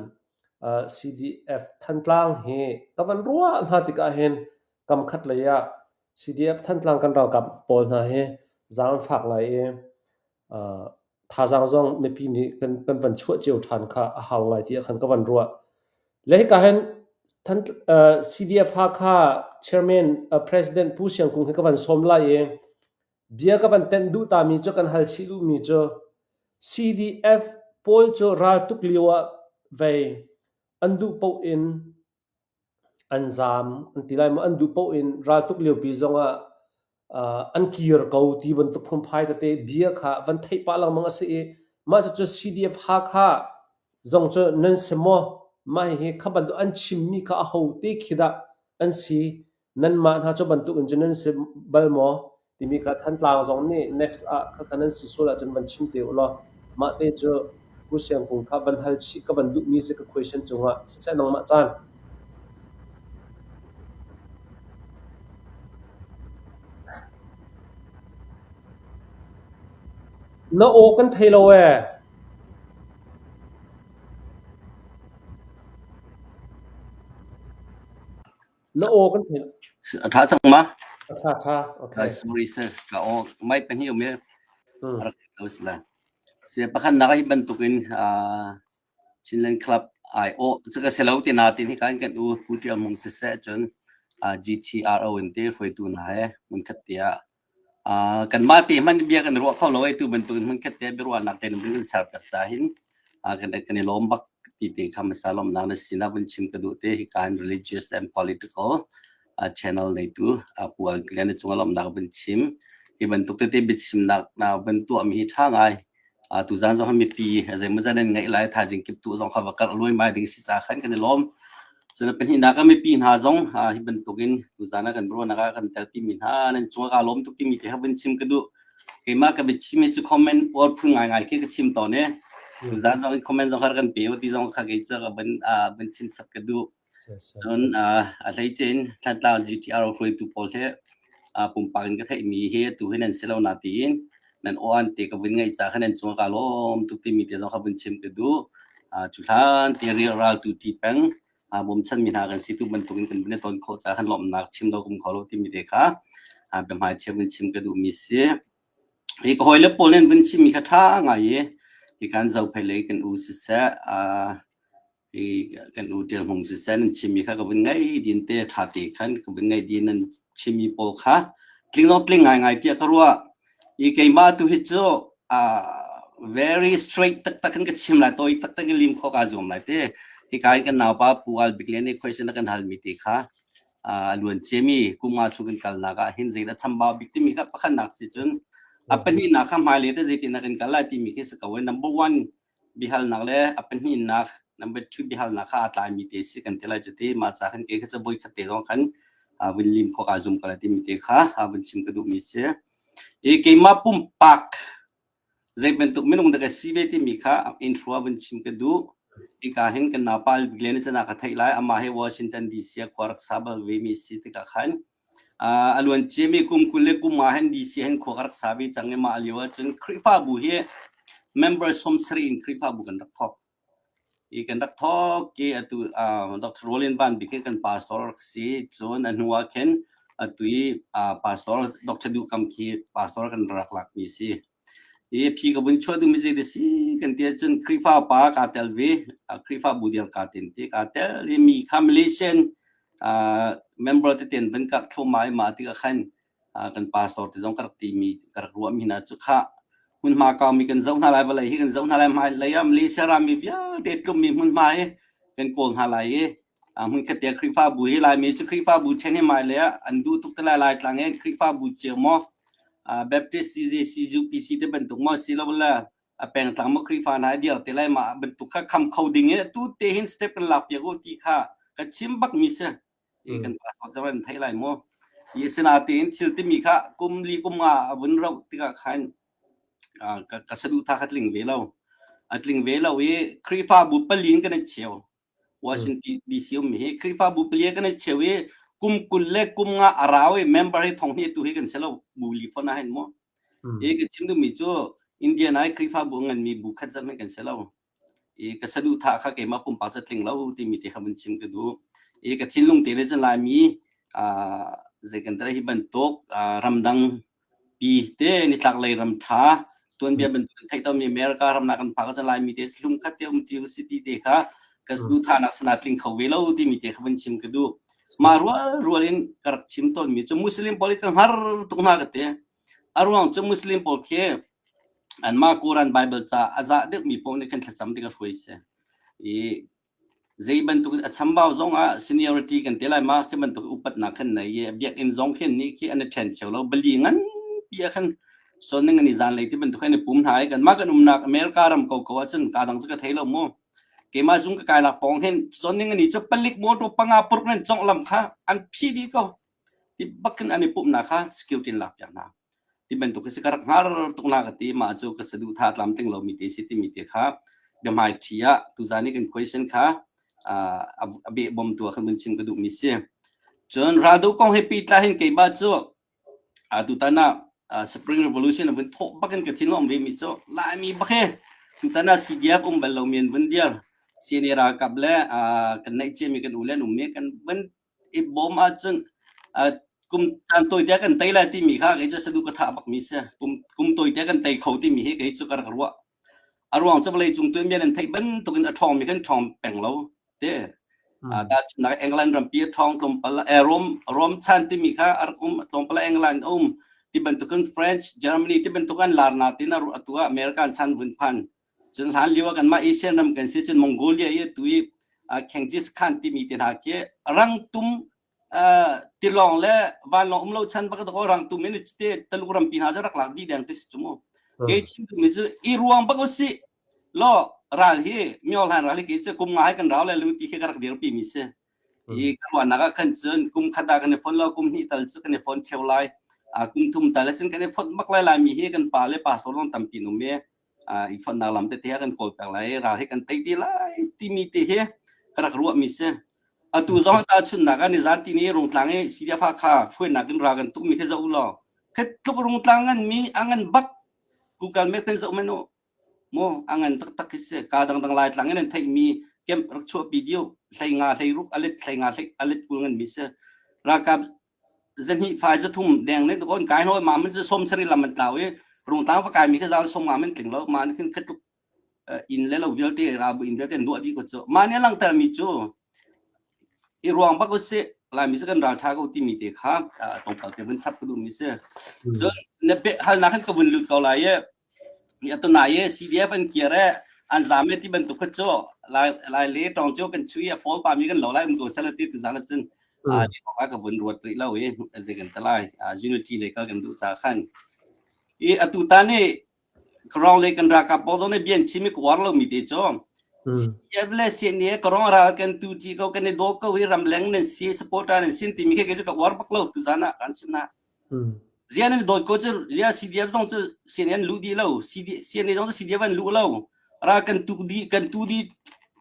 CDF Thantlang hi ka van ruah hna tikah hin kam khat lei ah CDF Thantlang kan ralkap pawl hna hi zaangfak ngai i thazaang zong mipi nih kan, kan van chuah cio ṭhan kha a hau ngai tiah khan ka van ruah. Le hika hin CDF Hakha Chairman President Pu Siang Kung hi ka van sawm lai i bia ka van tenh duh tami cu kan hal chih duhmi cu CDF pawl cu raltuk lio ah vei an duh paoh in an zaam an ti lai maw an duh paoh in raltuk liopi zongah an kir ko ti bantuk phungphai tete bia kha van theih pah lengmang a si i mah cucu CDF Hakha zong cu nan si maw mah hihi kha bantuk an chimmi kha ahote khi dah an si Nanmah hna cu bantukin cun nan si bal maw? timi kha Thantlang zong nih next ah khakha nan si sual ahcun van chim te u law mah te cu Pu Siang Kung kha van hal chih ka van duhmi si ka question cungah siseh nangmah caan. Na aw kan thei lo ee. Na aw kan theih. A ṭha cang ma? A ṭha ṭha. Okay. Sorry sir, ka aw mic pahnih um i a rak theih lo si lai. Si pakhatnak hi bantukin Chinland Club ai aw cu ka si lo ti na tin hi kan kan u Pu Ṭial Hmung siseh cun GTRO in te hruaitu hna he hmunkhat te ah Kanmah te hmanh bia kan ruah kho lo i tu bantukin hmunkhat te biaruahnak te in kan ser piak ca hin kan kan i lawm bak ti te kha hmasa lawmnak na sinah vun chim ka duh te hika in religious and political channel neitu Pu Al Glenn cungah lawmnak vun chim. Hi bantuk tete biachimnak na vun tuahmi hi ṭha ngai. Tuzaan zong hi mipi zeimawzat nan ngeih lai thaizing kiptuh zong kha va karh luaimai ding si caah khan kan i lawm. Cun pahnihnak ah mipi hna zong hi bantukin tuzaan ah kan ruahnak ah kan telpi mi hna nan cungah kaa lawm tuk timi te kha vun chim ka duh. Keimah ka biachim hi cu comment uar phun ngaingai khi ka chim tawn i tuzaan zong in comment zong kha kan pe u ti zong kha kei cu ka van van chim chap ka duh. Cun a hleice in Thantlang GTR hruaitu pawl he pumpak in ka theihmi hi atu hi nan si lo na tiin nan aw-an te ka vun ngaih caah khan nan cung ah kaa lawm tuk timi te zong kha vun chim ka duh. Cu hlan te raltu ṭi peng bawmchanmi hna kan si tu bantukin kan vun i ton khawh caah khan lawmhnak chim lo um kho lo timi te kha biahmai chia vun chim ka duhmi si. Hi ka hawile pawl nih an vun chimmi kha ṭha ngai i hi kan Zophei lei kan u siseh hi kan u Ṭial Hmung siseh nan chimmi kha ka vun ngei din te ṭha te khan ka vun ngei din nan chimmi pawl kha tling lo tling ngaingai tiah ka ruah. I keimah tu hi cu very straight taktak in ka chim lai tawi taktak in lim khawh kaa zuam lai te. Hika in kan naupa Pu Al Bik Lian nih question a kan halmi te kha a luan ciami kum nga chung kan kalnak ah hin zeidah chambau bik timi kha pakhatnak si cun a pahnihnak kha hmailei te zeitin kan kal lai timi khi si ko i number one biahalnak le a pahnihnak number two biahalnak kha aa tlaimi te si kan ti lai cu ti mah ca khan ke kha cu voi khat te zong khan vun lim khawh kaa zum ko lai timi te kha vun chim ka duhmi si i keimah pumpak Zei bantuk minung dah ka si ve timi kha intro ah vun chim ka duh. Hika hin kan naupa Glenn chan ah ka theih lai. Amah hi Washington DC ah khua rak sa bal ve mi si tikah khan a luan ciami kum 20 le kum ah hin DC hin khua ka rak sa ve cang i mah lio ahcun Khrihfabu hi member 70 in Khrihfabu kan rak thawk. I kan rak thawk i atu Dr. Roland Van Bik hi kan pastor rak si. Cun a hnu ah khin atu i pastor Dr. Duh Kam khi pastor kan rak lakmi si. I phi ka vun chuah duhmi zei si kan ti ahcun Khrihfa pa kaa tel ve. Khrihfabu dir kaa tin ti kaa tel i mi kha Malaysian member tete an vun karh thluahmah i mah tikah khan kan pastor te zong ka rak timi ka rak ruahmi hna cu khah hmunhma kaumi kan zoh hna lai vawlei hi kan zoh hna lai hmailei ah Malaysia rami vialte tlummi hmunhma hi kan kawl hna lai i hmunkhat te Khrihfabu hi Laimi cu Khrihfabu ṭhen hi hmailei ah an duh tuk te lai Laitlang in Khrihfabu cio maw Baptist CJC UPC te bantuk maw si lo le a pengtlang maw Khrihfa hna i dir te lai mah bantuk kha kham kho ding in tu te hin step kan lak piak u ti kha ka chim bak mi si i kan pastor cu an theih lai maw i asinain thil timi kha kum li kum nga a vun rauh tikah khan ka, ka saduhthah kha tling ve lo a tling ve lo i Khrihfabu pali in kan i cheu Washington DC um hi Khrihfabu pali kan i cheu i kum 20 le kum nga a rau i member hi thong hi tu hi kan si lo bu li fon ah hin mu i ka chim duhmi cu Indian ai Khrihfabu nganmi bu khat zam hi kan si lo i ka saduhthah kha keimah pumpak cu tling lo timi te kha vun chim ka duh i ka thinlung te le cun Laimi zei kan hi bantuk ramdang pi te nitlak lei ram tha tuanbia bantuk kan theih tomi America ram na kan phak cun Laimi te hlum khat te um ti city te kha ka saduhthahnak sana tling kho ve lo timi te kha vun chim ka duh ma rual rual in ka rak chim tawn mi cu Muslim pawl ka hngar tuk hna ka te a ruang cu Muslim pawl khi anmah Quran Bible ca a zah deuhmi paoh nih khan thlacam tik a hruai si. I zei bantuk a chambau zong ah seniority kan te lai ma khi bantuk upatnak khan nei i biakinn zong khin nih khi an i ṭhen cheu lo bali ngan pi ah khan son ning ani zan lei ti bantuk khan i pum hna i kan mah kan umnak America ram ko ko ahcun ka dang cu ka thei lo mu keimah zung ka kai lak pawng hin son ning ani cu palik motor panga puruk nan cong lam kha an phi dih ko ti bakin an i pumhnak kha security in lak piak hna ti bantuk si ka rak hngar tuk na ka ti mah cu ka saduhthah tlamtling lomi te si timi te kha biahmai ṭhi ah tuzan i kan question kha a beh bom tu ah khan vun chim ka duhmi si cun raldo kong he pehtlai hin keimah cu tutan ah Spring Revolution a vun thawh bakin ka thinlung ve mi cu Laimi bak he tutan ah CDF um bal lomi an vun dir CNA ralkap le kan neih ciami kan u le an um mi kan vun i bawm ahcun kum caan tawite kan tei lai timi kha kei cu sadu ka thah bakmi si. Kum kum tawite kan tei kho timi hi kei cu ka rak ruah. A ruang cu vawlei cung tuanbia nan theih bantukin a ṭhawngmi kan ṭhawng peng lo te. Tahchunhnak England rampi a ṭhawng tlawmpal eh Rome Rome chan timi kha a rak um tlawmpal England a um ti bantukin French Germany ti bantuk an lar natin atu ah American chan vun phan Cun hlan lio ah kanmah Asian ram kan si cun Mongolia i atu i Genghis Khan timi te hna khi rangtum tilawng le vanlawng um lo chan bak ko rangtum in te Taluk rampi hna cu rak lak dih deng ti si cu mu. Kei chim duhmi cu i ruang bak usih law ral hi myohlan ral hi kei cu kum nga hi kan rau le lu ti khi ka rak dirpi mi si. I ka ruahnak ah khan cun kum khat ah kan i fon lo kum hnih tal cu kan i fon theo lai. Kum thum tal cun kan i fonh bak lai Laimi hi kan pa le pastor lawng tampi an um i i fonhnak lam tete ah kan kawl peng lai ral hi kan tei ti lai timi te hi ka rak ruahmi si. Atu zong tahchunhnak ah nizan tini Rungtlang i CDF Hakha hruainak in ral kan tukmi khi zoh u law khi tluk Rungtlang nganmi a ngan bak Google Map in zoh hmanh u. Mu a ngan taktak khi si. Ka dangdang Laitlang in an theihmi camp rak chuahpi dih hlei nga hlei ruk alet hlei nga hlei alet 20 nganmi si. Ralkap zahnih fai zathum deng ne kon kai hoi ma man cu 70 lam an tlau i Rungtlang va kai mi khi zal 50 man tling lo ma ni khin khat tluk inn le lo vialte ralbu inn vialte an duah dih ko cu. Mah nih a langhtermi cu i ruang bak usih Laimi cu kan ralṭha ko timi te kha tlawmpal te vun chap ka duhmi si. Cun na halnak hin ka vun lut ko lai i atu nai i CDF an kir i an zam i ti bantuk kha cu lai lai le tawng cu kan chu i a fall pami kan lo lai um ko sel ti tu zan cun a ka vun ruat rih lo i zei kan ta lai unity le kal kan duh ca khan i atu ta nih Karong le kan ralkap pawl zong nih bia an chim i ka uar lomi te cu CDF le CNA karong ral kan tu ti ko kan i daw ko i ramleng nan si supporter nan sin timi khi kei cu ka uar bak lo tu zan ah kan chim na. Zian an dawt ko cu lia CDF zong cu CNA an luh dih lo CNA zong cu CDF an luh lo ral kan tu di kan tu di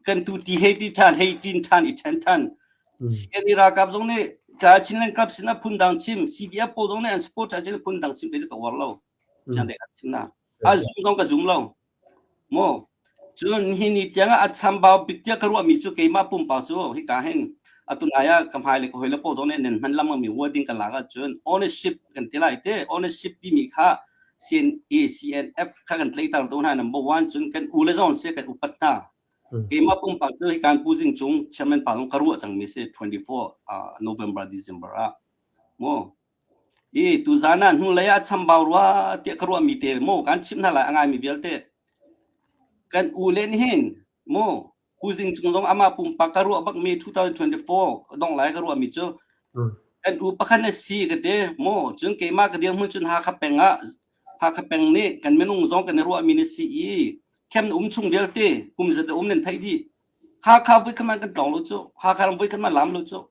kan tu ti hei ti than hei tin than i then than CNA ralkap zong nih ka Chinland Club sinah phundang chim CDF pawl zong nih an support chin phundang chim kei cu ka uar lo. Siang dek chim na. A zum zong ka zum lo. Mo cun hi ni tiang ah a chambau bik tiah ka ruahmi cu keimah pumpak cu hika hin atunai ah ka hmai le ka hoi le pawl zong nih nan hman lengmang mi wording ka lak ahcun ownership kan ti lai te ownership timi kha CNA CNF kha kan tleitar tu hna number one cun kan u le zong si kan upat hna keimah pumpak cu hi kan pu zing cung chairman pa zong ka ruah cangmi si 24 November December ah mo I tuzaan ah hnulei ah chambau rua tiah ka ruahmi te maw kan chimh hna lai a ngaimi vialte. Kan u len hin maw Pu Zing Cung zong amah pumpak ka ruah bakmi 2024 dong lai ka ruahmi cu kan u pakhat na si ka ti maw cun keimah ka dirhmun cun Hakha peng ah Hakha peng nih kan minung zong kan i ruahmi na si i khem na um chung vialte kum zat um nan theih dih Hakha voi khat man kan tlawng lo cu Hakha ram voi khat man lam lo cu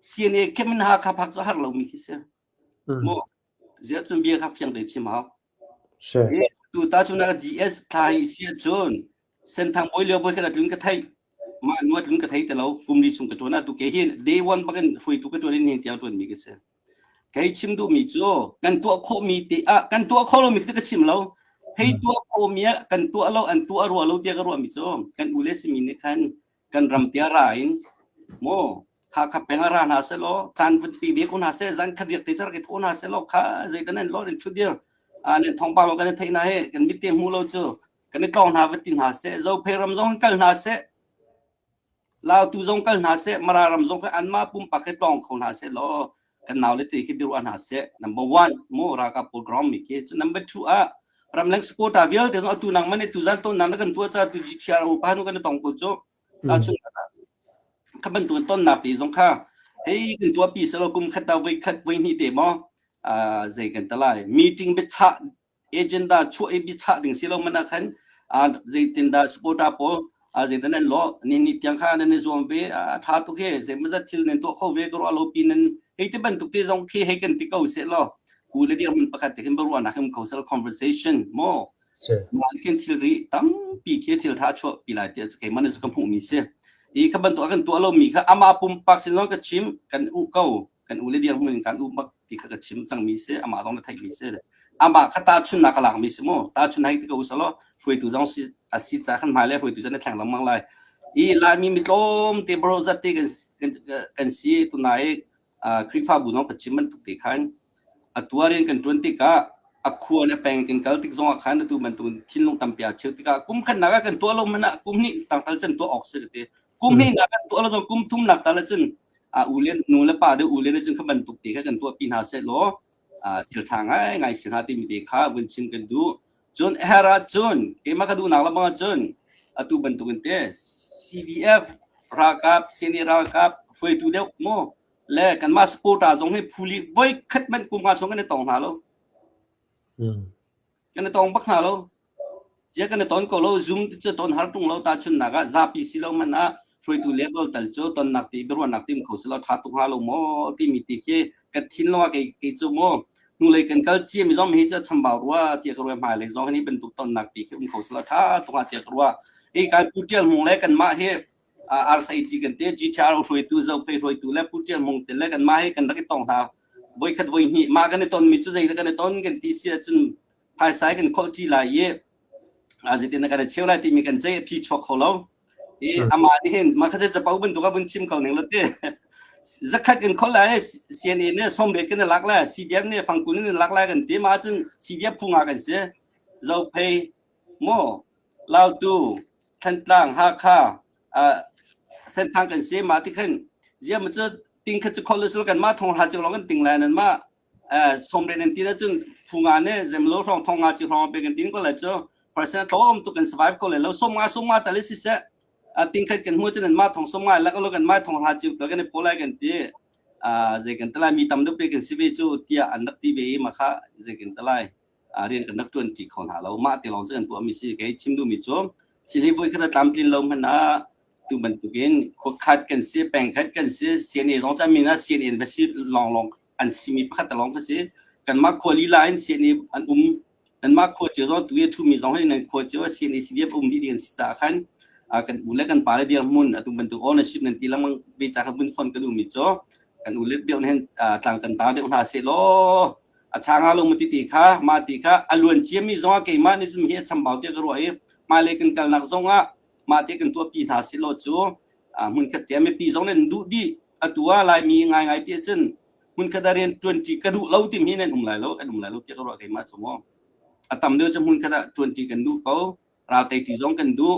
CNA kem in Hakha phak cu har lomi khi si. Mu zia cun bia kha fiang te chim hau. Tu ta cu na GS thla hi si cun Senthang bawi lio voi khat tlun ka thei. Ma nu tlun ka thei te lo kum li chung ka tuan tu ke hin day one bakin hruaitu ka tuan in hin tiang tuan mi ka si. Kei chim duh mi cu kan tuah khawh mi te ah kan tuah kho lo mi ka chim lo. Hei tuah khawh mi ah kan tuah lo an tuah rua lo tiah ka ruah mi cu kan u le simi nih khan kan ram tia ra in maw Hakha peng ah ra hna selaw caan vun pi ve ko hna seh zan khat riak te char ke tho hna selaw kha zeitan an lor in thu dir a nen thongpang lo kan thei na he kan mit te hmu lo cu kan i tlong hna va ti hna seh Zophei ram zong kal hna seh Lautu zong kal hna seh Mara ram zong kha anmah pumpak he tlong kho hna seh law kan nau le te khi biaruah hna seh number one mu ralkap program mi khi cu number two ah ramleng supporter vialte zong atu nang man tu zan ton nang na kan tua cha tu GTR u pa nu kan tong ko cu ta chun kha bantuk ton nak ti zong kha hei kan tua pi selo kum khat ta voi khat voi hnih te mo zei kan talai meeting biachah agenda chuah i biachah ding si lo man ah khan zeitindah supporter pawl zeitin nan lo ni ni tiang kha nan i zuam ve a tha tuk he zeimazat thil nan tuah kho ve ka ruah lo pi nan hei ti bantuk te zong khi hei kan ti ko se lo u le dir mun pakhat te khin baruah nak him ko sel conversation mo ma khin thil ri tampi khi thil tha chuah pi lai ti ke man ka hmuh mi si i kha bantuk kan tuah lo mi kha ama pumpak sin zong ka chim kan u ko kan u le dirhmun in kan u bak ti kha ka chim cangmi si amah zong na theihmi si amah kha tahchunnak ka lakmi si mu tahchun hai ti ko usalaw hruaitu zong si a si ca khan hmai le hruaitu cu na thleng lengmang lai i laimi mi tlawm te bro zat te kan kan si tunai Khrihfabu zong ka chim bantuk te khan a tuarin kan tuan tikah a khua le peng kan kal tik zong ah khan atu bantuk thinlung tampi a cheu tikah kum khat nak ah kan tuah lo man ah kum hnih tangtal chan tuah awk si ka ti kum hnih nak kan tuah lo zong kum thum nak tal cun a u le nu le pa de u le cun kha bantuk te kha kan tuah pi hna seh law thil tha ngai ngai si hnga timi te kha vun chim kan duh cun hera cun keimah ka duhnak le bang cun atu bantuk in te CDF ralkap CNA ralkap hruaitu deuh mu le kanmah supporter zong hi phuli voi khat man kum nga chung kan i tong hna lo kan i tong bak hna lo Zia kan i ton ko lo, Zoom ti cu ton har tung lo tahchunhnak ah zapi si lo hmanh ah hruaitu level tal cu tonnak ti biaruahnak tim kho si lo tha tuk hnga lo maw timi ti khi ka thinlung ah kei kei cu maw hnulei kan kal cia mi zong hi cu chambau rua tiah ka ruah hmailei zong hi bantuk tonnak ti khi um kho si lo tha tuk hnga tiah ka ruah. Hi kai Pu Tial Hmung le kanmah hi. RCT kan te GTR hruaitu Zophei hruaitu le Pu Tial Mung te le kan mah he kan rak i tong hna voi khat voi hnih mah kan i ton mi cu zei kan i ton kan ti si ahcun phaisa kan kholh ṭi lai i zeitin kan i cheu lai timi kan ceih a phi chuak kho lo i amah nih hin mah kha capo bantuk a vun chim ko ning lo ti zakhat kan khol lai CNA nih sawmriat kan i lak lai CDF nih fangkul in lak lai kan ti mah cun CDF phu nga kan si Zophei maw Lautu Thantlang Hakha Senthang kan si mah ti khan zia ma cu ting kha cu khol sul kan mah thong hra cu long kan ting lai nan mah sawmriat nan ti na cun phu nga ne zemlo hrawng thong nga chi hrawng pe kan tin ko lai cu percent tlawm tu kan survive ko lai lo som nga som nga tal si se ting khat kan hmu cun an mah thong som nga lak lo kan mah thong hra chiu tal kan i pho lai kan ti zei kan talai mi tam deuh pe kan si ve cu tiah an rak ti ve i ma kha zei kan talai rian kan rak tuan ti kho hna lo mah te lawng cu kan tuah mi si kei chim duh mi cu thil hi voi khat a tlamtlin lo hmanh ah tu bantukin khua khat kan si peng khat kan si CNA zong cu min ah CNA va si lawng lawng an simi pakhat lawng ka si kanmah khua lila in CNA an um nanmah khua cio zong tu i ṭhumi zong hi nan khua cio CNA CDF um dih ding an si caah khan kan u le kan pa le dirhmun atu bantuk ownership nan ti lengmang ve ca kha vun fon ka duhmi cu kan u le deuh hin tlang kan ta deuh hna seh law a ṭha nga lo mu ti ti kha ma ti kha a luan ciami zong ah keimah nih cun hi a chambau tiah ka ruah i hmailei kan kalnak zong ah mah te kan tuahpi hna seh law cu hmunkhat te mipi zong nan duh dih atu ah Laimi ngaingai ti ahcun hmunkhat ah rian ṭuanṭi ka duh lo timi nan um lai lo an um lai lo tiah ka ruah keimah cu mu a tam deuh cu hmunkhat ah ṭuanṭi kan duh ko ral tei zong kan duh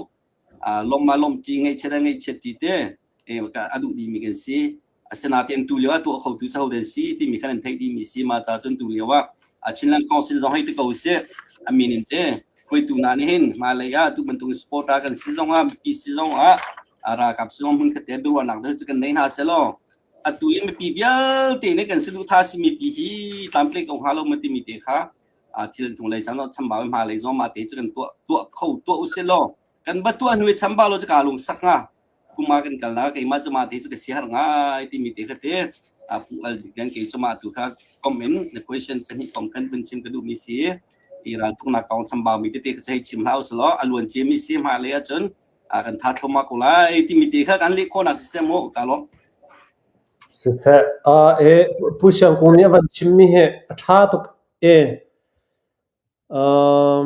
lawm ma lawm ṭi ngaihchiat ah ngaihchiat ṭi te a duh dihmi kan si asinain tu lio ah tuah khotu cu hodah si timi khan an theih dihmi si mah ca cun tu lio ah Chinland Council zong hei ti ko sih a min in te hruaitu hna nih hin hmailei ah tu bantuk supporter kan si zong ah mipi si zong ah ralkap si zong hmun khat te biaruahnak deuh cu kan nei hna selaw atu in mipi vialte nih kan saduhthah si mipi hi tlamtling ko hnga lo ma timi te kha thil tung lei cang chambau hmailei zong mah te cu kan tuah tuah kho tuah usih law kan va tuah hnu i chambau lo cu ka lung sak hnga kuma kan kal na keimah cu mah te cu ka si har ngai timi te kha te pu al kan kei cu mah tu kha kom in the question pahnih kong kan vun chim ka duh mi si i ral tuknak kong chambau mi tete kha hei chim hlah usih a luan cia mi si hmailei ahcun kan tha thloma ko lai timi te kha kan leh khawhnak siseh mu ka lawm. Siseh, e Pu Siang Kung nih a van chimmi hi a ṭha tuk e. Um,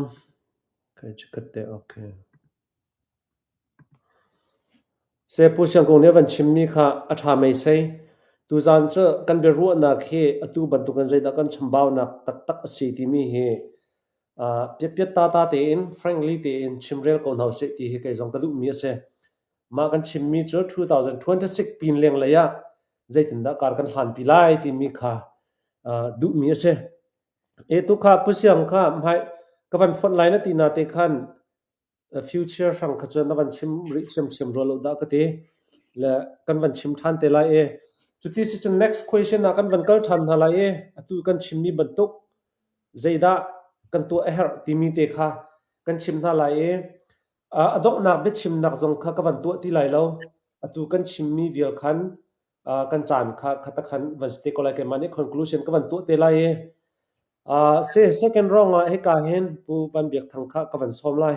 kai chikat te, okay. Se Pu Siang Kung nih a van chimmi kha a ṭha meisei. Tuzaan cu kan biaruahnak hi atu bantukin zeidah kan chambaunak taktak a si timi hi piatpiat tata tein frankly tein chimrel ko hna usih ti hi kei zong ka duhmi a si. Mah kan chimmi cu 2026 pin lenglei ah zeitindah kar kan hlanpi lai timi kha duhmi a si. E tu kha Pu Siang kha hmai ka van fonh lai na ti na te khan future hrang kha cun na van chim rih ṭhiamṭhiam rua lo dah ka ti. Le kan van chim ṭhan te lai i cuti si cun next question ah kan van kal ṭhan hna lai i atu kan chimmi bantuk zeidah kan tuah a herh timi te kha kan chim hna lai i a donghnak biachimnak zong kha ka van tuah ti lai lo. Atu kan chimmi vial khan kan caan kha khata khan van si te ko lai keimah nih conclusion ka van tuah te lai i se second round ah hika hin Pu Van Biak Thang kha ka van sawm lai.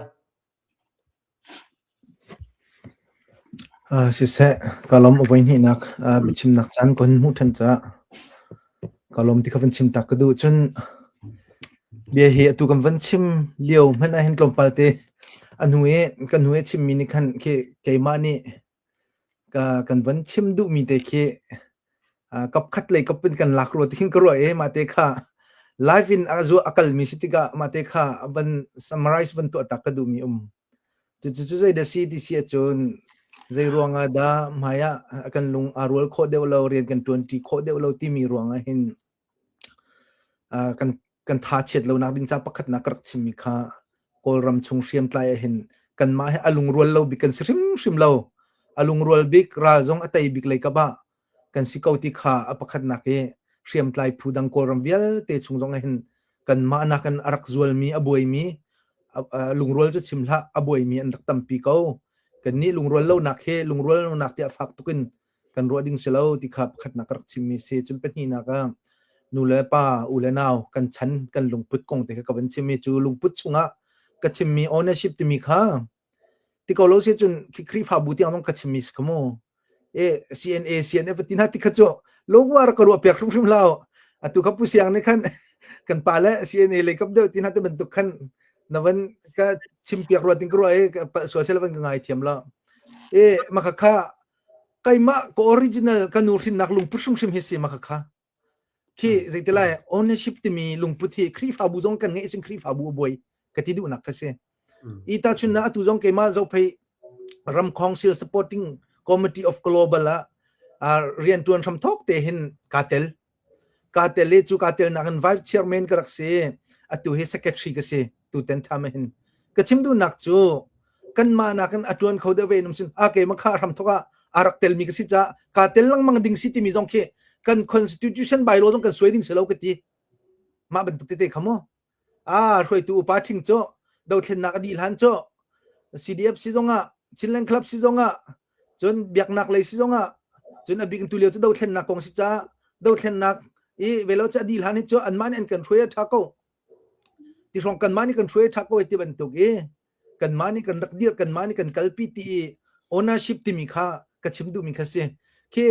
Siseh, ka lawm a voihnihnak biachimnak caan ka hun hmuh ṭhan caah ka lawm ti kha van chim tak ka duh. Cun bia hi atu kan van chim lio hmanh ah hin tlawmpal te a hnu i kan hnu i chimmi nih khan khi keimah nih Ka kan van chim duhmi te khi kapkhat lei kap in kan lak rua ti khin ka ruah i mah te kha live in a zu a kalmi si tikah mah te kha van summarize van tuah tak ka duhmi um. Cucu cu zei dah si ti si ahcun zei ruangah dah hmai ah kan lung aa rual khawh deuh lo, rian kan ṭuanṭi khawh deuh lo timi ruangah hin kan kan tha chiat lonak ding ca pakhatnak ka rak chimmi kha Kawlram chung hriamtlai ah hin kanmah hi a lungrual lo bik kan si hrimhrim lo. A lungrual bik ral zong a tei bik lei kap ah kan si ko ti kha a pakhatnak i hriamtlai phu dang Kawlram vialte chung zong ah hin kanmah nakin a rak zualmi a buaimi lungrual cu chim hlah a buaimi an rak tampi ko. Kannih lungrual lonak hi lungrual lonak tiah fak tuk in kan ruah ding si lo ti kha pakhatnak ka rak chimmi si. Cun pahnihnak ah nu le pa, u le nau kan chan kan lungput kong te kha ka van chim i cu lungput chungah ka chimmi ownership timi kha. Ti ko lo si cun khi Khrihfabu tiang zong ka chimmi si kha mu. E CNA CNF ti hna ti kha cu lungwa rak ka ruah piak hrimhrim hlah. Atu kha Pu Siang nih khan kan pa le CNA lei kap deuh ti hna te bantuk khan na van ka chim piak rua ting ka ruah i palh sual sel van ka ngai thiam lo. E maka kha keimah ka original ka nu hrinnak lungput hrimhrim hi si maka kha. Khi zeitilai ownership timi lungput hi Khrihfabu zong kan ngeih sin Khrihfabu a buai ka ti duhnak kha si. I tahchun na atu zong keimah zophei ram council supporting committee of global ah rian tuan hram thok te hin ka tel. Ka tel i cu ka tel nak in vice chairman ka rak si. Atu hi secretary ka si tu ten tham hin. Ka chim duhnak cu kanmah nakin a ṭuan kho deuh ve in um sin a keimah kha hram thok ah a rak telmi ka si caah kaa tel lengmang ding si timi zong khi kan constitution bylaw zong kan suai ding si lo ka ti mah bantuk tete kha mu a hruaitu upa ṭhing cu dothlennak a dih hlan cu CDF si zongah Chinland Club si zongah cun biaknak lei si zongah cun a bik in tulio cu dothlennak kong si caah dothlennak i velo cu a dih hlan hi cu anmah nih an kan hruai a ṭha ko ti hrawng kanmah nih kan hruai a ṭha ko ti bantuk i kanmah nih kan rak dir kanmah nih kan kalpi ti i ownership timi kha ka chim duhmi kha si khi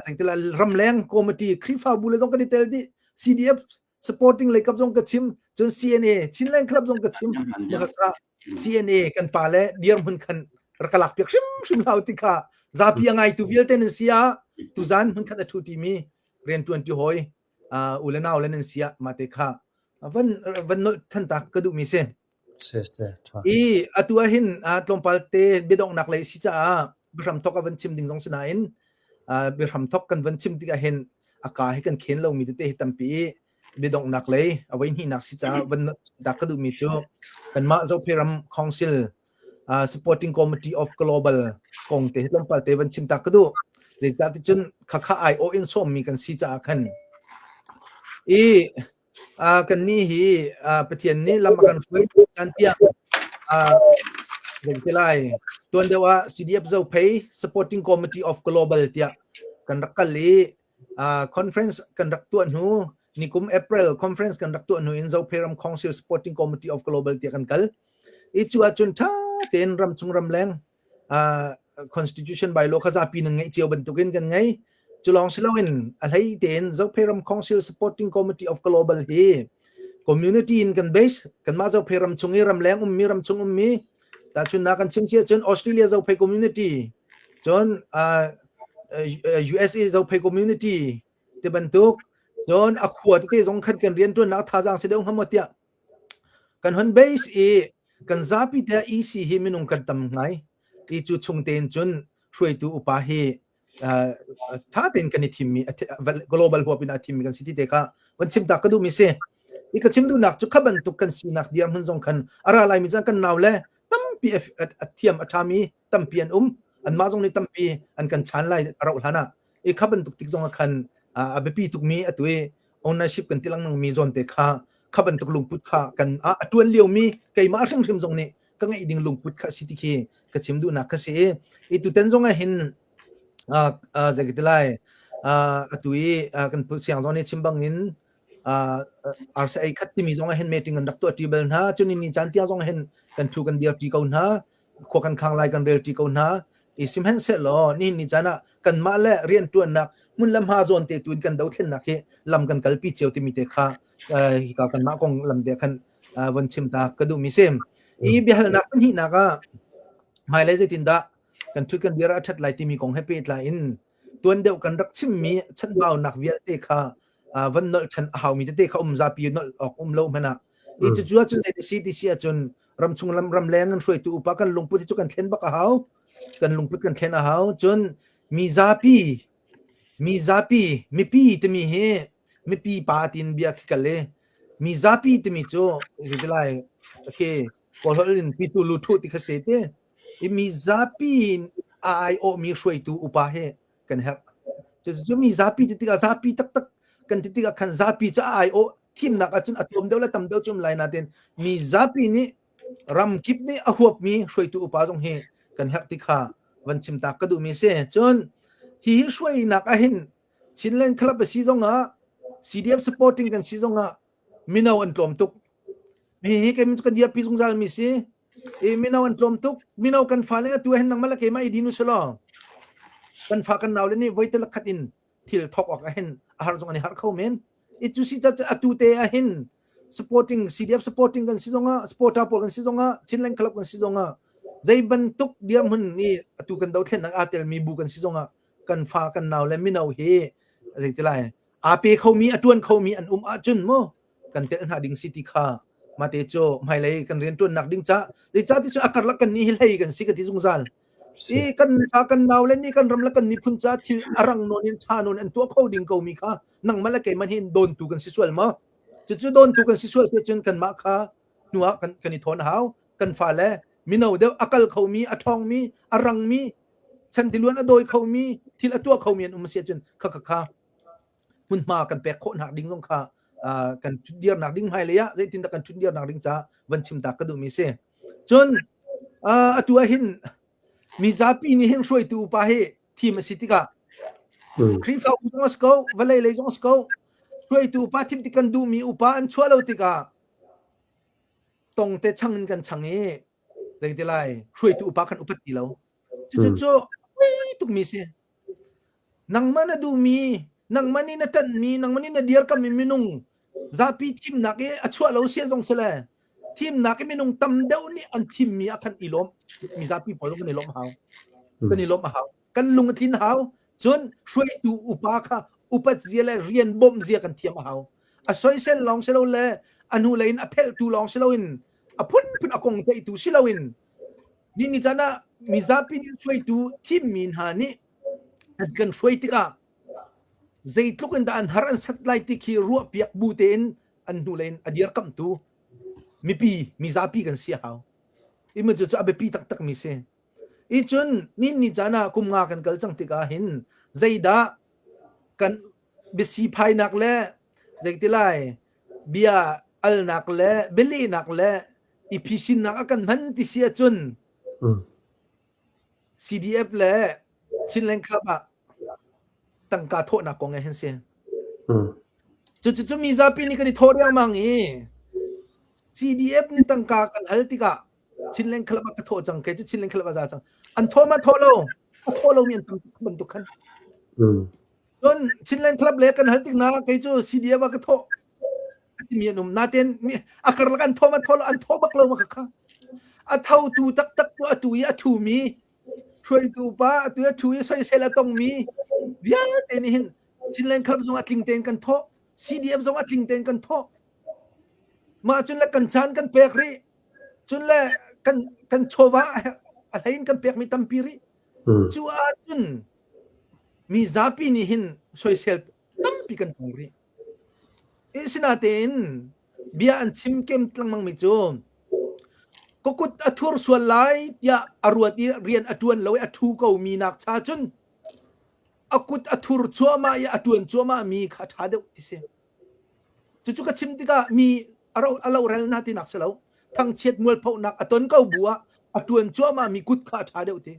zeitila ramleng committee Khrihfabu le zong kan i tel dih CDF supporting lei kap zong ka chim cun CNA Chinland Club zong ka chim kha CNA kan pa le dirhmun khan rak ka lak piak hrimhrim hlau ti kha zapi a ngaitu vialte nan si ah tuzan hmun khat a thu ti mi riantuan ti hoi u le nau le nan si ah mate kha van van nolh than tak ka duh mi si I atu ah hin tlawmpal te biadonghnak lei si caah biahram thok a van chim ding zong si nain biahram thok kan van chim tikah hin a ka hi kan khen lomi tete hi tampi i biadonghnak lei a voi hnihnak si caah van tak ka duhmi cu kanmah Zophei ram Council uh, supporting committee of global kong te tlawmpal te van chim ta ka duh zeicah ti cun khakha ai o in sawmmi kan si caah khan i Uh, kannih hi uh, Pathian nih lam a kan hruai caan tiang uh, zeiti lai tuan deuh ah CDF Zophei Supporting Committee of Global tiah kan rak kal i uh, conference kan rak tuah hnu nikum April conference kan rak tuah hnu in Zophei ram Council Supporting Committee of Global tiah kan kal i cu ahcun tha tein ramchung ramleng uh, constitution bylaw kha zapi nan ngeih cio bantukin kan ngei cu lawng si loin a hlei tein Zophei ram Council Supporting Committee of Global hi community in kan base kanmah Zophei ram chung i ramleng ummi ram chung ummi tahchun na kan chim si ahcun Australia Zophei community cun uh, USA Zophei community ti bantuk cun a khua tete zong khan kan riantuannak thazaang si deuh hnga maw tiah Kan hon base i kan zapi te EC hi minung kan tam ngai. I cu chung tein cun hruaitu upa hi tha tein kan i thimmi global huap in a thimmi kan si ti te kha van chim ta ka duhmi si. I ka chim duhnak cu kha bantuk kan sinak dirhmun zong khan a ra laimi cun kan nau le tampi a thiam a ṭhami tampi an um. Anmah zong nih tampi an kan chan lai a rauh hlan ah. I kha bantuk tik zong ah khan a biapi tukmi atu i ownership kan ti lengmang mi zawn te kha kha bantuk lungput kha kan a a tuan lio mi keimah hrimhrim zong nih ka ngeih ding lungput kha si ti khi ka chim duhnak kha si i i tuten zong ah hin zei ka ti lai atu i kan siang zong nih chim bang in arsa ei khat timi zong ah hin meeting an rak tuah ṭi bal hna cun ni caan tiang zong hin kan thu kan dir ṭi ko hna khua kan khang lai kan rel ṭi ko hna i sihmanhsehlaw nihin ni caan ah kanmah le rianṭuannak hmun le hma zawn te tu in kan dothlennak hi lam kan kalpi cio timi te kha hika kanmah kong lam te khan von chim ta ka duhmi si. I biahalnak pahnihnak ah hmailei zeitindah kan ṭhut kan dir a ṭhat lai timi kong he pehtlai in tuan deuh kan rak chimmi chanbaunak vialte kha van nolh ṭhan a haumi tete kha um zapi nolh awk um lo hmanh ah i cucu ahcun zei si ti si ahcun ramchung lam ramleng an hruaitu upa kan lungput hi cu kan thlen bak a hau kan lungput kan thlen a hau cun mi zapi mi zapi mipi timi hi mipi pa tin bia khi kal i mi zapi timi cu zeitilai khi kawlholh in pitu lu thu ti kha se te i mi zapi a ai awh mi hruaitu upa he kan herh cu mi zapi ti tikah zapi taktak kan ti tikah khan zapi cu a ai awh thimnak ahcun a tlawm deuh le tam deuh cu um lai nain mi zapi nih ram kip nih a huapmi hruaitu upa zong hi kan herh ti kha van chim ta ka duhmi si cun hi hi hruainak ahhin Chinland Club a si zongah CDF supporting kan si zongah mino an tlawm tuk hi hi kei kan dirpi zungzal mi si. I mino an tlawm tuk. Mino kan fa le atu hin nangmah le keimah i din usulaw kan fa kan nau le nih voi te khat in thil thawk awk ah hin a har zong an i har kho men. I cu si ca atu te ah hin supporting CDF supporting kan si zongah supporter pawl kan si zongah Chinland Club kan si zongah zei bantuk dirhmun ni atu kan dothlennak aa telmi bu kan si zongah kan fa kan nau le mino hi zei ti lai aa pe khomi a tuan khomi an um ahcun mu kan tel hna ding si ti kha mate cu hmailei kan rian tuannak ding ca zeicah ti cu a karlak kan ni hi hlei kan si ka ti zungzal i kan fa kan nau le ni kan ram le kan miphun ca thil a rang nawn in tha nawn an tuah kho ding ko mi kha nangmah le keimah hin dawntu kan si sual maw cucu dawntu kan si sual si cun kanmah kha hnuah kan kan i thawn hau kan fa le mino deuh a kal khomi a ṭhawngmi a rangmi chantiluan a dawi khomi thil a tuah khomi an um si ahcun kha kha kha hmunhma kan pek khawh nak ding zong kha kan dirnak ding hmailei ah zeitindah kan dirnak ding ca van chim ta ka duhmi si cun atu ah hin mizapi nih hin hruaitu upa hi thim a si tikah Khrihfabu zong a si ko vawlei lei zong a si ko hruaitu upa thim tik kan duhmi upa an chuah lo tikah tong te chang in kan chang i zeiti lai hruaitu upa kan upat ti lo cucu cu tukmi si Nangmah na duhmi, nangmah nih na ṭanhmi, nangmah nih na dirkammi minung zapi thimnak i a chuah lo sia zong si le thimnak i minung tam deuh nih an thimmi ah khan i lawm. Mizapi pawl kan i lawmh hau. Kan i lawmh a hau. Kan lung a tlin hau. Cun hruaitu upa kha upat zia le rian bawmh zia kan thiam a hau. A soisel lawng si lo le a hnulei in a phelhtu lawng si loin a phunphun a kong theihtu si loin Ni ni caan ah mizapi nih hruaitu thimmi hna nih an kan hruai tikah zeitluk in dah an har an sat lai ti khi ruahpiak bu tein an hnulei in a dirkamhtu mipi mizapi kan si a hau. Ima cu cu a biapi taktak mi si. I cun ni ni caan ah kum nga kan kal cang tikah hin zeidah kan biasi phainak le zeitilai bia alnak le bialehnak le i phisinnak a kan hman ti si ahcun CDF le Chinland Club ah tangka thawhnak kong hin si. Cucu cu mizapi nih kan i thawh riangmang i CDF nih tangka kan hal tikah Chinland Club ah ka thawh cang kei cu Chinland Club ah za cang. An thawh ma thawh lo a thawh lomi an tam bantuk khan. Cun Chinland Club le kan hal tik na kei cu CDF ah ka thawh timi an um natein a karlak an thawm a thaw an thaw bak lo ma kha a thotu taktak tu atu i a thumi hruaitu pa atu i a thu i soisel a tongmi vialte nih hin Chinland Club zong a tling tein kan thawh CDF zong a tling tein kan thawh mah cun le kan caan kan pek rih cun le kan kan chawva a hlei in kan pekmi tampi rih cu ahcun mi zapi nih hin soisel tampi kan tong rih Sinain bia an chim kem lengmangmi cu ka kut a thur sual lai tiah a ruat i rian a ṭuan lo i a ṭhu komi nakcha cun a kut a thur cuahmah i a ṭuan cuahmahmi kha a ṭha deuh ti si. Cucu ka chim tikah mi a loral hna tinak si lo. Thangchiat mualphohnak a ton ko bu ah a ṭuan cuahmahmi kut kha a ṭha deuh ti.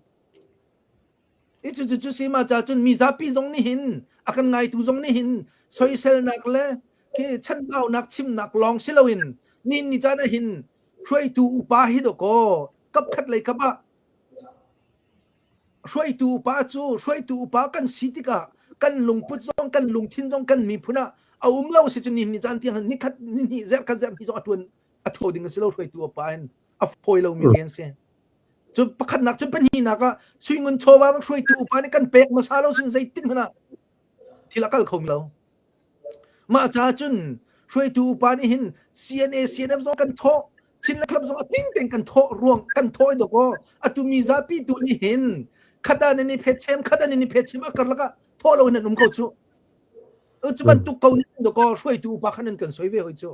I cucu cu si ma ca cun mizapi zong nih hin a kan ngaitu zong nih hin soiselnak le khi chanbaunak chimnak lawng si loin ni ni caan ah hin hruaitu upa hi dawkaw kapkhat lei kap ah hruaitu upa cu hruaitu upa kan si tikah kan lungput zong kan lungthin zong kan miphun ah a um lo si cu ni ni caan tiang ni khat ni hnih zerh khat zerh hnih zong a tuan a tho ding a si lo hruaitu upa hin a fawi lomi rian si. Cu pakhatnak cu pahnihnak ah suingun chawva hruaitu upa nih kan pek hmasa lo sin zeitin hmanh ah thil a kal kho lo. Mah caah cun hruaitu upa nih hin CNA CNF zong kan thawh Chinland Club zong a ting tein kan thawh ruang kan thawh i dawkaw atu mi zapi tu nih hin khat ah nan i phetchem khat ah nan i phetchem a karlak ah thawh lo in an um ko cu. Cu bantuk ko nih dawkaw hruaitu upa khan an kan soi ve hoi cu.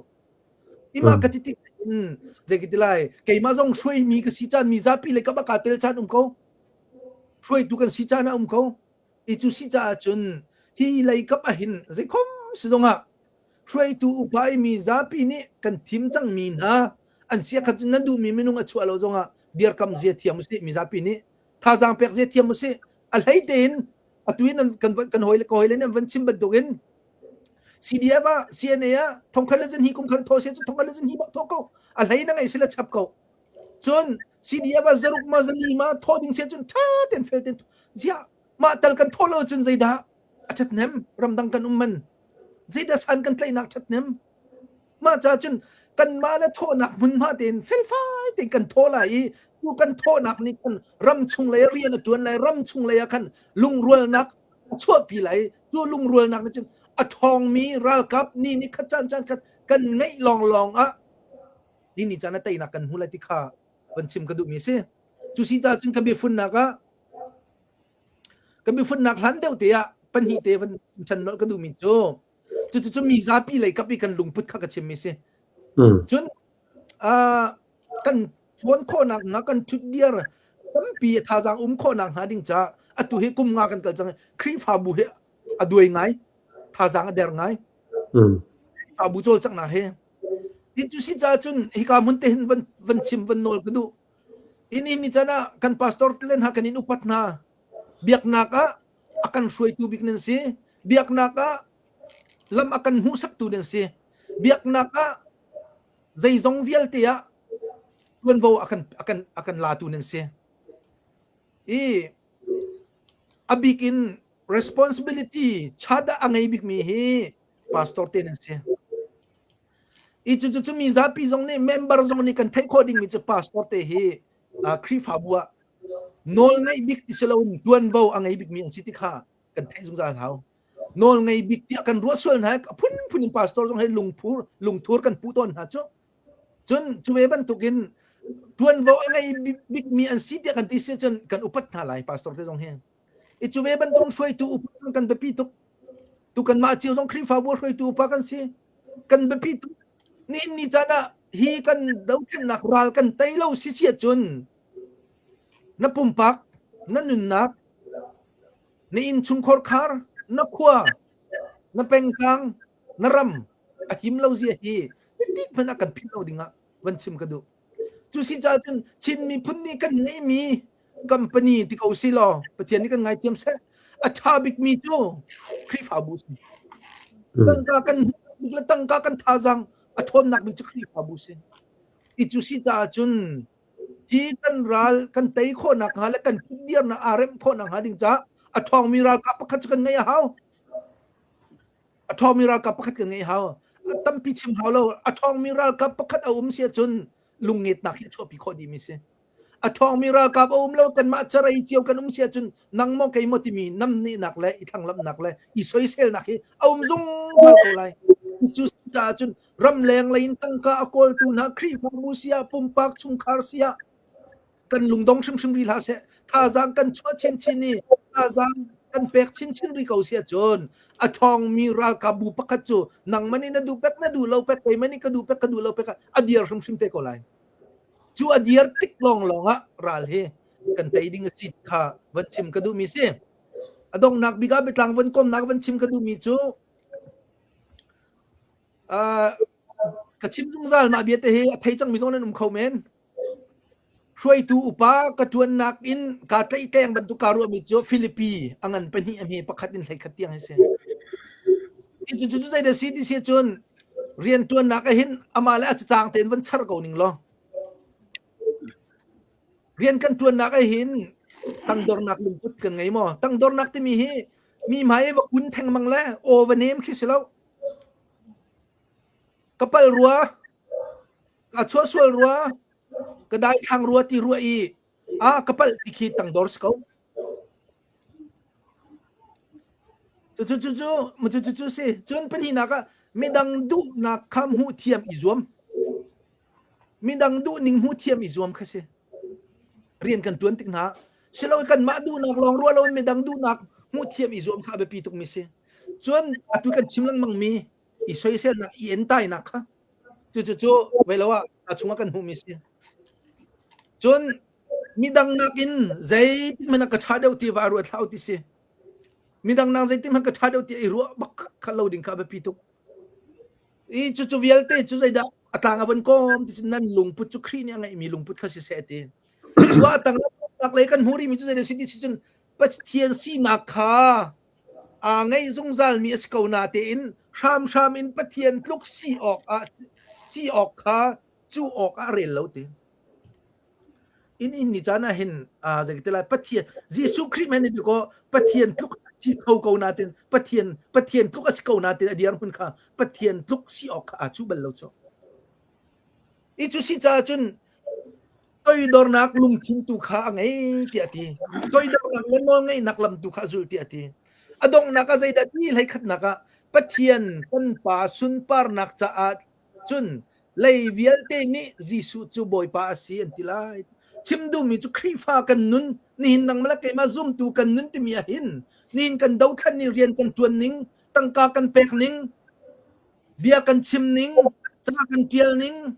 Ima ka ti tik in zei ka ti lai keimah zong hruaimi ka si caan mi zapi le ka baka tel caan um ko hruaitu kan si caan a um ko i cu si caah cun hi lei kap ahin zeikhom si zongah hruaitu upa i mi zapi nih kan thim cangmi hna an sia khat cun nan duhmi minung a chuah lo zongah dirkam zia thiam usih mi zapi nih thazaang pek zia thiam usih a hlei tein atu in kan kan hawi le ka hawi le nih an van chim bantukin CDF ah CNA ah thongkhat le zinhi kum khat thaw se cu thongkhat le zinhi bak thaw ko a hlei na ngei sila chap ko. Cun CDF ah zaruk ma zali ma thawh ding si ahcun ṭha tein fel tein ziah mah tal kan thawh lo ahcun zeidah a ṭhathnem ramdang kan um man zeidah san kan tlaihnak ṭhathnem mah ca cun kanmah le thawhnak hmunhma tein felfai tein kan thawh lai i tu kan thawhnak nih khan ram chung lei rian a ṭuan lai ram chung lei ah khan lungrualnak a chuahpi lai cu lungrualnak nih cun a ṭhawngmi ralkap ni ni khat caan caan khat kan ngeih lawnglawng ah ni ni caan a teinak kan hmu lai ti kha van chim ka duhmi a si cu si caah cun ka biafunnak ah ka biafunnak hlan deuh te ah pahnih te van chan nolh ka duhmi cu cucu cu mi zapi lei kap i kan lungput kha ka chimmi si cun kan tuan khawhnak hnga kan thut diar tampi thazaang um khawhnak hnga ding caah atu hi kum nga kan kal cang Khrihfabu hi a duai ngai thazaang a der ngai Khrihfabu cawlcanghnak hi tin cu si caah cun hika hmun te hin van van chim van nawl ka duh in ni chan ah kan pastor le hna kan in upat hna biaknak ah a kan hruaitu bik nan si biaknak ah lam a kan hmuhsaktu nan si biaknak ah zeizong vialte ah tuanvo a kan a kan a kan latu nan si i a bik in responsibility chada a ngei bikmi hi pastor te nan si i cu cu mi zapi zong nih member zong nih kan theih khawh dingmi cu pastor te hi Khrihfabu ah nawl ngeih bik ti si loin tuanvo a ngei bikmi an si ti kha kan theih zungzal hau. Nawl ngei bik tiah kan ruah sual hna a phunphun in pastor zong he lungphur lungthur kan puh tawn hna cu. Cun cu ve bantukin tuanvo a ngei bikmi an si tiah kan ti si cun kan upat hna lai pastor te zong hi. I cu ve bantuk hruaitu upa kan biapi tuk. Tu kanmah cio zong Khrihfabu hruaitu upa kan si. Kan biapi tuk. Nihin ni caan ah hi kan dothlennak ral kan tei lo si si ahcun na pumpak, na nunnak, na innchungkhar khar, na khua, na pengtlang, na ram a him lo zia hi tik hmanh ah kan philh lo ding ah van chim ka duh. Cu si caah cun Chin miphun nih kan ngeihmi company ti ko si law Pathian nih kan ngaithiam seh. A ṭha bikmi cu Khrihfabu si. Tangka kan bik le tangka kan thazaang a ṭhawnnak bik cu Khrihfabu si. I cu si caah cun hi kan ral kan tei khawhnak hnga le kan dirnak aa remh khawhnak hnga ding caah a ṭhawngmi ralkap pakhat cu kan ngeih a hau. A ṭhawngmi ralkap pakhat kan ngeih hau. Tampi chim hau lo. A ṭhawngmi ralkap pakhat a um si ahcun lungngetnak hi a chuahpi khawh dihmi si. A ṭhawngmi ralkap a um lo kanmah carei cio kan um si ahcun nang maw kei maw timi namnehnak le i thlanglamhnak le i soiselnak hi a um zungzal ko lai. Cu caah cun ramleng lei in tangka a kawltu hna Khrihfabu si ah pumpak chungkhar si ah kan lungdong hrimhrim rih hlah seh. Thazaang kan chuah chinchin i thazaang kan pek chinchin rih ko si ahcun a ṭhawngmi ralkapbu pakhat cu nangmah nih na duh pek na duh lo pek keimah nih ka duh pek ka duh lo pek a dir hrimhrim te ko lai. Cu a dir tik lawnglawng ah ral hi kan tei ding a si kha van chim ka duhmi si. A donghnak bik ah biatlang van komnak van chim ka duhmi cu uh, ka chim zungzal mah bia te hi a thei cangmi zong nan um kho men. Hruaitu upa ka ṭuannak in kaa tlaihtleng bantuk kaa ruahmi cu Filipi a ngan pahnih a hme pakhat in 11 tiang hi si. Cu cu zeidah si ti si cun rianṭuannak ah hin amah le a cacang tein van char ko ning law. Rian kan ṭuannak ah hin tangdornak lungput kan ngei maw? Tangdornak timi hi mi hmai va kun thengmang le aw va nem khi si lo. Ka pal rua, ka chuah sual rua, ka daithlang rua ti rua i a ka palh ti khi tangdor si ko. Cu cu cu cu cu cu cu si. Cun pahnihnak ah midang duhnak kha hmuh thiam i zuam. Midang duhning hmuh thiam i zuam kha si. Rian kan tuan tik hna. Silo kanmah duhnak lawng ruah loin midang duhnak hmuh thiam i zuam kha a biapi tukmi si. Cun atu kan chim lengmang mi i soiselnak i entainak kha cucu cu vei lo ah a chungah kan hmuhmi si. Cun midang nakin zeitin hmanh ka ṭha deuh ti va ruat hlah ti si. Midang nak zeitin hmanh ka ṭha deuh ti i ruah bak kha lo ding kha a biapi tuk. I cucu vialte cu zeidah a tlang a von kawm ti nan lungput cu Khrih nih a ngeihmi lungput kha si seh ti. Cu a tang nak lei kan hmuh rihmi cu zeidah si ti si cun Pathian sinak kha aa ngeih zungzalmi a si ko natein hramhram in Pathian tluk si awk ah si awk kha cu awk ah a rel lo ti. In in ni caan ah hin zei ti lai Pathian Jesuh Khrih men ni ko Pathian tluk si kho ko natin Pathian Pathian tluk a si ko natin a dir hmun kha Pathian tluk si awk kha aa cu bal lo cu. I cu si caah cun toidornak lungthin tu kha a ngei tiah a ti. Toidornak le nawlngeihnak lam tu kha a zul tiah a ti. A donghnak ah zeidah ti hleikhatnak ah Pathian kan Pa sunparnak caah cun lei vialte nih Jesuh cu Bawipa a si an ti lai. Chim duhmi cu Khrihfa kan nun nihin nangmah le keimah zumtu kan nun timi ah hin nihin kan dothlan ning rian kan ṭuan ning tangka kan pek ning bia kan chim ning ca kan ṭial ning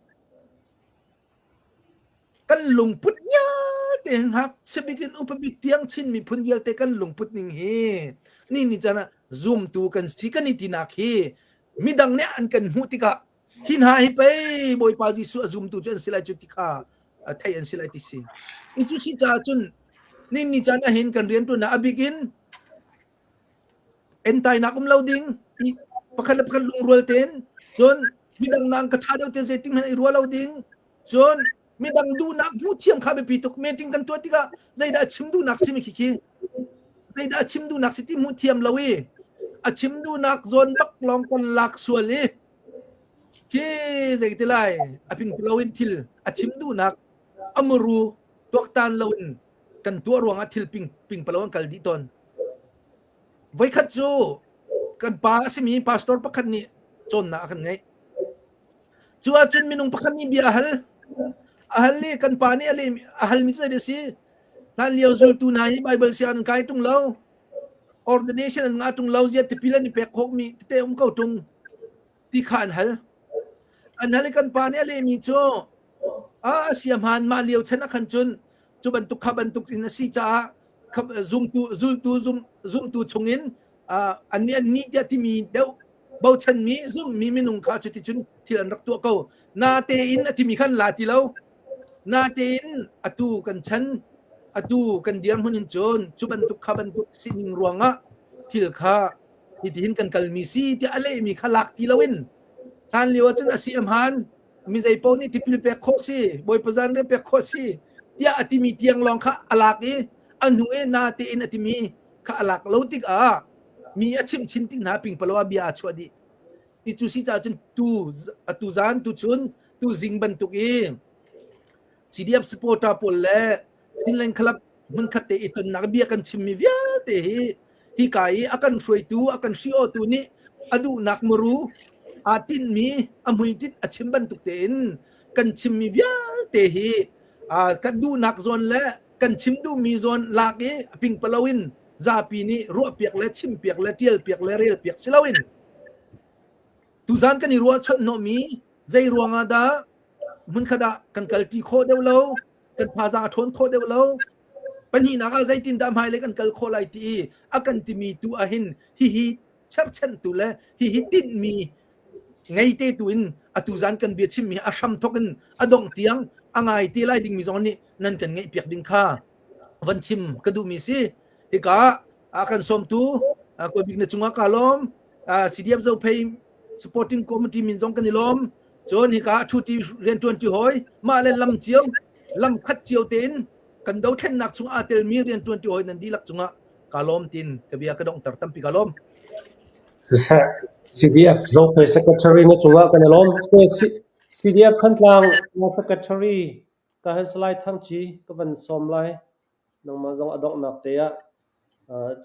Kan lungput vialte hi ngakchia bik in upa bik tiang Chin miphun vialte kan lungput ning hi ni ni caan ah zumtu kan si kan i tinak hi midang nih an kan hmuh tikah hi hna hi pei Bawipa Jesuh a zumtu cu an si lai cu ti kha theih an si lai ti si. I cu si caah cun ni ni caan ah hin kan rianṭuannak a bik in entainak um lo ding pakhat le pakhat lungrual tein cun midang nang ka ṭha deuh te zeitin hmanh i ruah lo ding cun midang duhnak hmuh thiam kha biapi tuk meeting kan tuah tikah zeidah a chim duhnak simi khi khi zeidah a chim duhnak si ti hmuh thiam lo i a chim duhnak zawn bak lawng kan lak sual i khi zei ti lai a ping lo in thil a chim duhnak a muru tuaktan lo in kan tuah ruangah thil ping pingpalo an kal dih tawn. Voikhat cu kan pa a simi pastor pakhat nih cawnnak a kan ngeih. Cu ahcun minung pakhat nih bia a hal. A hal i kan pa nih a leh a halmi cu zei a si? Hlan lio zultu hna hi Bible siang an kai ṭung lo. Ordination an ngah ṭung lo. Ziah tipil an i pek khawhmi tete um ko ṭung ti kha an hal. An hal i kan pa nih a lehmi cu a a sia hmaan mah lio chan ah khan cun cu bantuk kha bantuk in a si caah zumtu zultu zum zumtu chungin an nih an nih tiah timi deuh bochanmi zumhmi minung kha cuticun thil an rak tuah ko natein a timi khan la ti lo natein atu kan chan atu kan dirhmun in cun cu bantuk kha bantuk sining ruangah thil kha hitihin kan kalmi si tiah a lehmi kha lak ti loin hlan lio ahcun a si a hmaan mi zei paoh nih tipil pek khawh si bawipa zanriah pek khawh si tiah a timi tiang lawng kha a lak i a hnu i na tein a timi kha a lak lo tikah mi a chimh chin tik hna pingpalo ah bia aa chuah dih ti cu si caah cun tu atu zan tu chun tu zing bantuk i CDF supporter pawl le Chinland Club hmunkhat te i tonnak bia kan chimmi vialte hi hika i a kan hruaitu a kan hriawtu nih a duhnak muru aa tinhmi a hmuitinh a chim bantuk tein kan chimmi vialte hi kan duhnak zawn le kan chim duhmi zawn lak i a pingpalo in zapi nih ruahpiak le chimpiak le ṭialpiak le relpiak si loin tuzan kan i ruahchawnh hnawhmi zei ruangah dah hmunkhat ah kan kalṭi khawh deuh lo kan thazaang a ṭhawn khawh deuh lo pahnihnak ah zeitindah hmailei kan kal khawh lai ti i a kan timi tu ahhin hihi cherchanhtu le hihi tinhmi ngeite tu in atu zan kan bia chimmi a hram thok in a dongh tiang a ngai te lai dingmi zong nih nan kan ngeih piak ding kha van chim ka duhmi si hika a kan sawmtu kawibik na cungah ka lawm CDF Zophei supporting committee min zong kan i lawm Cun hika ah ṭhuṭi rianṭuanṭi hawi mah le lam cio lam khat cio tein kan dothlennak chung aa telmi rianṭuanṭi hawi nan dihlak cungah kaa lawm tiin ka bia ka donghter tampi kaa lawm. Siseh, CDF Zophei Secretary na cungah kan i lawm. CDF Thantlang Secretary ka hen Salai Thang Ci ka van sawm lai. Nangmah zong a donghnak te ah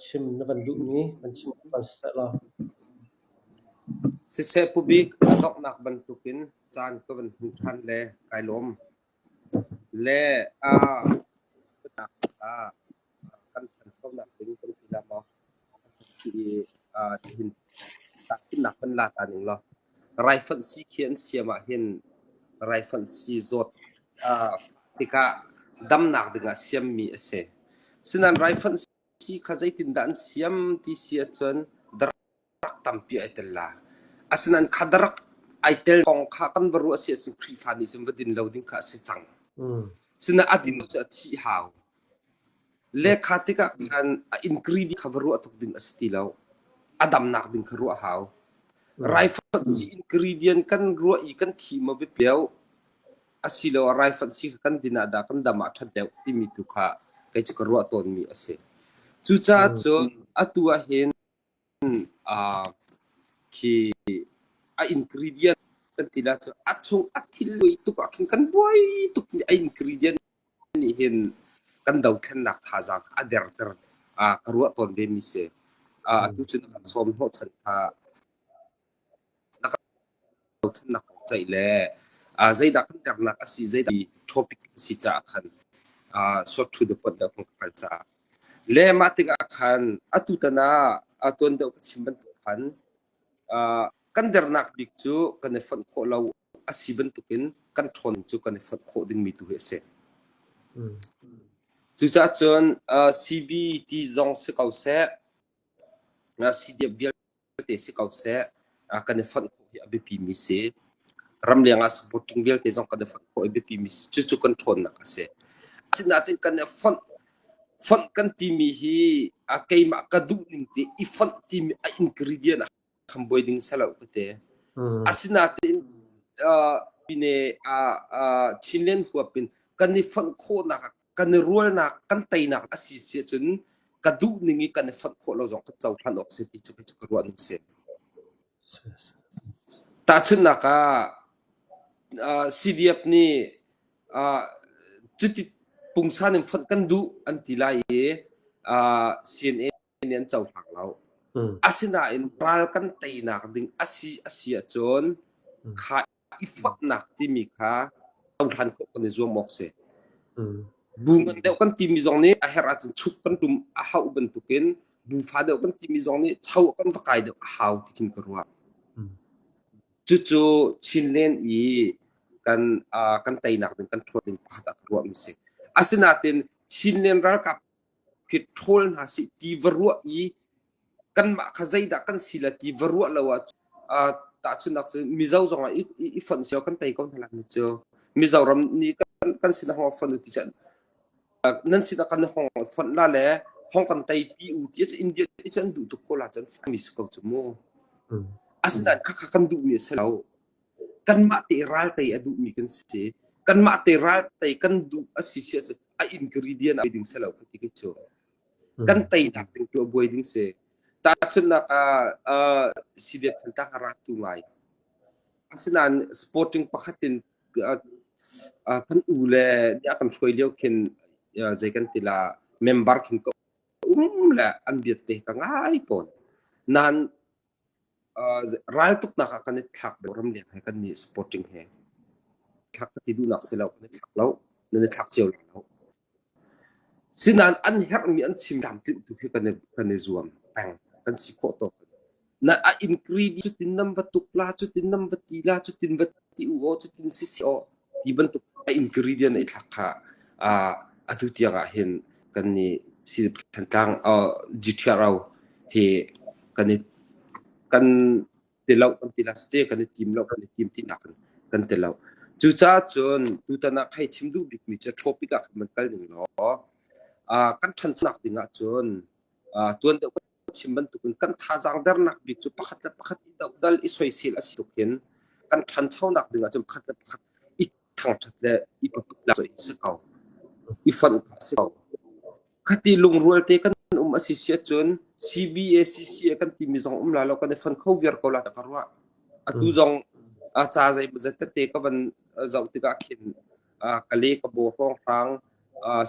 chim na van duhmi van chim van siseh law. Siseh Pu Bik, a donghnak bantukin caan ka van hmu ṭhan le kai lawm. Le ah kan ṭhanchonak ding kan ti la maw? Si hin tahchunhnak kan la ta ning law. Raifanh sii khi an siam ahhin raifanh sii zawt tikah damnak dingah siammi a si. Sinain raifanh sii kha zeitindah an siam ti si ahcun darak tampi ai tel la. Asinain kha darak ai tel kong kha kan va ruah si ahcun Khrihfa nih cun va din lo ding kha a si cang. Sinain a din lo cu a thih hau. Le kha tikah khan a ingredient kha va ruah tuk ding a si ti lo. A damnak ding kha ruah hau. Raifanh si ingredient kan ruah i kan thi maw biapi deuh. Asiloah raifanh sii kha kan din ah dah kan dam ah ṭhat deuh timi tu kha kei cu ka ruah tawnmi a si. Cucaah cun atu ah hin khi a ingredient kan ti la cu a chung a thil tuk ah khin kan buai tukmi a ingredient nih hin kan dothlennak thazaang a derter ka ruah tawn ve mi si. Atu cun kan sawm hnawhchan kha na kan dothlennak kong ceih le zeidah kan dernak a si zeidah topic a si caah khan short to the point deuh kan hngalh caah le mah tikah khan atu tan ah tuan deuh ka chim bantuk khan kan dernak bik cu kan i fonh khawh lo a si bantukin kan ṭhawn cu kan i fonh khawh dingmi tu hi a si. Cucaah cun CB ti zong si ko seh, CDF vialte si ko seh, kan i fonh khawh hi a biapimi si. Ramleng ah supporting vialte zong kan i fonh khawh i biapimi si. Cucu kan ṭhawnnak a si. Asinain kan i fonh fonh kan timi hi keimah ka duh ning te i fonh timi a ingredient a kham buai ding si lo ka ti. Asinain pine Chinland huap in kan i fonh khawhnak kan i rualnak kan teinak a si si ahcun ka duh ning i kan i fonh khawh lo zong ka cohlan awk si ti cu ka ruah ning si. Tahchunhnak ah CDF nih cuti pungsan in fonh kan duh an ti lai i CNA nih an cohlang lo. Asinain ral kan teinak ding a si a si ahcun kha i fonhnak timi kha cohlan khawh kan i zuam awk si. Bu ngan deuh kan timi zong nih a herh ahcun chuk kan tum a hauh bantukin bu fa deuh kan timi zong nih cho kan va kai deuh a hau ti khin ka ruah. Cucu Chinland i kan kan teinak ding kan ṭhuat ding pakhat ah ka ruahmi si. Asinain Chinland ralkap khi ṭhawl hna sih ti va ruah i kanmah kha zeidah kan si la ti va ruah lo ah tahchunhnak cu Mizo zong ah i fonh sio kan tei ko hna lai cu Mizoram nih kan kan sin hong fonh ti chan nan sin kan hong fonh la le hong kan tei pi u ti India ti chan duh tuk ko la chan mi su ko chu mu asinain kha kha kan duh mi a si lo Kanmah te ral tei a duhmi kan si. Kanmah te ral tei kan duh a si si ahcun a ingredient a ding si lo ka ti kei cu. Kan teinak ding tu a buai ding si. Tahchunhnak ah CDF Thantlang a rat tu ngai. Asinain sporting pakhat in kan u le nih a kan hruai lio khin zei kan ti la member khin ka um le an biat te ka ngai tawn. Nain Raltuknak ah kan i thlak ramleng he kan nih sporting he thlak ka ti duhnak si lo kan i thlak lo nan i thlak cio lai lo. Sinain an herhmi an chim tlamtlinh tu khi kan i kan i zuam peng kan si khawh tawk in. Na a ingredient cutin nan va tuk la cutin nan va ti la cutin va ti u aw cutin si si aw ti bantuk a ingredient i thlak kha atu tiang ah hin kan nih si Thantlang GTRO hi kan i kan ti lo kan ti la te kan i tim lo kan i tim ti nak kan ti lo. Cucaah cun tutan ah hei chim duh bikmi cu topic ah khan kal ning law kan ṭhanchonak ding ah cun tuan deuh chim bantukin kan thazaang dernak bik cu pakhat le pakhat i dohdal i soisel a si tuk hin kan ṭhanchonak ding ahcun pakhat le pakhat i thangṭhat le i paput la si ko i fonh kha si ko khati lungrual te kan um a si si ahcun CBA CCA kan timi zong um la lo kan i fon kho viar ko la ka ruah atu zong a ca zei zat tete ka van zoh tikah khin kale ka bo hrawng hrang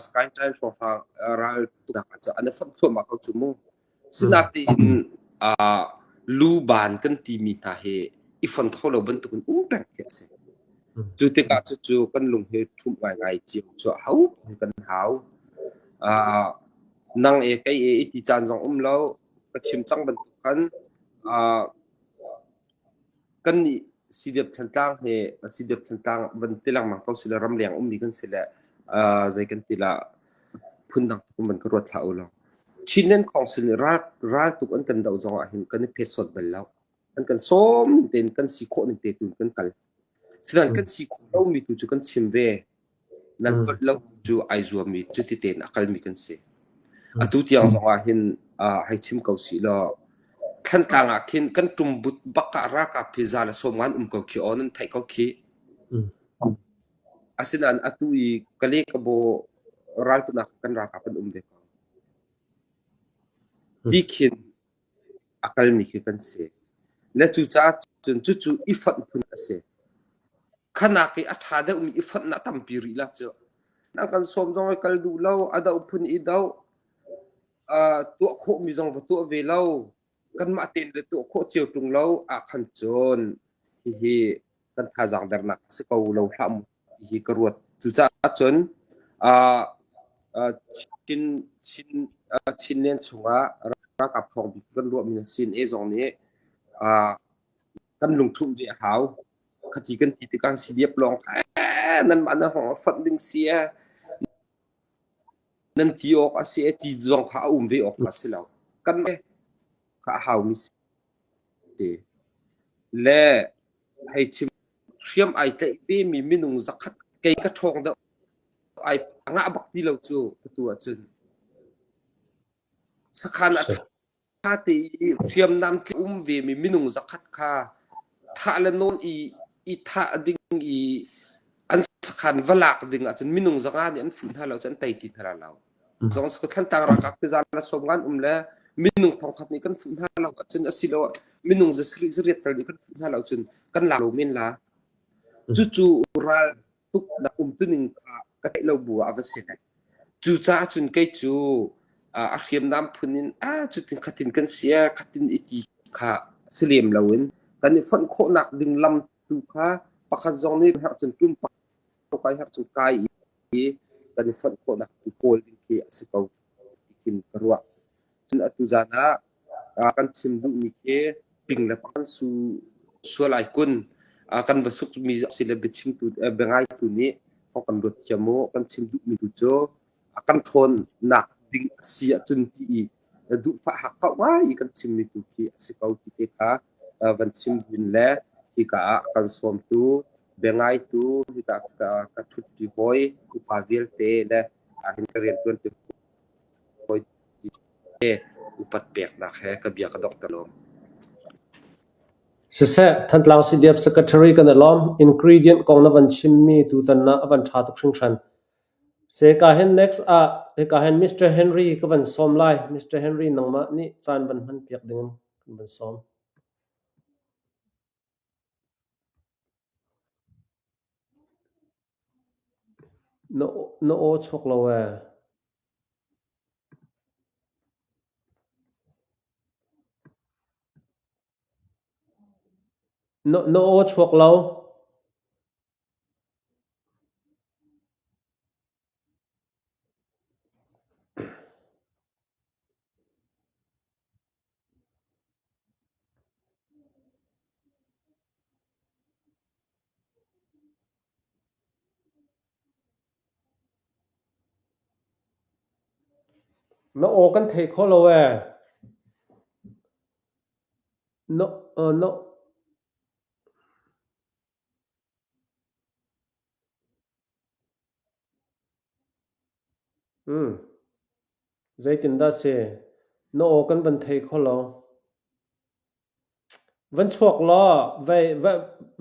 Skyline hrawnghrang ral tuknak ah an i fonh thluahmah ko cu mu. Sinain luban kan timi hna hi i fon kho lo bantukin um peng khi a si. Cu tikah cucu kan lung hi ṭhumh ngaingai cio cu a hau kan hau. Nang e kei e i ti caan zong um lo. Ka chim cang bantuk khan Kannih CDF Thantlang hi CDF Thantlang van ti lengmang ko sile ramleng ummi kan si le zei kan ti lah phundang tuk in van ka ruat hlah u law. Chinland Council nih ral raltuk an kan doh zong ah hin kan i phet-sawt bal lo. An kan sawm tein kan si khawh ning te tu in kan kal. Sinain kan si khawh lomi tu cu kan chim ve. Nan tlolh lo cu ai zuammi cuti tein a kalmi kan si. Atu tiang zong ah hin hei chim ko sih law Thlantlang ah khin kan ṭumbut bak ah ralkap hi za le sawm ngan um ko khi aw nan theih ko khi. Asinain atu i Kale Kabaw raltuknak kan ralkap an um ve ko. Ti khin a kalmi khi kan si. Le cucaah cun cucu i fonh phun a si. Khanak i a ṭha deuhmi i fonhnak tampi rih la cu. Nan kan sawm zong i kal duh lo, a doh phun i doh, uh, tuah khawhmi zong va tuah ve lo, kanmah tein le tuah khawh cio ṭung lo ahkhan cun hihi kan thazaang dernak a si ko lo hlah mu ti hi ka ruat. Cucaah cun uh, uh, Chin, Chin, uh, Chinland chungah ralkap thawng bik kan ruahmi na CNA zong nih uh, kan lungṭhumh ve a hau. Khati kan ti tikah CDF lawng eh, nanmah nan hong fonh ding si eh, nan ti awk a si eh ti zong kha a um ve awk kha a si lo. Kan kha a haumi si. Le hei chim hriam ai tlaih ve mi minung zakhat kei ka ṭhawng deuh ai ngah bak ti lo cu atu ahcun sakhan a ṭha te i hriamnam um ve mi minung zakhat kha thah le nawn i i thah ding i an sakhan va lak ding ahcun minung zanga nih an fuh hna lo cu an tei ti hna lo. Zong sa Thlantlang ralkap te zan la som ngan um le minung thongkhat nih kan fuh hna lo ahcun asiloah minung zasarih zariat tal nih kan fuh hna lo cun kan lak lo men la. Cucu ral tuknak umtuning kha ka theih lo bu ah a va si lai. Cucaah cun kei cu a hriamnam phun in a cutin khatin kan si e khatin i ti kha si lem loin kan i fonh khawhnak ding lam tu kha pakhat zong nih herh cun tum kai herh cun kai i kan i fonh khawhnak tu kawl ding khi a si ko ti khin ka ruah. Cun atu zan ah kan chim duhmi khi ping le pang su sual ai kun kan va sukmi si le biachimtu biangaitu nih thawng kan ruat thiam u kan chim duhmi tu cu kan ṭhawnnak ding a si ahcun ti i duhfah hakkauh ngai i kan chimmi tu khi a si ko ti te kha van chim buin le hika ah kan sawmtu biangaitu hika ka ṭhutṭi hawi upa vialte le hin ka rianṭuantu hawi upat peknak he ka bia ka donghter lawm. Siseh, Thantlang CDF Secretary kan i lawm. Ingredient kong na van chimmi tutan ah a van ṭha tuk hringhran. Seka hin next ah hika hin Mr. Henry ka van sawm lai. Mr. Henry nangmah nih caan van hman piak dingin kan van sawm. Na, na aw chuak lo ee. Na, na aw chuak lo. Na aw kan thei kho lo ee. Na, uh, na, Hmm. Zeitindah si? Na aw kan van thei kho lo. Van chuak law vai va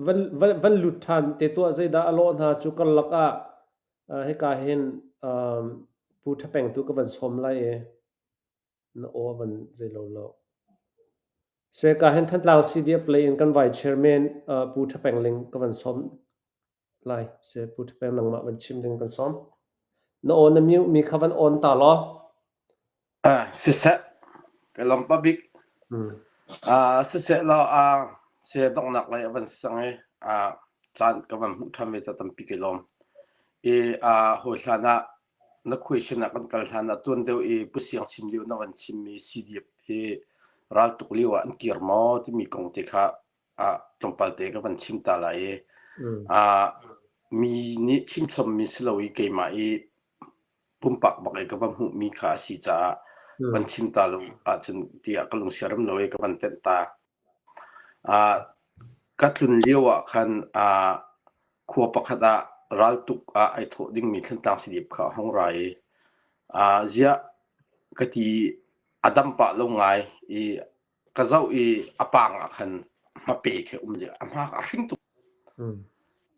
van van van lut ṭhan te tuah zeidah a lawh hna cu karlak ah uh, hika hin um, Pu Ṭha Peng tu ka van sawm lai i na aw a van zei lo lo. Seka hin Thantlang CDF lei in kan vice chairman uh, Pu Ṭha Peng Ling ka van sawm lai. Se Pu Ṭha Peng nangmah van chim ding kan sawm. Na aw na mute mi kha van on ta law. Ah, siseh, ka lawm pabik. Hmm. Ah, siseh law ah se donghnak lei a van sang i ah caan ka van hmuh ṭhan ve ca tampi ka lawm. I ah hawi hlan ah na question ah kan kal hlan ah tuan deuh i Pu Siang chim lio na van chimmi CDF hi raltuk lio ah an kir maw timi kong te kha ah tlawmpal te ka van chim ta lai i Mm. ah mi nih chimchommi si lo i keimah i pumpak bak i ka va hmuhmi kha a si caah Mm. van chim ta lo ahcun tiah ka lung siarem lo i ka van tenh ta. Ah ka tlun lio ah khan ah khua pakhat ah raltuk ah ai thawh dingmi Thantlang CDF kha a hung ra i ah ziah ka ti a dam pah lo ngai i ka zoh i a pang ah khan hmape khi a um i a hma a hring tuk. Mm.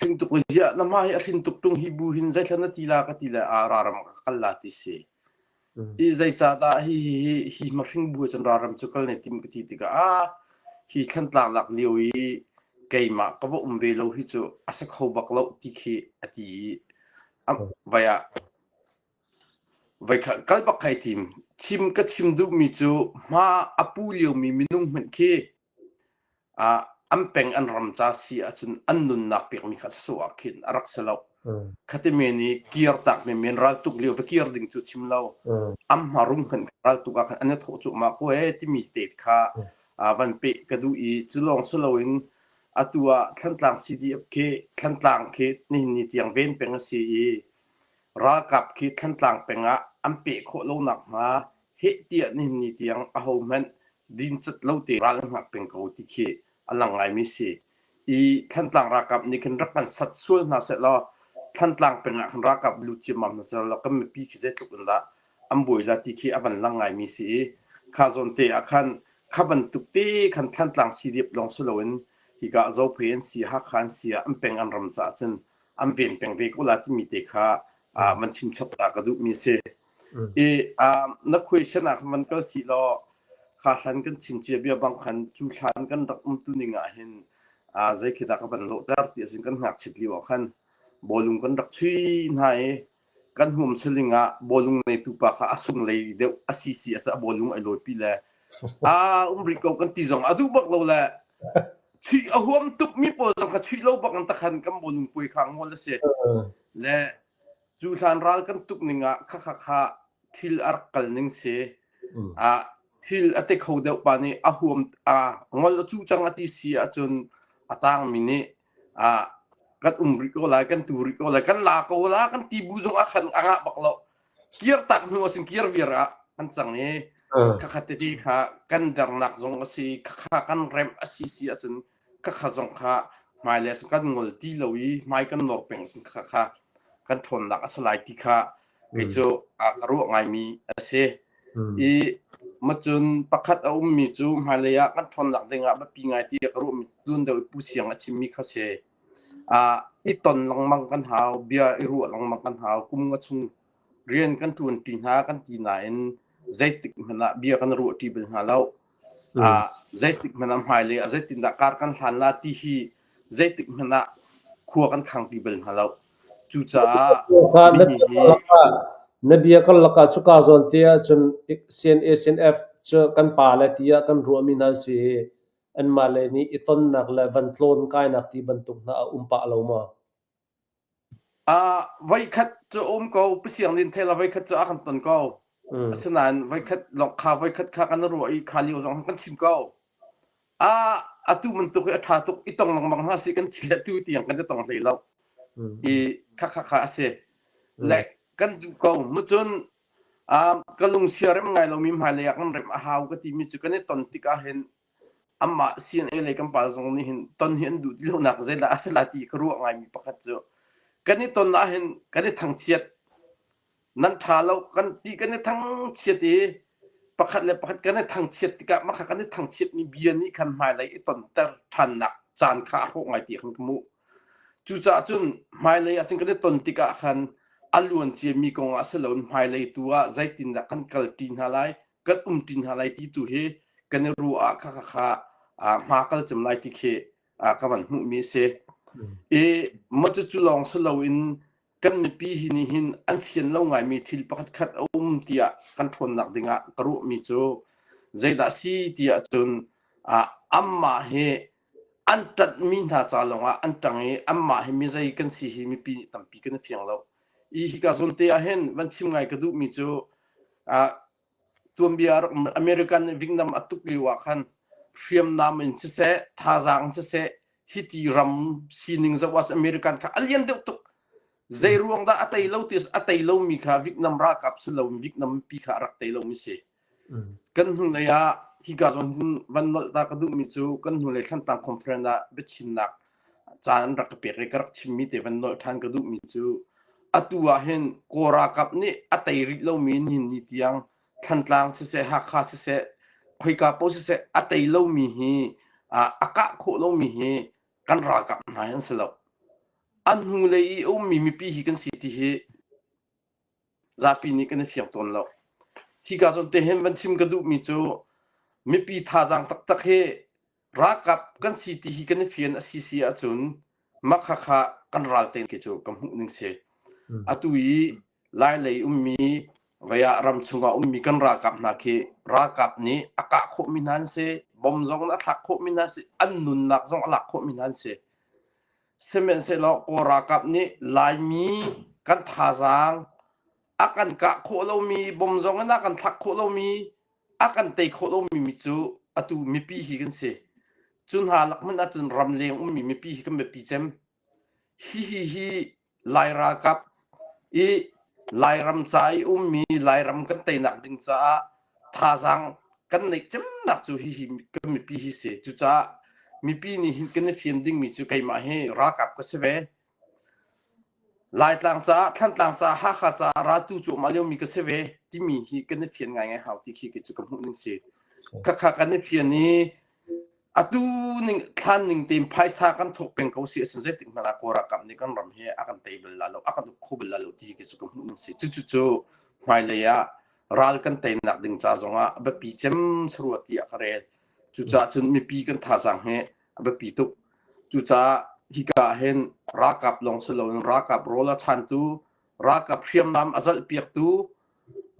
Hring tuk le ziah na hma hi a hrin tuk ṭung hi bu hin zeithla na ti la ka ti le a raram ka kal la ti si. I zeicahdah hi hi hi hi hmahring bu cun raram cu kal ne tim ka ti tikah a hi thlantlang lak lio i keimah ka va um ve lo hi cu a si kho bak lo ti khi a ti i vai ah vai kha kal bak kai tim. Chim ka chim duhmi cu hma a pu liomi minung hmanh khi an peng an ram ca si ahcun an nunnak pekmi kha sawh ah khin a rak si lo. Khati men i kir tak men raltuk lio va kir ding cu chim lo. Am hma rung hmanh raltuk ah khan an i thawh cuahmah ko ee timi te kha van peh ka duh i cu lawng si loin atu ah Thlantlang CDF khi Thlantlang khi nihin ni tiang ven peng a si i ralkap khi Thlantlang peng ah an peh khawh lo nak hnga heh tiah nihin ni tiang ahohmanh dincat lo te ral an hngak peng ko ti khi a lang ngaimi si. I Thantlang ralkap nih khin rak kan sat sual hna seh law Thantlang peng ah khin ralkap lut ciammam hna seh law kan mipi khi zeitluk in dah an buai la ti khi a van lang ngaimi si i kha zawn te ah khan kha bantuk te khan Thantlang CDF lawng si loin hika Zophei an si Hakha an si ah an peng an ram caah cun an ven peng ve ko la timi te kha van chim chap ta ka duhmi si. I na question ah khan van kal si law kha hlan kan chim cia bia bang khan cu hlan kan rak um tu ning ah hin zei khi dah ka van lawhter ti asin kan ngakchit lio ah khan bawlung kan rak chui hna i kan huam siling ah bawlung neitu pa kha a sung lei deuh a si si a bawlung ai lawi pi le a um rih ko kan ti zong a duh bak lo le chuih a huam tuk mi pawl zong kha chuih lo bak in takhan kan bawlung puai kha ngol a si le Cu hlan ral kan tuk ning ah khakha kha thil a rak kal ning si. Ah thil a te kho deuh pa nih a huam a ngol a cu cang a ti si ahcun a tangmi nih ah kan um rih ko lai kan tu rih ko lai kan la ko la kan ti bu zong ah khan a ngah bak lo kir tak hnu asin kir viar ah kan cang i khakha tete kha kan dernak zong a si khakha kan remh a si si ahcun khakha zong kha hmailei ah kan ngol ti lo i hmai kan nawr peng sin khakha kha kan ṭhawnnak a si lai ti kha kei cu a ka ruah ngaimi a si. I macun pakhat a ummi cu hmailei ah kan ṭhawnnak ding ah biapi ngai ti ka ruahmi tun deuh i Pu Siang a chimmi kha si. Ah i ton lengmang kan hau, bia i ruah lengmang kan hau. Kum nga chung rian kan ṭuanṭi hna kan ti nain zeitik hmanh ah bia kan ruahṭi bal hna lo. Ah zeitik hmanh ah hmailei ah zeitindah kar kan hlan la ti hi zeitik hmanh ah khua kan khangpi bal hna lo. Cucaah Na mihi bia hi karlak ah na bia karlak ah cuka zawn te ahcun CNA CNF cu kan pa le tiah kan ruahmi hna an si i anmah le nih i tonnak le van tlawn kainak ti bantuk hna a um pah lo maw? Ah voikhat cu um ko Pasiang Lin Thela voikhat cu a kan ton ko. Asinain voikhat lawng kha voikhat kha kan ruah i kha lio zong kan chim ko. Ah atu bantuk hi a ṭha tuk i tong lengmang hna si kan thi le tu tiang kan i tong hlei lo. I kha kha kha a si. Le kan duh ko. Mucun ah ka lungsia rem ngai lomi hmailei ah kan rem a hau ka timi cu kan i ton tikah hin amah CNA lei kan pa zong nih hin ton hi an duh ti lonak zeidah a si lai ti ka ruah ngaimi pakhat cu kan i ton ahhin kan i thangchiat nan ṭha lo kan ti kan i thangchiat i pakhat le pakhat kan i thangchiat tikah mah kha kan i thangchiatmi bia nih khan hmailei i tonter ṭhannak caan kha a hrawh ngai ti khan ka hmuh. Cucaah cun hmailei ah cun kan i ton tikah khan a luan ciami kong ah si loin hmailei tu ah zeitindah kan kalṭi hna lai kan umṭi hna lai ti tu hi kan i ruah ah kha kha kha hma kal cem lai ti khi ka van hmuhmi a si. I maw cucu lawng si loin kan mipi hi nih hin an fian lo ngaimi thil pakhat khat a um tiah kan ṭhawnnak dingah ka ruahmi cu zeidah si tiah cun amah hi an ṭanhmi hna ca lawngah an ṭang i anmah hi mizei kan si hi mipi nih tampi kan i fiang lo. I hika zawn te ah hin van chim ngai ka duhmi cu tuanbia American nih Vietnam a tuk lio ah khan hriamnam in siseh, thazaang in siseh, hiti ram sining zoh ah American kha a lian deuh tuk. Zei ruang dah a tei lo ti a tei lomi kha Vietnam ralkap si loin Vietnam mipi kha a rak tei lomi si. Kan hnulei ah hika zawn hin van nolh ta ka duhmi cu kan hnulei Thlantlang Conference ah biachimnak caan an rak ka pek i ka rak chimmi te van nolh ṭhan ka duhmi cu atu ah hin Kawl ralkap nih a tei rih lomi nihin ni tiang Thantlang siseh Hakha siseh khoika paoh siseh a tei lomi hi a kah khawh lomi hi kan ralkap hna hi an si lo. A hnulei i a ummi mipi hi kan si ti hi zapi nih kan i fiang tawn lo. Hika zawn te hin van chim ka duhmi cu mipi thazaang taktak hi ralkap kan si ti hi kan i fian a si si ahcun mah khakha kan ral te khi cu ka hmuh ning si. Atu i Lailei ummi vei ah ram chungah ummi kan ralkap hna khi ralkap nih a kah khawhmi hna an si, bom zong in a thlak khawhmi hna si, an nunnak zong a lak khawhmi hna an si. Sihmanhsehlaw Kawl ralkap nih Laimi kan thazaang a kan kah khawh lomi, bom zong in a kan thlak khawh lomi, a kan tei khawh lomi mi cu atu mipi hi kan si. Cu hna lak hmanh ahcun ramleng ummi mipi hi kan biapi cem. Hihi hi Lai ralkap i Lairam ca i ummi Lairam kan teinak ding caah thazaang kan neih cemnak cu hihi kan mipi hi si. Cucaah mipi nih hin kan i fian dingmi cu keimah hi ralkap ka si ve. Laitlang caah, Thlantlang caah, Hakha caah raltu cu um a liomi ka si ve timi hi kan i fian ngaingai hau ti khi kei cu ka hmuh ning si. Khakha kan i fian i Atu ning thlan ning tein phaisa kan thawk peng ko si ahcun zeitik hmanh ah Kawl ralkap nih kan ram hi a kan tei bal la lo, a kan uk kho bal la lo ti hi cu ka hmuh ning si. Cucu cu hmailei ah ral kan teinak ding ca zong ah a biapi cem sarua tiah ka rel. Cucaah cun mipi kan thazaang hi a biapi tuk. Cucaah hika ah hin ralkap lawng si loin ralkap rawl a chantu, ralkap hriamnam a zalhpiaktu,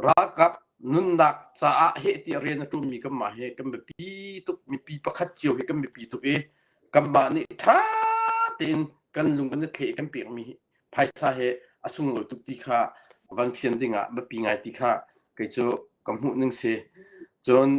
Ralkap nunnak caah heh tiah rian a ṭuanmi kanmah hi kan biapi tuk. Mipi pakhat cio hi kan biapi tuk i kanmah nih ṭha tein kan lung kan i thleh kan pekmi phaisa hi a sunglawi tuk ti kha van fian dingah biapi ngai ti kha kei cu ka hmuh ning si. Cun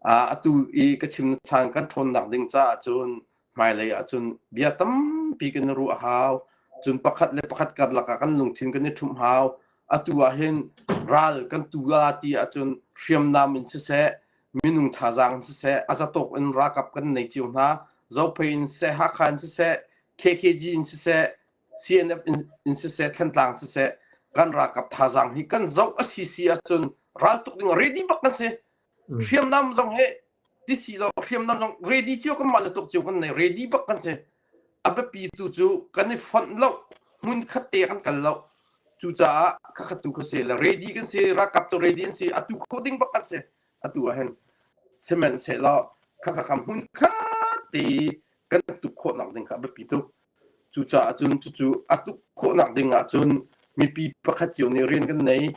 atu i ka chim chan kan ṭhawnnak ding caah cun hmailei ahcun bia tampi kan i ruah a hau. Cun pakhat le pakhat karlak ah kan lungthin kan i ṭhumh hau. Atu ah hin ral kan tu la ti ahcun hriamnam in siseh, minung thazaang in siseh, a zatawk in ralkap kan nei cio hna. Zophei in siseh, Hakha in siseh, KKG in siseh, CNF in, in siseh, Thantlang siseh, kan ralkap thazaang hi kan zoh a si si ahcun raltuk ding ready bak kan si. Hriamnam zong he tisi lo hriamnam zong ready cio kan mah le tuk cio kan nei ready bak kan si. A biapi tu cu kan i fonh lo hmun khat te kan kal lo. Cucaah khakhat tu kha si le ready kan si ralkap tu ready an si atu kho ding bak kan si atu ah hin sihmanhsehlaw khakha kham hmun khat te kan tuk khawhnak ding kha a biapi tuk. Cucaah cun cucu a tuk khawhnak ding ahcun mipi pakhat cio nih rian kan nei.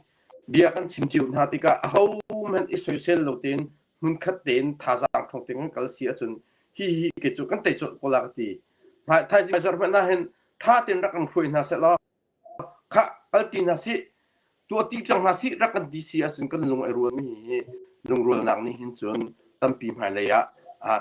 Bia kan chim cio hna tikah ahohmanh i soisel lo tein hmunkhat tein thazaang ṭhawng tein kan kal si ahcun hihi kei cu kan tei colh ko la ka ti. Thaizing zarh hmanh ah hin ṭha tein rak kan hruai hna sehlaw Khah, kalpi hna sih, tuahti cang hna sih rak kan ti si ahcun kan lung ai rualmi hi lungrualnak nih hin cun tampi hmailei ah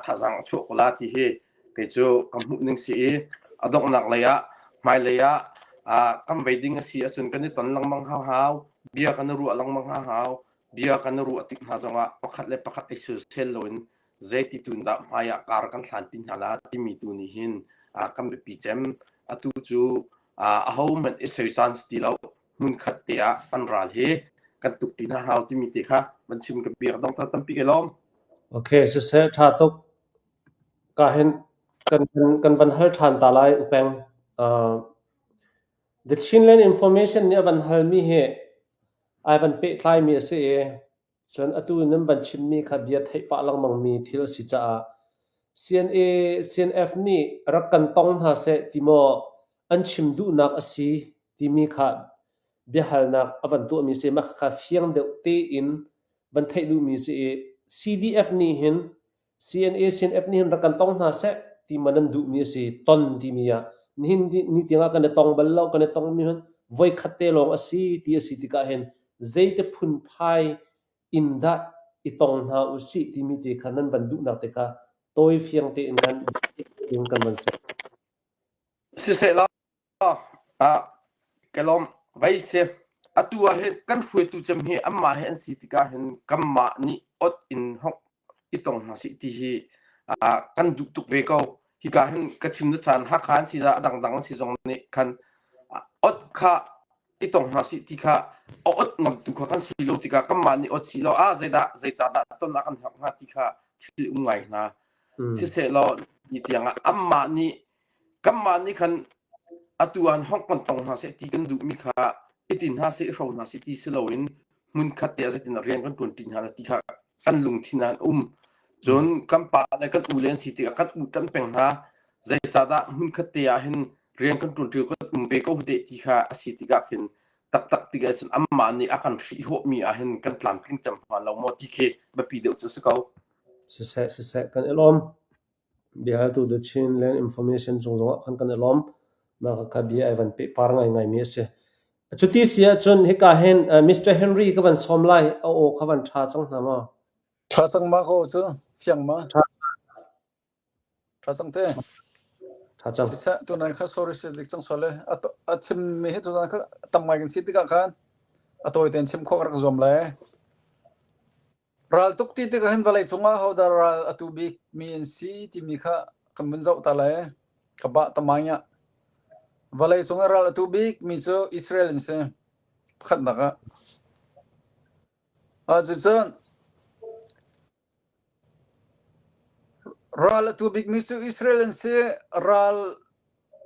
thazaang a chuah ko la ti hi kei cu ka hmuh ning si i a donghnak lei ah hmailei ah kan vei ding a si ahcun kan i ton lengmang hau hau, bia kan i ruah lengmang hau hau, bia kan i ruah tik hna zongah pakhat le pakhat i sulsel loin zeiti tu in dah hmai ah kar kan hlanpi hna la timi tu nih hin kan biapi cem. Atu cu ahohmanh i soi caan si ti lo hmunkhat te ah kan ral hi kan tuk ti hna hau timi te kha van chim ka biak dong tampi ke lawm. Okay, siseh tha tuk. Ka hin kan kan van hal than ta lai upeng. Uh, The Chinland Information nih a van halmi hi ai van pehtlaimi a si i Cun atu nan van chimmi kha bia theih pah lengmangmi thil a si caah CNA, CNF nih rak kan tong hna seh ti maw an chim duhnak a si timi kha biahalnak a van tuahmi a si. Mah kha fiang deuh tein van theih duhmi a si i CDF nih hin CNA, CNF nih hin rak kan tong hna seh ti maw nan duhmi a si ton timi ah nihin ni tiangah kan i tong bal lo kan i tongmi hin voikhat te lawng a si ti a si tikah hin zeiti phunphai in dah i tong hna u sih timi te kha nan van duhnak te kha tawi fiang tein kan kan van ser. Siseh law Ah, ka lawm. Vei si. Atu ah hin kan hruaitu cem hi anmah he an si tikah hin kanmah nih ot in hok i tong hna sih ti hi ah, kan duh tuk ve ko. Hika hin ka chim na chan Hakha an si za a dangdang an si zong nih khan ah, ot kha i tong hna sih ti kha a ot ngamtu kha kan si lo tikah kanmah nih ot si lo ah zeidah zeicahdah ton ah kan hak hnga ti kha thil um ngai hna. Mm. Siseh law ni tiangah anmah nih kanmah nih khan. Atu ah hong kan tong hna seh ti kan duhmi kha i tin hna seh i hro hna seh ti si loin hmunkhat te ah zeitin rian kan ṭuanṭi hna ti kha kan lungthin ah an um. Cun kan pa le kan u le an si tikah kan u ṭanh peng hna. Zeicahdah hmunkhat te ah hin rian kan ṭuanṭi kan um ve ko teh ti kha a si tikah khin taktak tikah cun amah nih a kan hrihhawhmi ah hin kan tlamtling cem hnga lo maw ti khi biapi deuh cu a si ko. Siseh, siseh, kan i lawm. Biahaltu The Chinland Information cung zongah khan kan i lawm. Mah kha bia ai van pehpar ngaingaimi a si. Cuti si ahcun hika hin Mr. Henry ka van sawm lai. A aw kha van ṭha cang hna maw? Ṭha cang ma ko cu fiang ma? Ṭha. Ṭha cang te. Ṭha cang. Siseh tunai kha sorry si dik cang sual le a chim mi hi tuzan kha tam ngai kan si tikah khan a tawi tein chim khawh ka rak zuam lai. Raltuk ti tikah hin vawlei cungah hodah ral a tu bik mi an si timi kha kan vun zoh ta lai. Ka bah tamai ah. Vawlei cungah ral a tu bik mi cu Israel an si. Pakhatnak ah. Ah cucun ral a tu bik mi cu Israel an si. Ral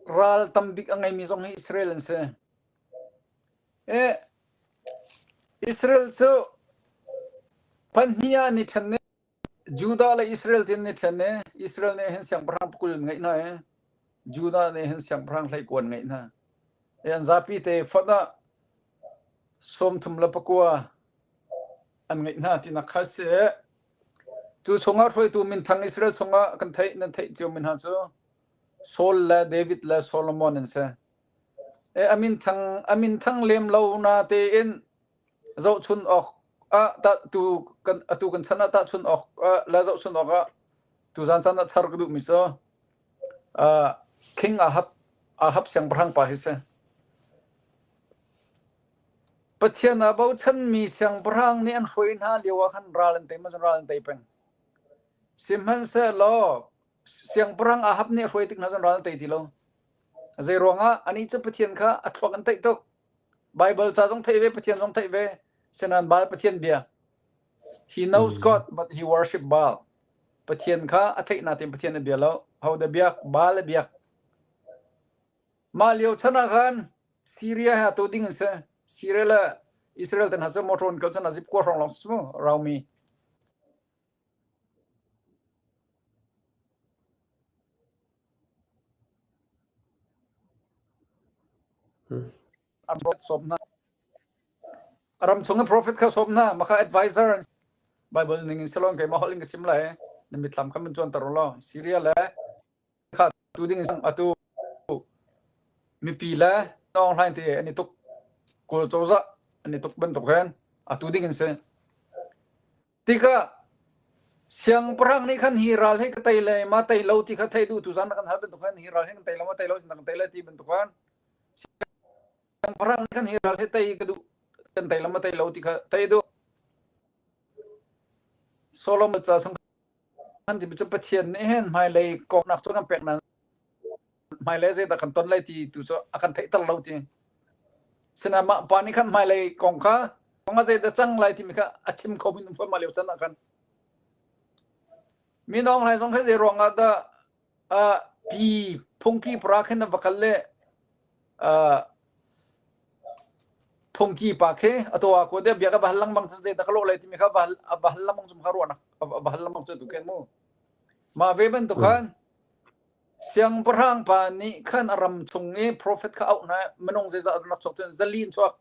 ral tam bik a ngeimi zong hi Israel an si. Eh, Israel cu pahnih ah an i ṭhen i Judah le Israel ti an i ṭhen i Israel nih hin siangpahrang pakul an ngeih hna i Judah nih hin siangpahrang hleikuan ngeih hna. I an zapi te fonh ah 39 an ngeih hna tinak kha a si. Cu chungah hruaitu minthang Israel chungah kan theih nan theih cio mi hna cu Saul le David le Solomon an si. A minthang a minthang lem lo na tein zohchun awk ah tah tu kan atu kan chan ah tahchun awk ah le zohchun awk ah tuzan caan ah char ka duhmi cu uh, King Ahab Ahab siangpahrang pa hi si. Pathian aa bochanmi siangpahrang nih an hruai hna lio ah khan ral an tei ma ral an tei peng. Sihmanhsehlaw siangpahrang Ahab nih a hruai tik hna cun ral an tei ti lo. Zeiruangah anih cu Pathian kha a thluak an theih tuk. Baibal ca zong theih ve, Pathian zong theih ve. Sinan Baal Pathian bia. He knows God, but he worship Baal. Pathian kha a theih nain Pathian a bia lo. Ho dah biak? Baal a biak. Mah lio chan ah khan Syria he atu ding an si. Syria le Israel te hna cu motor in kal chan ah zip kua hrawng lawng si mu, raumi. An rawt sawm hna. A ram chung in prophet kha sawm hna. Mah kha advisor an si. Bible ning in silon keimah holh in ka chim lai. Na mitthlam kha mun cuanter u law. Syria le kha tu ding in atu mipi le Aung Hlaing te an i tuk Kawl cozah an i tuk bantuk hen atu ding in si. Tikah siangpahrang nih khan hi ral hi ka tei le ma tei lo ti kha theih duh tuzan na kan hal bantuk khan hi ral hi kan tei lo ma tei lo kan tei lai ti bantuk khan siangpahrang nih khan hi ral hi tei ka duh kan tei lo ma tei lo ti kha tei duh Solomon ca chung khan ti cu Pathian nih hin hmailei kongnak cu kan pek nan hmailei zeidah kan ton lai ti tu cu a kan theihter lo ti. Sinain mah pa nih khan hmailei kong kha kong ah zeidah cang lai timi kha a chim kho min fawn mah lio can ah khan. Min Aung Hlaing zong kha zei ruang ah dah uh, pi phungki para khin a va kal le uh, phungki pa khi a to ko de bia ka va hal lengmang cun zeidah ka lawh lai timi kha va hal va hal lengmang cum kha ruahnak va hal lengmang cu tu khen mu mah ve bantuk khan Siangpahrang pa nih khan a ram chung i profet kha auh hna minung zeizah rak chuak cun zali in chuak.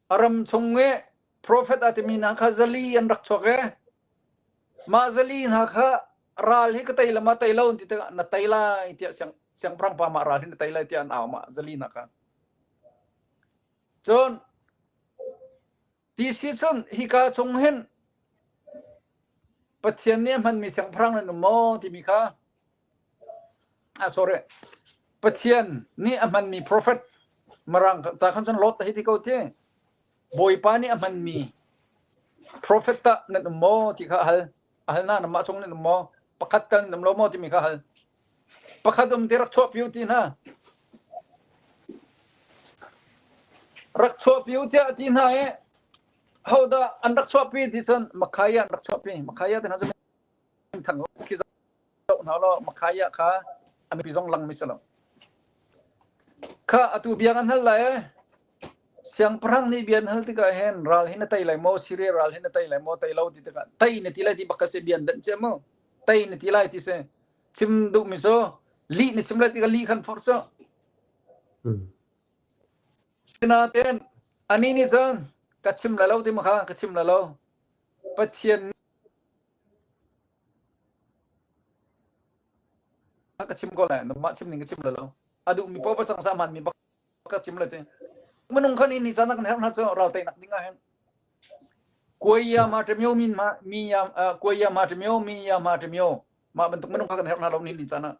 A ram chung i profet a timi hna kha zali an rak chuak i mah zali hna kha ral hi ka tei la ma tei lo ti tikah na tei lai tiah siang siangpahrang pa mah ral hi na tei lai tiah an au mah zali hna kha. Cun Ti si cun hika chung hin Pathian nih a hmanmi siangpahrang nan um maw timi kha ah sorry Pathian nih a hmanmi prophet Mirang ca khan cun Lot hei ti ko ti Bawipa nih a hmanmi prophet tah nan um maw ti kha a hal a hal hna nanmah chung nan um maw pakhat tal nan um lo maw timi kha a hal Pakhat um ti rak chuahpi u ti hna. Rak chuahpi u tiah ti hna i hodah an rak chuahpi ti cun Makhaya an rak chuahpi. Makhaya te hna cu minthang khi zoh hna law Makhaya kha a mipi zong lang mi si lo. Kha atu bia kan hal lai ee. Siangpahrang nih bia an hal tikah hin ral hi na tei lai maw, Siria ral hi na tei lai maw, tei lo ti tikah tei na ti lai ti bak ka si bia an danh cia mu. Tei na ti lai ti si. Chim duhmi cu lih na chim lai tikah lih khan forh cu. Sinain anih nih cun ka chim lai lo ti ma kha ka chim lai lo. Pathian ka chim ko lai nangmah chim ning ka chim lai lo. A duhmi paoh va cang sah hmanmi bak ka chim lai ti. Minung khan ni caan kan herh hna cu ral teinak ding ah hin. Kuai ma ṭemyo min ma mi ya kuai ma ṭemyo mi ya ma ṭemyo mah bantuk minung kha kan herh hna lo ni ni caan ah.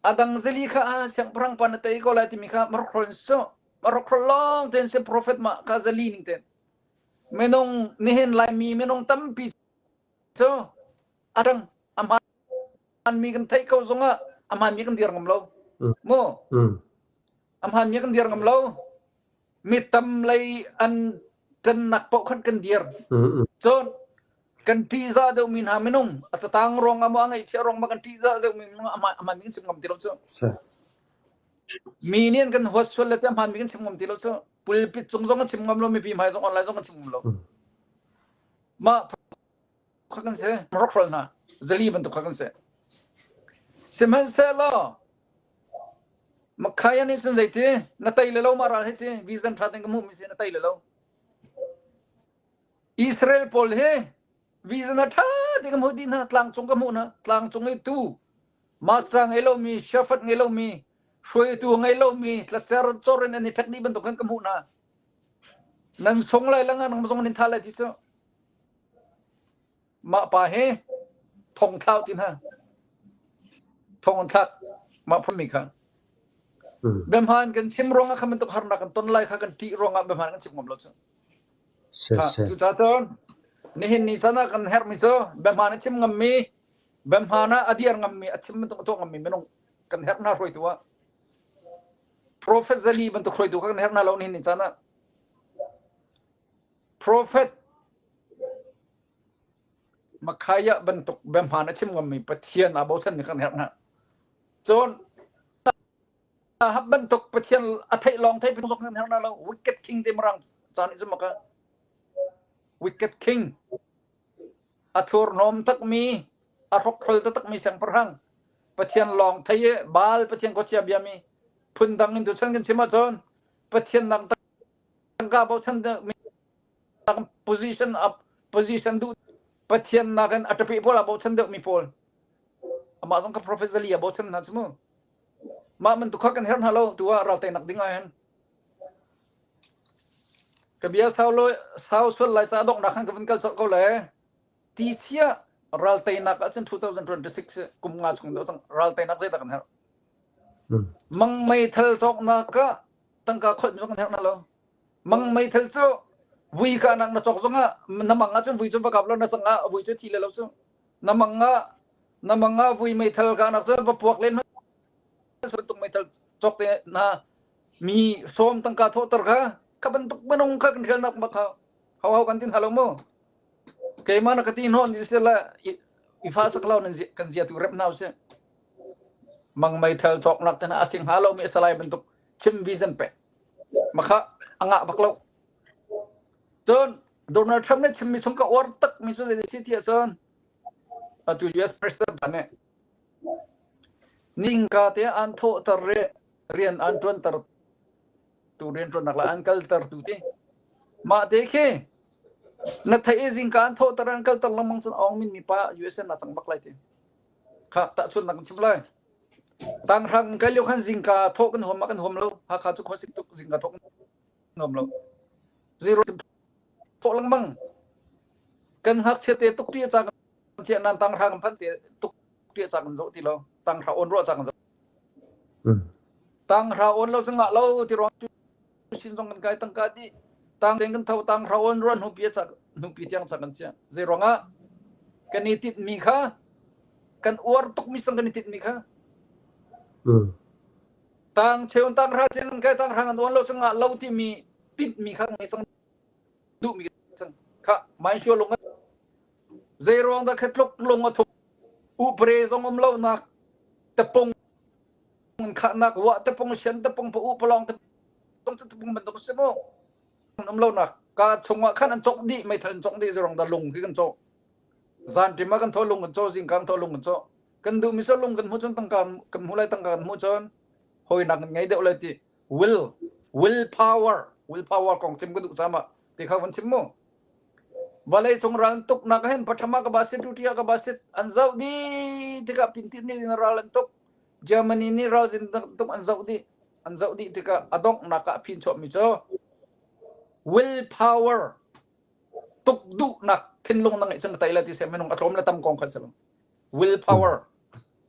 A dang zali kha ah siangpahrang pa na tei ko lai timi kha marokhrol in su marokhrol lawng tein si prophet mah kha zali ning tein minung nihin laimi minung tampi cu a dang a hmaanmi kan theih ko zongah a hmaanmi kan dir ngam lo mu a hmaanmi kan dir ngam lo mi tam lei an ṭannak paoh khan kan dir cun kan ṭihzah deuhmi hna minung a catang ruang ah maw a ngaihchiah ruang ma kan ṭihzah deuhmi minung a hmaanmi kan chim ngam ti lo cu mi nih an kan huat sual le te a hmaanmi kan chim ngam ti lo cu pulpit cung zong kan chim ngam lo mipi hmai zong online zong kan chim ngam lo mah kha kan si rockroll hna zali bantuk kha kan si sihmanhsehlaw Makhaya nih cun zeiti na tei le lo mah ral hi ti vision ṭha tein ka hmuhmi si na tei le lo Israel pawl hi vision a ṭha te ka hmuh dih hna tlangcung ka hmuh hna tlangcung i tu master ngei lomi shepherd ngei lomi hruaitu ngei lomi tlacer cor in an i ṭhek dih bantuk khan ka hmuh hna nan sung lai lang nang zong nin tha lai ti cu Mah pa hi thong thlau ti hna. Thong an thlak mah phunmi kha. Biahmaan kan chim ruangah kha bantuk harnak kan ton lai kha kan ṭih ruangah biahmaan kan chim ngam lo cu. Cucaah cun nihin ni chan ah kan herhmi cu biahmaan a chim ngammi, biahmaan ah a dir ngammi, a chim bantuk a tuah ngammi minung kan herh hna hruaitu ah. Prophet Zali bantuk hruaitu kha kan herh hna lo nihin ni caan ah. Prophet Makhaya bantuk biahmaan a chim ngammi Pathian aa bochanmi kan herh hna. Cun Ahab bantuk Pathian a theih lawng theih zong kan herh hna lo. Wicked king te marang caan i maka Wicked king a thurhnawm takmi a hrokhrol takmi siangpahrang Pathian lawng thei i Baal Pathian khuachia biami phundang in tuchan kan chim ahcun Pathian dang tangka bochan position up position duh Pathian nakin a ṭapi pawl a bochan deuhmi pawl amah zong kha Prophet Zali a bochan hna cu mu mah bantuk kha kan herh hna lo tu ah ral teinak ding ah hin ka bia sau lo sau sual lai ca donghnak khan ka vun kal colh ko le ti sia ral teinak ahcun 2026 kum nga chung deuh cang ral teinak zeidah kan herh mang meithal cawknak ah tangka kholh mi zong kan herh hna lo Mang meithal cu vui kahnak na cawk zongah na mang ahcun vui cu va kap lo na cang ah vui cu thi le lo cu na mang ah na mang ah vui meithal kahnak cu va puak len bantuk meithal cawk te na mi sawm tangka thawhter kha kha bantuk minung kha kan hrialnak bak kha hau hau kan tin halo mu keimah na ka ti hnawn ti sila i fa sak lo nan kan zia tu rep nau si mang meithal cawknak te na asing ha lo mi salai bantuk chim vision pe Makha a ngah bak lo. Cun Donald Trump nih chimmi chung ka uar takmi cu zei si ti ahcun atu US president pa nih ningka te an thawhter i rian an ṭuanter tu rianṭuannak le an kalter tu ti mah te khi na theih i zingka an thawhter an kalter lengmang cun Aung Min mi pa USA na cang bak lai ti kha tahchunhnak kan chim lai Tanghrang kai lio khan zingka thawh kan huam ma kan huam lo. Hakha cu khuasik tuk zingka thawh kan huam lo. Zero thawh lengmang. Kan ngakchia te tuk ti ca kan thiah nan tanghrang kan phanh te tuk ti ca kan zoh ti lo. Tanghra on ruah ca kan zoh. Tanghra on lo cu ngah lo ti ruang sin zong kan kai tangka di tang teng kan tho tang rawn ruan hnu pi cha hnu pi tiang cha kan chia zei ruangah kan i tit mi kha kan uar tuk mi sang kan i tit mi kha tang cheun tang ra tiang kan kai tang rang an uan lo sanga lo ti mi tit mi kha ngai sang duh mi sang kha mai shu lung zei ruang da kha tluk lung a thuk u pre zong um lo nak tapung. in khahnak wah tapung sian tapung pa u palong tapung tapung bantuk si mu um lo nak ka chungah khan an cok dih meithal an cok dih zerong da lung khi kan cok zan ṭim ah kan tho lung kan caw zing kan tho lung kan caw kan duh mi so lung kan hmuh cun tangka kan hmu lai tangka kan hmuh cun hawinak kan ngei deuh lai ti will will power will power kong chim ka duh sama ti kha van chim mu vawlei cung ral tuk nak hin pathama ka basit tutia ka basit an zoh di tikah pintin ni ral an tuk Germany nih ral zin tuk an zoh dih an zoh dih tikah a donghnak ah phin chuah mi cu will power tuk duhnak thinlung na ngeih cun na tei lai ti seh minung a tlawm le tam kong kha si lo will power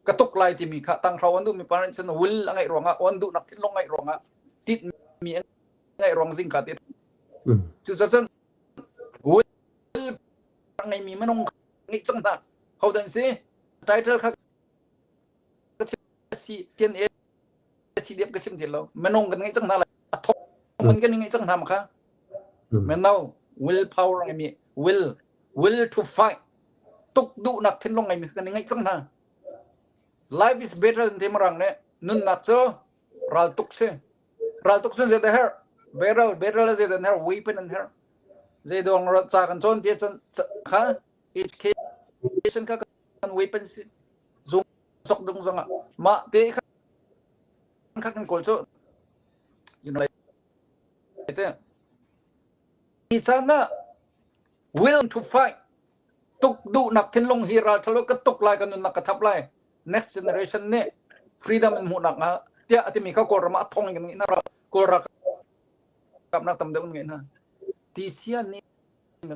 ka tuk lai timi kha tanghro an duhmi pa nih cun will a ngeih ruangah on duhnak thinlung ngeih ruangah tit mi a ngeih ruang zingka ti cucacun will ngeimi minung ngeih cang hna ho dan si title kha si tian e si diam ka sim ti lo minung kan ngeih cang hna lai a thong in kan ngeih cang hna ma kha mino will power ngeimi will will to fight tuk duhnak thinlung ngeimi kan ngeih cang hna life is better than timarang ne nunnak cu ral tuk si ral tuk cun zei her barrel barrel zei dan her weapon an her zei dong ca kan cawn ti cun kha education kha kan weapon si zung sok dung zong ah mah te kha kha kan kawl cu you know te ni caan ah will to fight tuk duhnak thinlung hi ral thalo ka tuk lai ka nunnak ka thap lai next generation nih freedom in hmuhnak hnga tiah atimi kha kawlram ah thong in kan ngeih hna kawl ralkap nak tam deuh in ngeih hna ti sian nih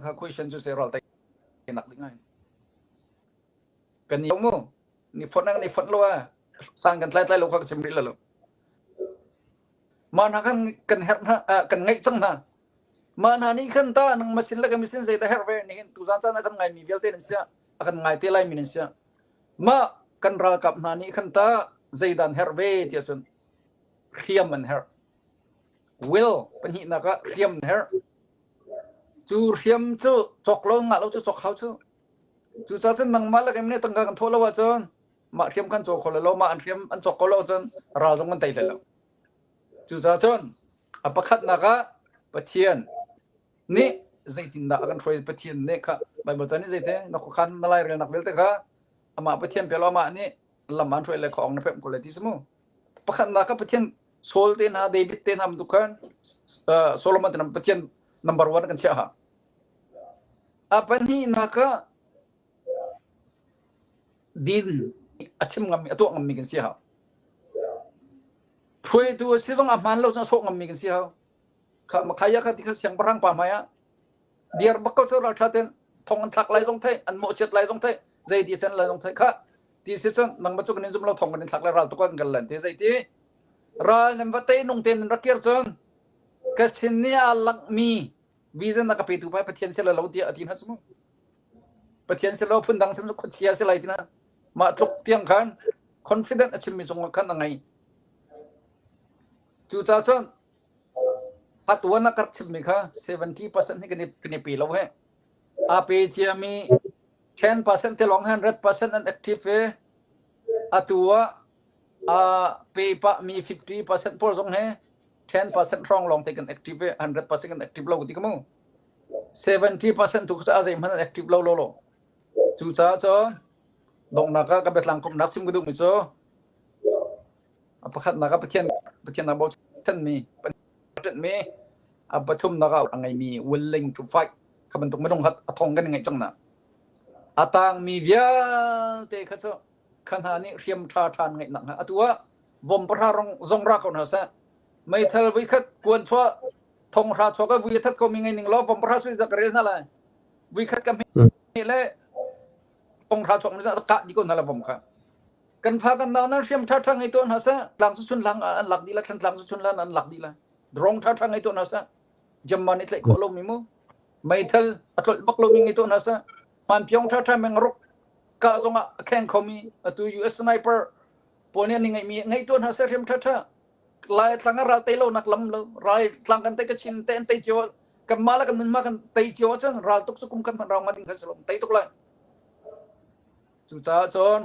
kha question cu se ral tei nak ding ai kan ni mu ni fot nang ni fot lo a sang kan tlai tlai lo kha ka chim rih lo mah hna kan kan herh hna kan ngeih cang hna mah hna nih khan ta nang masin le ka misin zei ta herh ve ni hin tuzan caan ah kan ngai mi vialte nan sia a kan ngai te lai mi nan sia mah kan ralkap hna nih khan ta zeidan herh ve ti ahcun hriam an herh will pahnihnak ah hriam an herh cu hriam cu cawk lo ngah lo cu cawk hau cu Cucaah cun nangmah le keimah nih tangka kan thawh lo ahcun mah hriam kan caw kho lo, mah an hriam an cawk ko lo ahcun ral zong kan tei hlei lo. Cucaah cun a pakhatnak ah Pathian nih zeitindah a kan hruai Pathian nih kha Baibal ca nih zeite na khuakhan na lairelnak vialte kha amah Pathian pe law amah nih lam an hruai le khuaawng na pemh ko lai ti si mu. Pakhatnak ah Pathian Saul te hna David te hna bantuk khan Solomon te hna Pathian number one kan chiah ha. A pahnihnak ah din a chim ngammi, a tuah ngammi kan si hau. Hruaitu a si zong a hmaan lo cun a sawh ngammi kan si hau. Kha Makhaya kha ti kha siangpahrang pa hmai ah diar bak ko cu ralṭha ten thong an thlak lai zong thei, an mawhchiat lai zong thei, zei ti sen lai zong thei kha ti si cun nangmah cu kan in zum lo thong kan in thlak lai ral tuk kan kan lan ti zei ti ral nan va te nung ten nan rak kir cun ka sin nih aa langhmi vision a ka petu pa Pathian si lo tiah a ti hna su Pathian si lo phundang sim khuachia si lai tina mah tluk tiang khan confident a chimmi cung khan a ngei cucaah cun atuan a kar chimmi kha 70% hi kan i kan i pe lo he a pe ciami 10% te lawng 100% an active ve atu ah a pe pah mi 50% pawl zong he 10% hrawng lawng te kan active i 100% kan active lo ti ka mu 70% tu cu a zeihmanh an active lo lo lo cucaah cun donghnak ah ka biatlang komhnak chim ka duhmi cu a pakhatnak ah Pathian Pathian ah bochanmi mi a pathumnak ah a ngeimi willing to fight kha bantuk minung hat a thong kan i ngeih cang na a tangmi vialte kha cu kha hna nih hriam ṭha ṭhan ngeih nak hnga atu ah vom pahra rong zong ra ko hna seh meithal vui khat kuan chuah thong hra chuah ka vui that ko mi ngei ning law vom pahra sui ka rel hna lai vui khat ka hme le thong hra chuak mi ka di ko hna la vom kha kan fa kan nau nan hriam tha tha ngei to hna seh tlang su chun lang an lak di la thlan tlang su chun lan an lak di la drong tha tha ngei to hna seh jamman i tlaih khawh lo mi mu meithal a tlolh bak lo mi ngei to hna seh hman pyong tha tha meng ruk ka zong ah a kheng khomi atu US sniper pawl nih an i ngeihmi ngeih tuah hna seh hrim ṭhaṭha lai tlang ah ral tei lo nak lam lo rai tlang kan tei ka chin te an tei cio kan mah le kan nun ma kan tei cio ahcun ral tuk cu kum khat hmanh rau ma ding kha si lo tei tuk lai cucaah cun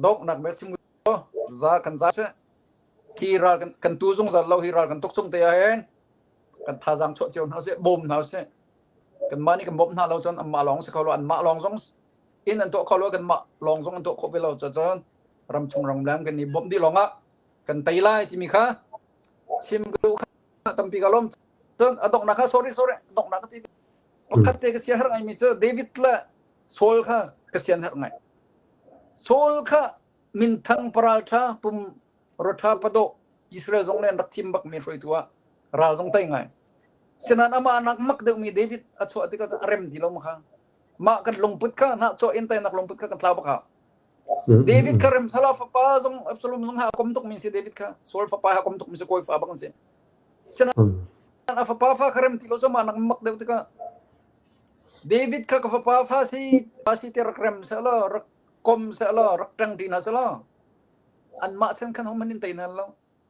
donghnak bik sim za kan za seh. Hi ral kan, kan tu zungzal lo hi ral kan tuk chung te ah hin kan thazaang chuah cio hna sih bawm hna sih kanmah nih kan bawmh hna lo cun anmah lawng si kho lo anmah lawng zong inn an tuah kho lo kanmah lawng zong an tuah khawh ve lo cun ramchung ramleng kan i bawmh dih lawng ah kan tei lai timi kha chim ka duh kha tampi ka lawm cun a donghnak kha sorry sorry donghnak ka ti pakhat te ka sia har ngaimi cu David le Saul kha ka sian har ngai Saul kha minthang paraltha pum rotha pado Israel zong le an rak thim bak mi hruaitu ah ral zong tei ngai sinan amah nak mak deuhmi David a chuah tikah a rem ti lo ma kha mah kan lungput kha hna chuah in teinak lungput kha kan tlau bak ha David kha rem sala fapa zong Absalom zong ha kom tuk mi si David kha Saul fapa ha kom tuk mi si kawi fa bak si sinan a fapa fa kha rem ti lo so mah nak mak deuh tikah David kha ka fapa fa si fa si te rak rem se lo rak kom se lo rak tang ti na se lo an mah chan khan hom in tei nan lo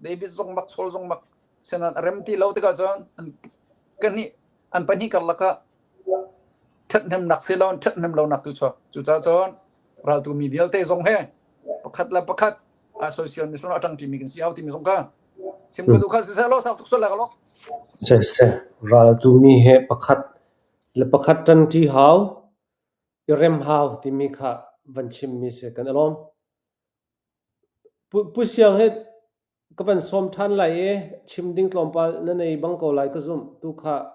David zong mak Saul zong mak sinan a rem ti lo tikah cun an kan an pahnih karlak ah ṭhathnemnak si lo ṭhathnem lonak tu chuak. Cucaah cun raltu mi vialte zong he pakhat le pakhat a soisel mi a ṭang ṭimi kan si hau timi zong kha chim ka duh kha siseh law sau tuk sual lai ka lo. Siseh raltu mi he pakhat le pakhat ṭanṭi hau i rem hau timi kha van chimmi si kan i lawm. Pu Siang he Ka van sawm ṭhan lai i chim ding tlawmpal na nei bang ko lai ka zumh. Tu kha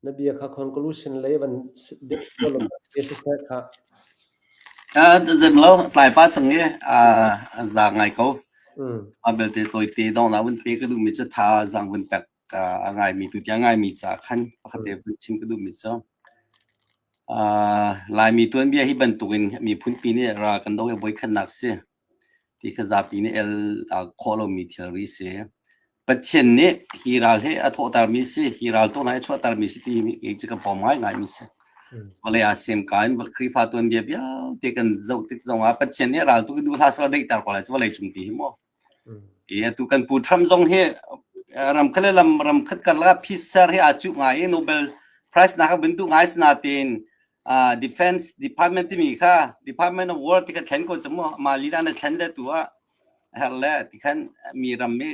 na bia kha conclusion lei van dip siseh kha. Zem lo, tlai pa cang i a za ngai ko. A belte tawite dong na vun pe ka duhmi cu tha zang vun pek a ngaimi tu tiang ngaimi ca khan pakhat te vun chim ka duhmi cu Laimi tuanbia hi bantukin miphunpi nih ra kan do hi voikhatnak si. Ti kha zapi nih el khawh lomi thilri si. Pathian nih hi ral hi a thawhtermi si, hi ral tuahnak hi a chuahtermi si ti hi cu ka pawm ngaingaimi si. Vawlei aa sem ka in Khrihfa tuanbia vialte kan zoh tik zongah Pathian nih ral tu duh hlah seh daihter ko lai cu vawlei cung ti hi mu. I atu kan Pu Trump zong hi ram khat le lam ram khat karlak ah peace ser hi aa cuh ngai i Nobel Prize nak a vun duh ngai sinain Defense Department timi kha Department of War ti kha thlen ko cu mu ma lila na thlen le tu ah her le ti khan mi ram mi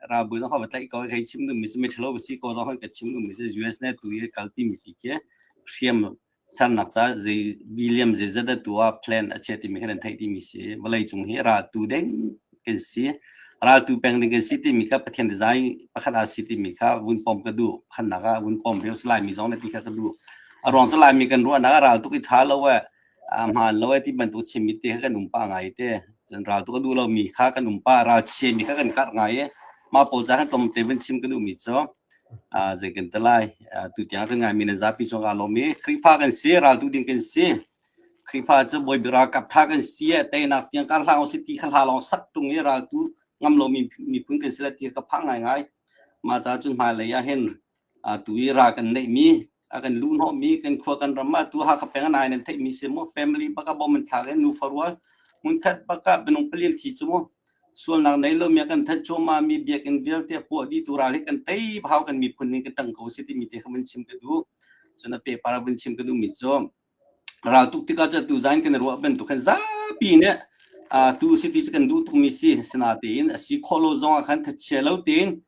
ralbu na kha va tlaih ko hei chim dum mi cu mi thalo si ko zong ka chim dum mi cu US ne tu i kalpi mi ti ke hriam sarnak ca zei billion zei zat tu ah plan a che ti mi khan an theih ti mi si vawlei cung hi ra tu deng kan si Raltu peng ding kan si timi kha Pathian design pakhat ah si timi kha vun pom ka duh. Khannak ah vun pom ve si Laimi zong na ti kha ka duh. A ruang cu Laimi kan ruahnak ah ral tuk i ṭha lo eh, a hmaan lo eh ti bantuk chimmi te kha kan um pah ngai te. Cun ral tuk a duh lomi kha kan um pah, ral chiami kha kan karh ngai i mah pawl ca khan tlawmte vun chim ka duhmi cu zei kan ti lai. Tutiang kan ngaimi nan zapi cung aa lawm i Khrihfa kan si, raltu ding kan si. Khrihfa cu Bawi ralkap ṭha kan si eh teinak tiang kar hlah usih ti kha hla lawng sak ṭung i raltu ngam lomi miphun kan si lai ti kha ka phang ngaingai. Mah caah cun hmailei ah hin tu i ral kan neihmi a kan luhhnawhmi kan khua kan ram ah tu Hakha peng ah nai nan theihmi si mu family bak ah bom an thlak i nufa rual hmunkhat bak ah minung palian thi cu mu sualnak nei lomi a kan that cuahmah mi biakinn vialte a puah dih tu ral hi kan tei hau kan miphun ning kan ṭang ko si timi te kha vun chim ka duh cun a pehpar vun chim ka duhmi cu Raltuk tikah cu tuzan kan i ruah bantuk khan zapi nih tu si ti cu kan duh tukmi si. Sinatein a si khawh lo zong ah khan thachia lo tein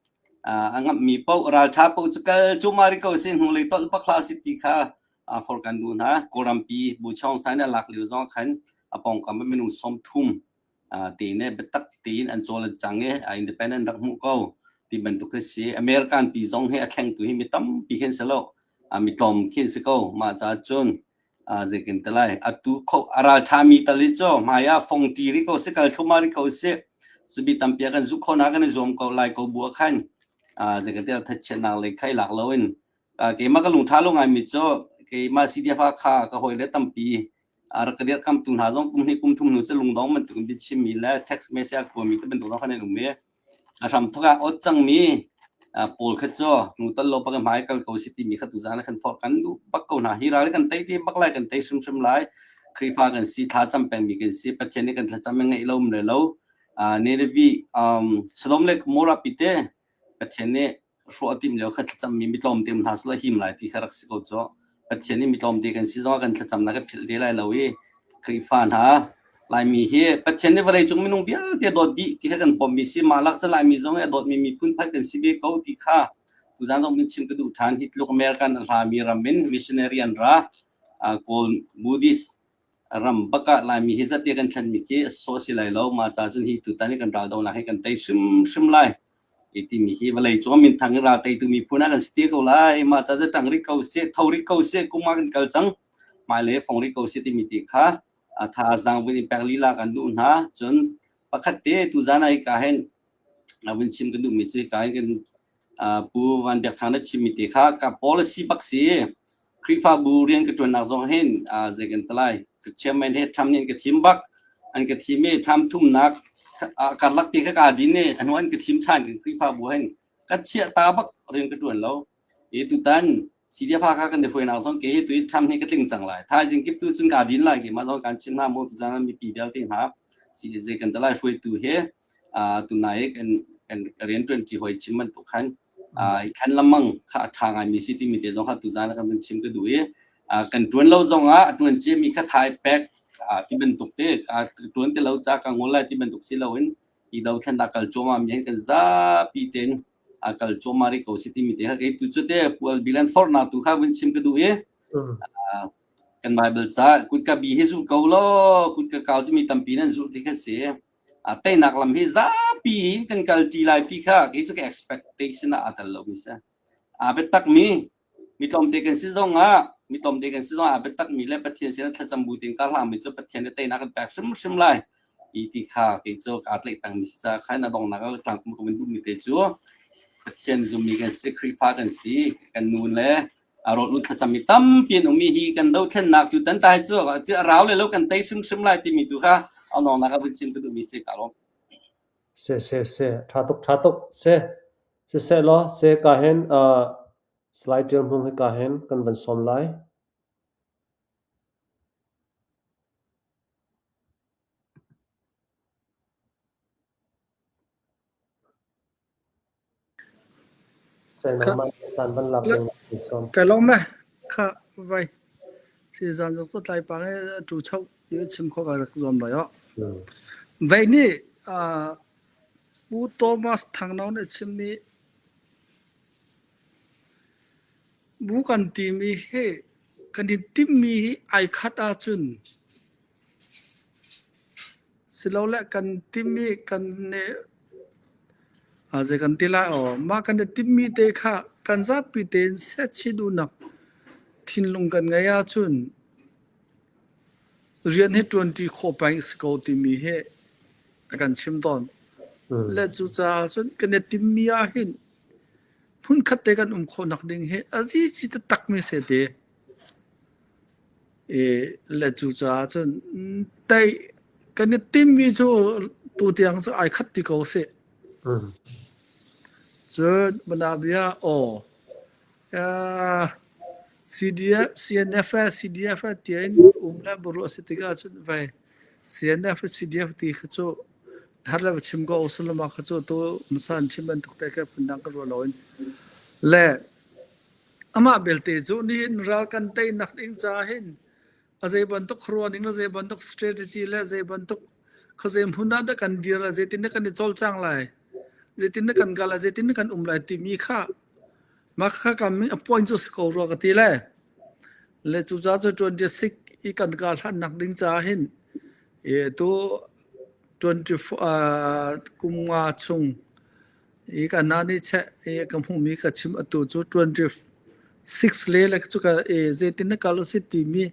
a ngamhmi paoh ralṭha paoh cu kal cuahmah rih ko sih hnulei tolh bak hlah sih ti kha forh kan duh hna. Kawlrampi Buchawng Sai nih a lak lio zong ah khan a pawngkam ah minung 30 te nih biatak tein an cawl an cang i independent rak hmuh ko ti bantuk khi si. American pi zong hi a thlengtu hi mi tampi khi an si lo. Mi tlawm khi an si ko. Mah caah cun zeitin ti lai atu kho a ralṭhami tal hi cu hmai ah fong ṭi rih ko sih kal thluahmah rih ko sih. Subi tampi ah kan zuh khawhnak kan i zuam ko lai ko bu ah khan zeitin ti thachiatnak lei kha i lak loin keimah ka lungṭha lo ngaimi cu keimah CDF kha ka hawile tampi a rak ka dirhkamtu hna zong kum hnih kum thum hnu cu lungdong bantuk in biachimmi le text message a kuami te bantuk zong khan an um i a hramthok ah ot cangmi pawl kha cu nu tal lo bak hmai kal ko si timi kha tuzan kan forh kan duh bak ko hna hi ral kan tei te bak lai kan tei hrimhrim lai Khrihfa kan si thla cam pengmi kan si Pathian nih kan thlacam ngeih lo um le lo Nineveh Sodom le Gomorrah pi te Pathian nih hrawh a timh lio kha thlacammi mi tlawmte um hna selaw him lai ti kha rak si ko cu. Pathian nih mi tlawmte kan si zongah kan thlacamnak a philh te lai lo i Khrihfa hna Laimi hi Pathian nih vawleicung minung vialte dawt dih ti kha kan pommi si. Mah lak cu Laimi zong hi a dawtmi miphun phat kan si ve ko ti kha tuzaan zong min chim ka duh ṭhan. Hi tluk American a hlami ram in missionary an ra. Kawl Buddhist ram bak ah Laimi hi zat kan thlenmi khi a sawh si lai lo. Mah ca cun hi tutan hi kan raldonak hi kan tei hrimhrim lai. I timi hi vawlei cung minthang in ral teitu miphun ah kan si te ko lai. Mah ca cu ṭang rih ko seh, tho rih ko seh, kum ah kan kal cang. Hmailei fong rih ko seh timi ti kha thazaang vun in pek lila kan duh hna. Cun pakhat te tuzaan ah hika hin vun chim kan duhmi cu hika hin kan Pu Van Biak Thang na chimmi te kha ka policy bak si. Khrihfabu rian ka ṭuannak zong hin zei kan ti lai. Chairman he tham nih an ka thim bak. An ka thim i tham thumnak karlak te kha kaa din i a hnu an ka thim ṭhan kan Khrihfabu hin ka chiah ta bak rian ka ṭuan lo. I tutan CDF Hakha kan i hruainak zong ke hi tu i tham hi ka tling cang lai. Thaizing kip tu cun kaa din lai ki mah zong kan chim hna mu tuzan mipi vialte hna si zei kan ti lai hruaitu he tunai kan kan rian ṭuan ṭi hoi chim bantuk khan i thlan lamang kha a ṭha ngaimi si timi te zong kha tuzan ah kan vun chim ka duh i kan ṭuan lo zong ah a ṭuan ciami kha tha i pek ti bantuk te ṭuan ti lo ca ka ngol lai ti bantuk si loin i dothlennak kal cuahmah mi hin kan zapi tein a kal cuahmah rih ko si timi te kha kei tu cu te pual bilan forhnak tu kha vun chim ka duh i kan Bible ca kutka bi hi zul ko law kutka kau cu mi tampi nan zulh ti kha si teinak lam hi zapi in kan kal ṭi lai ti kha kei cu ka expectation ah aa tel lomi si. Aa biatak mi mi tlawmte kan si zong ah mi tlawmte kan si zong ah aa biatak mi le Pathian sin thlacam bu tein kar hlangmi cu Pathian nih teinak kan pek hrimhrim lai i ti kha kei cu kaa tlaih pengmi si caah khan a donghnak ah tlangkum ka vun duhmi te cu Pathian zummi kan si Khrihfa kan si kan nu le rawl un thlacam mi tampi an ummi hi kan dothlennak tu tan tai cu a rau le lo kan tei hrimhrim lai timi tu kha a nongnak a vun chim ka duhmi si ka lawm. Se se se tha tuk tha tuk se siseh law se ka hin uh, slide ṭial hmung hi ka hin kan van sawm lai. Ka lawm e. Kha vai. Si zan zong tu tlai pang e tu chau ti chim kho ka rak zuam lai o. Vai nih Pu Thomas Thangno nih chimmi bu kan timi hi kan i timmi hi ai khat ahcun Silole kan timmi kan nih zei kan ti lai aw, mah kan i timmi te kha kan zapi tein setchih duhnak thinlung kan ngeih ahcun rian hi ṭuanṭi khawh peng si ko timi hi a kan chim tawn. Le cucaah cun kan i timmi ahhin hmunkhat te kan um khawhnak ding hi a zici taktakmi si te. I le cucaah cun tei kan i timmi cu tutiang cu ai khat ti ko sih. Cun Manabia aw CDF, CNF le CDF tiah in um le baruah a si tikah cun vei CNF le CDF ti kha cu har le va chim ko sullam kha cu tu hmasa an chim bantuk te kha phundang ka ruah loin le Amah belte cu nihin ral kan teinak ding caah hin a zei bantuk khuaruahning le zei bantuk strategy le zei bantuk khuazei hmun ah dah kan dir lai, zeitin dah kan i cawlcang lai, zeitin dah kan kal lai, zeitin dah kan um lai timi kha mah kha kam a point cu si ko rua ka ti le. Le cucaah cu 26 i kan kal hlannak ding caah hin i tu 24 uh, kum nga chung I ka hna nih cheh i ka hmuhmi ka chim atu cu 26 le le cu ka i zeitin na kal usih timi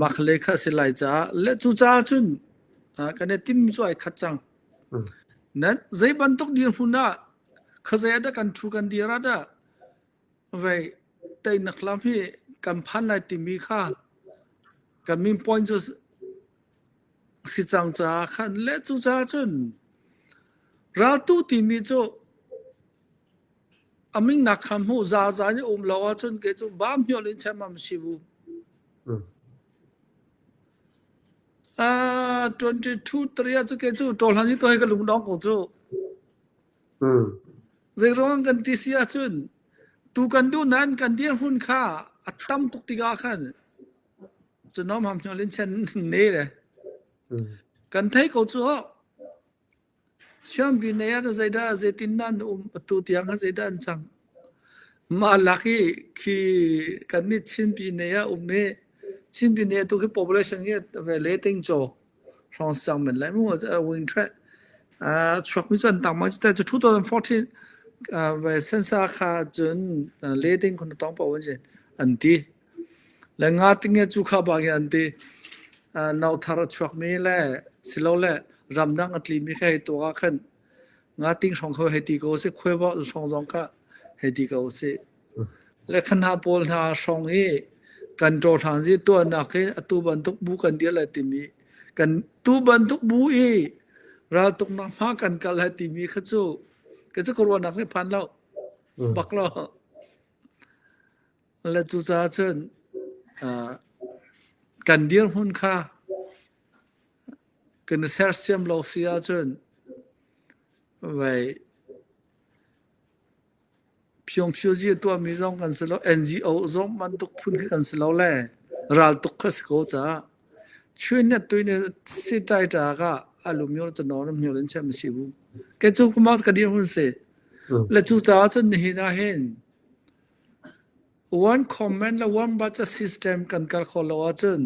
mah le kha a si lai caah le cucaah cun kan i timmi cu ai khat cang. Nan zei bantuk dirhmun ah khuazei ah dah kan ṭhu kan dir ah dah vei teinak lam hi kan phan lai timi kha kan min point cu si cang caah khan le cucaah cun Raltu timi cu a mingnak kha hmuh zaza in um lo ahcun kei cu bam hniol in chem si bu. Uh, 22 3 ah cu kei cu ṭawlhan hi to hi ka lungdong ko cu. Zei ruang kan ti si ahcun tu kan duh nain kan dirhmun kha a tam tuk tikah khan cu nom ham hniol in chen ne le. Kan thei ko cu Siangbi nei ah zeidah zeitin dah an um atu tiang ah zeidah an cang. Mah lak i khi kan nih Chinpi nei ah um i Chinpi nei tu khi population hi ve le ting chaw hrawng sang men lai mu wing threat chuak mi cu an tang ma cu 2014 ve sensa kha cun le ting khun tong pa wan an ti Le nga tinge cu kha bang in an ti. No thar a chuakmi le silole ramdang a tlimi kha hei tuak ah khan nga ting hrawng kho hei ti ko sih, khuaibawh hrawng zong kha hei ti ko sih. Le kha hna pawl hna hrawng i kan ṭawhhlang zi tuahnak hi atu bantuk bu kan dir lai timi kan tu bantuk bu i raltuknak hma kan kal lai timi kha cu ka cu ka ruahnak nih phan lo bak lo. Le cucaah cun kan dirhmun kha kan i sersiam lo si ahcun vei Phiongphiozi a tuahmi zong kan si lo, NGO zong bantuk phun khi kan si lo le raltuk kha si ko caah Chin ne tui ne si tai ta ka alu myo cha no myo len chem si bu ke chu kuma ka dirhmun si le cu caah cun nihin ah hin One comment le one budget system kan kal khawh lo ahcun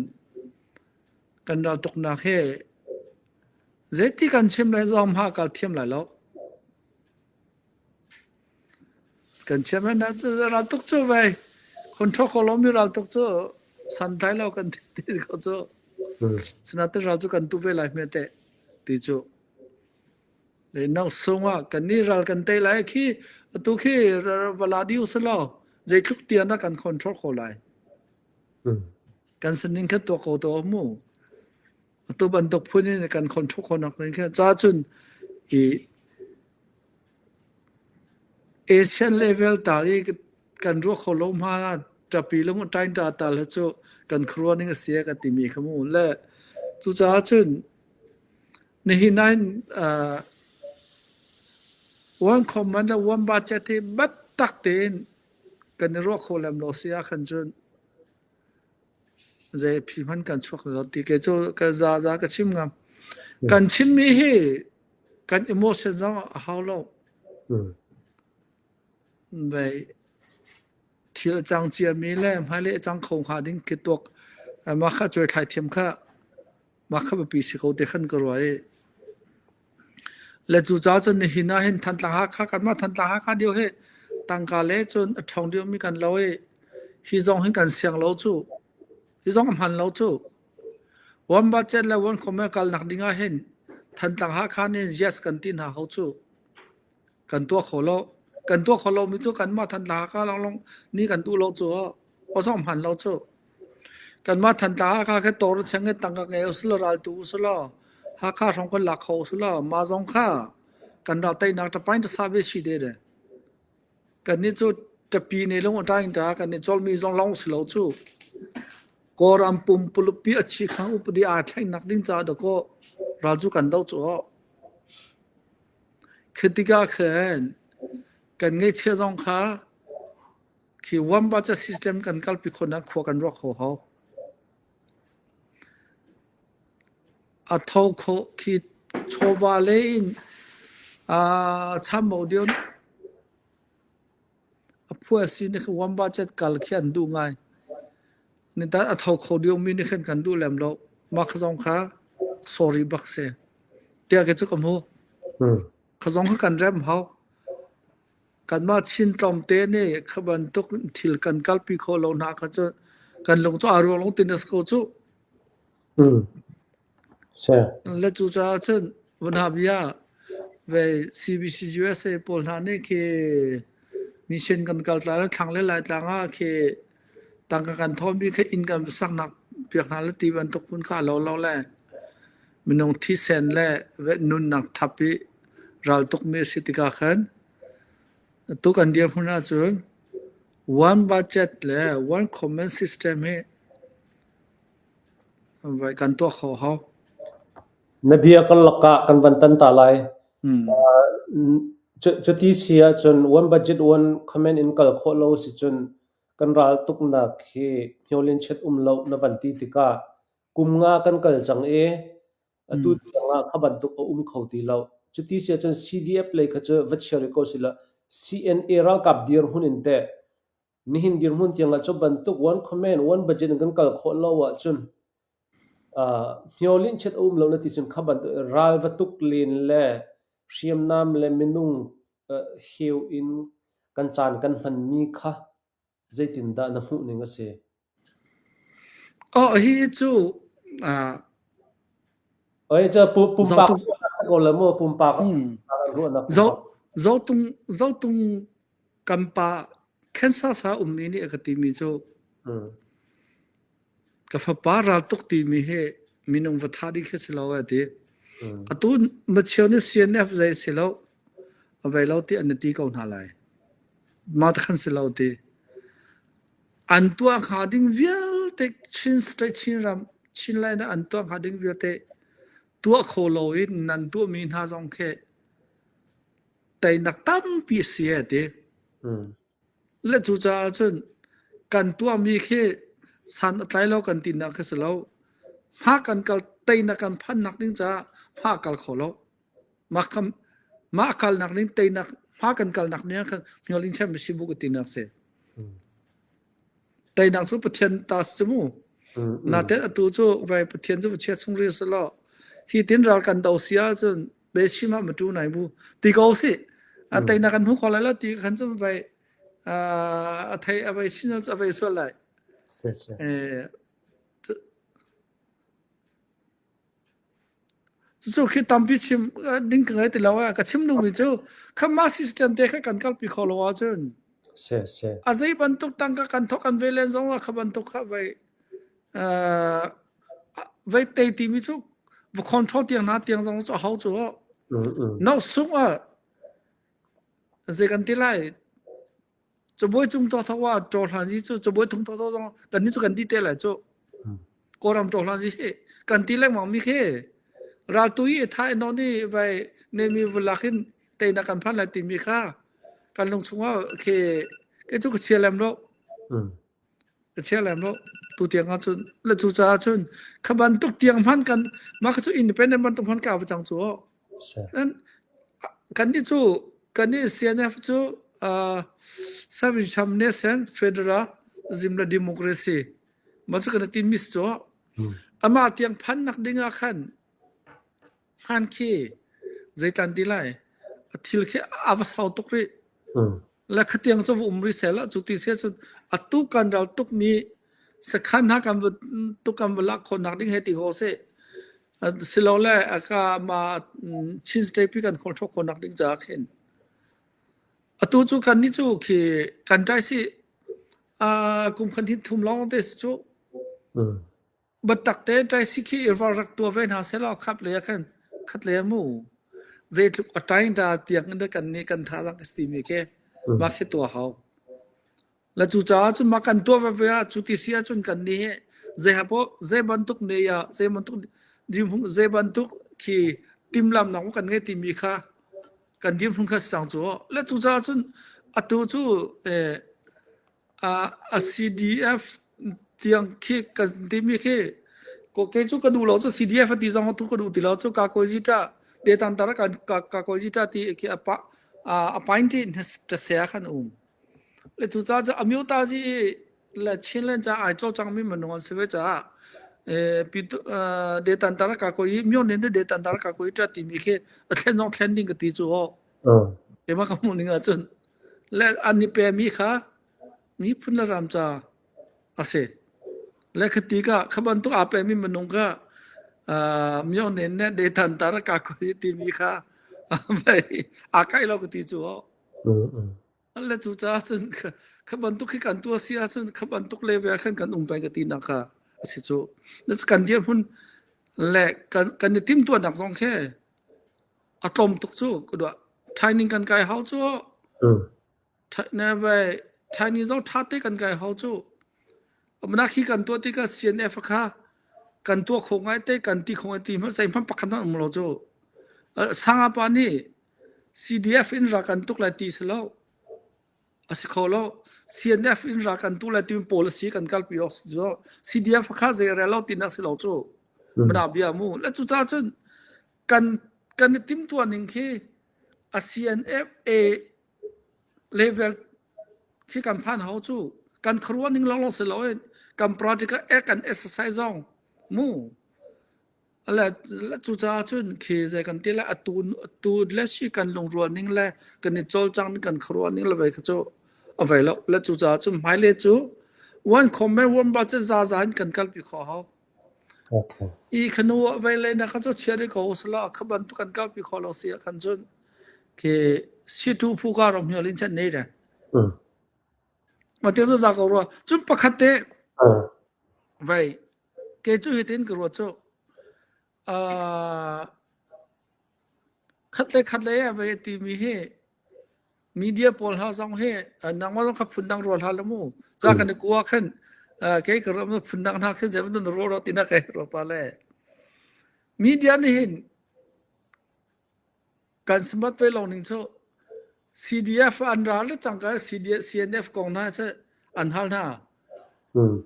kan raltuknak hi zeiti kan chim le zong hma kal thiam lai lo. Kan chim na cu raltuk cu vei control kho lomi raltuk cu santlai lo kan ti ko cu. Sinain ral cu kan tu ve lai hme teh ti cu. Leinak sungah kan nih ral kan tei lai khi atu khi vala dih usih zeitluk tiang dah kan control khawh lai. Kan sining kha tuah ko tuah mu. Atu bantuk phun in kan control khawhnak ning kha ca cun i Asian level tal i kan ruah kho lo hma ṭapi lung ṭain ṭa tal hi cu kan khuaruah ning a si ka timi kha mu le cucaah cun Nihin ah hin uh, one common le one budget hi biatak tein kan i ruah kho lem lo si ahkhan cun zei phi hmanh kan chuak lo ti ke cu ka za za ka chim ngam. Kan chimmi hi kan emotion zong a hau lo. Vei thil a cang ciami le hmailei a cang kho hnga ding khi tuak mah kha cuai thlai thiam kha Mah kha biapi si ko ti khan ka ruah i le cucaah cun nihin ah hin Thantlang Hakha kanmah Thantlang Hakha deuh hi tangka le cun a ṭhawng deuhmi kan lo i hi zong hin kan siang lo cu hi zong a hman lo cu one budget le one comment kalnak ding ah hin Thantlang Hakha nih yes kan ti hna ho cu kan tuah kho lo kan tuah kho lomi cu kanmah Thantlang Hakha lawnglawng nih kan duh lo cu aw zong hman lo cu Kanmah Thantlang Hakha khi tor cheng in tangka ngei usila raltu usila Hakha hrawng kan lak kho usila mah zong kha kan ral teinak ṭapain tasa ve si de de. Kannih cu ṭapi ne lung a ṭaing ta kan i cawlmi zong long si lo cu. Kawlram pumpuluk pi a chi khang upadi aa thlengnak ding caah dakaw ral cu kan do cu. Khi tikah khin kan ngeihchiah zong kha Khi one budget system kan kalpi khawhnak khua kan ruak kho hau. A tho kho khi chawva le in uh, chambau dion a phua si ni khi one budget kal khi an duh ngai. Ni ta a tho kho dio mi ni khan kan duh lem lo. Mah kha zong kha sorry bak se. Tia ke chu ka mu. Kha zong kha kan rem hau. Kanmah Chin tlawmte nih kha bantuk thil kan kalpi khawh lo hna kha cu kan lung cu aa ruang lo tin a si ko cuh. Le cucaah cun van bia ve CBC USA pawl hna nih khi mission kan kal tla le thlang le laitlang ah khi tangka kan thawmi kha inn kan saknak piak hna le ti bantuk phun kha lo lo le minung thisen le nunnak thap i raltukmi a si tikah khan atu kan dirhmun ahcun one budget le one common system hi kan tuah kho hau. Na bia kan lakah kan van tan ta lai. Cuti si ahcun one budget one comment in kal khawh lo si cun kan ral tuknak hi hniolin chet um lo na van ti tikah kum nga kan kal cang i. Atu tiang ah kha bantuk a um kho ti lo. Cuti si ahcun CDF lei kha cu va chia rih ko sila CNA ralkap dirhmun in teh nihin dirhmun tiang ah cu bantuk one command one budget in kan kal khawh lo ahcun hniolinh chiat a um lo na ti cun kha bantuk ral va tuk len le hriamnam le minung heu in kan caan kan hmanmi kha zeitindah na hmuh ning a si? Oh, hi cu Oi, cu pumpak ruahnak si ko le mu, pumpak ruahnak. Zotung zotung kan pa Kansas ah ummi nih a ka timi cu Ka fapa raltuk timi hi minung va thah ding khi si lo a ti. Atu macheu nih CNF zei si lo, a vei lo ti an ti ko hna lai. Mah te khan si lo ti. An tuah hnga ding vialte Chin State Chinram Chinland ah an tuah hnga ding vialte tuah kho lo in nan tuahmi hna zong khi teinak tampi a si a ti. Le cucaah cun kan tuahmi khi san a tlai lo kan tinak khi si lo. Hma kan kal teinak kan phannak ding caah hma kal kho lo. Mah kam mah kalnak ding teinak hma kan kalnak ding ah khan hmiol in chem si bu ka tinak si. Teinak cu Pathian ta si cu mu. Naten atu cu vai Pathian cu chia chung ri si lo. Hi tin ral kan do si ahcun be chim ah matu nai bu ti ko si a teinak kan hmu kho lai lo ti khan cu vai a thei a vai chin a vai sual lai cu khi tampi chim ding ka ngai ti lo ka chim duhmi cu khamma system te kha kan kalpi kho lo ahcun a zei bantuk tangka kan thok kan ve len zong ah kha bantuk kha vai Vei tei timi cu va control tiang hna tiang zong cu a hau cu. No sung ah zei kan ti lai cabuai cung to tho wa ṭaw hlan zi cu cabuai thung tho tho zong kan ni cu kan ti te lai cu. Kawlram ṭaw hlan zi hi kan ti lengmang mi khi raltu i tha in ni vai ne mi vulak in teina kan phan lai timi kha kan lung chungah khi ke cu ka chia lem lo. Ka chia lem lo. Tu tiang ah cun le cu caah cun kha bantuk tiang hman kan mah kha cu independent bantuk hman ka va cang cu. Kan kan nih cu kan nih CNF cu uh, Self Nation Federalism le Democracy mah cu kan ti mis cu. Amah tiang phan nak ding ah khan hman khi zeitan ti lai a thil khi a va sau tuk rih. Le khatiang cu va um rih seh la cu ti si ahcun atu kan ral tukmi sakhan hna kan va tuk kan va lak khawhnak ding he ti ko seh. Silole aka ma Chin State pi kan control khawhnak ding caah khin. Atu cu kan nih cu khi kan ṭai si kum khan hin thum lawng te si cu. Biatak tein ṭaisi khi i rak tuah ve hna sehlaw khat lei ah khan khat lei ah mu zeitluk a ṭain ṭa tiang in kan nih kan thazaang a si timi khi mah khi tuah hau. Le cucaah cun mah kan tuah veve ah cu ti si ahcun kan nih hi zei hapoh zei bantuk ne ah zei bantuk dirhmun zei bantuk khi timhlamnak kan ngei timi kha kan dirhmun kha si cang cu. Le cucaah cun atu cu eh, A CDF tiang khi kan timi khi kei cu ka duh lo cu CDF a ti zong tu ka duh ti lo cu ka koi ta de tan tar ka ka koi ta ti khi a pa a pain ti ta se khan um le cu ca cu amyo ta ji le Chinland ca ai cho chang mi manung an si ve ca e pi de tan tar ka koi myo nen de tan tar ka koi ta ti mi khi a thlen zong thlen ding ka ti cu ho Keimah ka hmuh ning ahcun le an i pemi kha miphun le ram ca a si. Le khati ka kha bantuk aa pemi minung kha uh, myo nen ne de than tar ka ko timi kha aa kai lo ka ti cu. Le cu caah cun kha bantuk khi kan tuah si ahcun kha bantuk level khan kan um peng ka ti nak kha a si cu. Kan dirhmun le kan kan i timhtuahnak zong khi A tlawm tuk cu ka duah. Training kan kai hau cu. Ne vai training zong ṭha te kan kai hau cu. Amnak hi kan tuah tikah CNF kha kan tuah kho ngai te kan ti kho ngai ti hmanh zei hmanh pakhat hmanh um lo cu. Sanga pa nih CDF in ra kan tuk lai ti si lo. A si kho lo. CNF in ra kan tuk lai timi pawl a si kan kalpi awk si cu. CDF kha zei rel lo tinak si lo cu. Mana bia mu le cu ca cun kan kan i timtuah ning khi a CNF A level khi kan phan hau cu kan khuaruah ning lawnglawng si loin kan practical kan exercise zong mu Le cucaah cun khi zei kan ti lai atu atu le si kan lungrual ning le kan i cawlcang ning kan khuaruah ning le vei kha cu a vei lo. Le cucaah cun hmailei cu one common one budget zaza in kan kalpi khawh hau. Okay. I khanu ah vei le na kha cu chia rih ko usila kha bantuk kan kalpi khawh lo si ah khan cun khi situ phu ka rom hnial in chan nei re. Mm. Ma te cu za ko rua. Cun pakhat te Uh. vei Kei cu hitin ka ruat cu uh, khat le khat le a vei timi hi media pawl hna zong hi nangmah zong kha phundang rual hlah la mu ca kan i kua khan kei ka ram phundang hna khin zei bantuk rual ro tina kai ro pa le media nih hin Kan smart ve lo ning cu CDF an ra le cangka CDF, CNF kong hna cu an hal hna. Mm.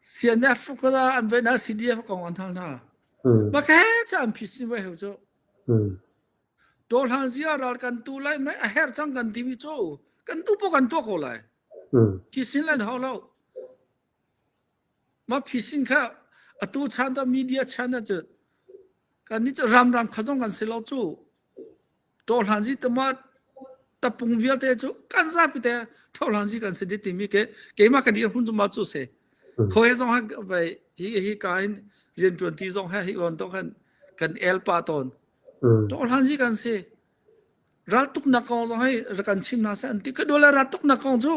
CNF ko la an ve hna CDF kong an hal hna. Mm. Ma khe cha an phisin ve heu cu. Mm. Tawhlan zia ral kan tu lai mai a her cang kan timi cu kan tu po kan tuah ko lai. Mm. Phisin lan hau lo. Mah phisin kha atu chan da media chan ah cun kannih cu ramram kha zong kan si lo cu. Ṭawhlanzi tama tapung vialte cu kan zapi te ṭawhlanzi kan si dih timi ke keimah ka dirhmun cu mah cu si. Hawi zong ha vai hi hi ka in rianṭuan ṭi zong he hi bantuk khan kan el pah tawn. Ṭawhlanzi kan si. Raltuknak kong zong hi rak kan chim hna seh an ti. Ka dole raltuknak kong cu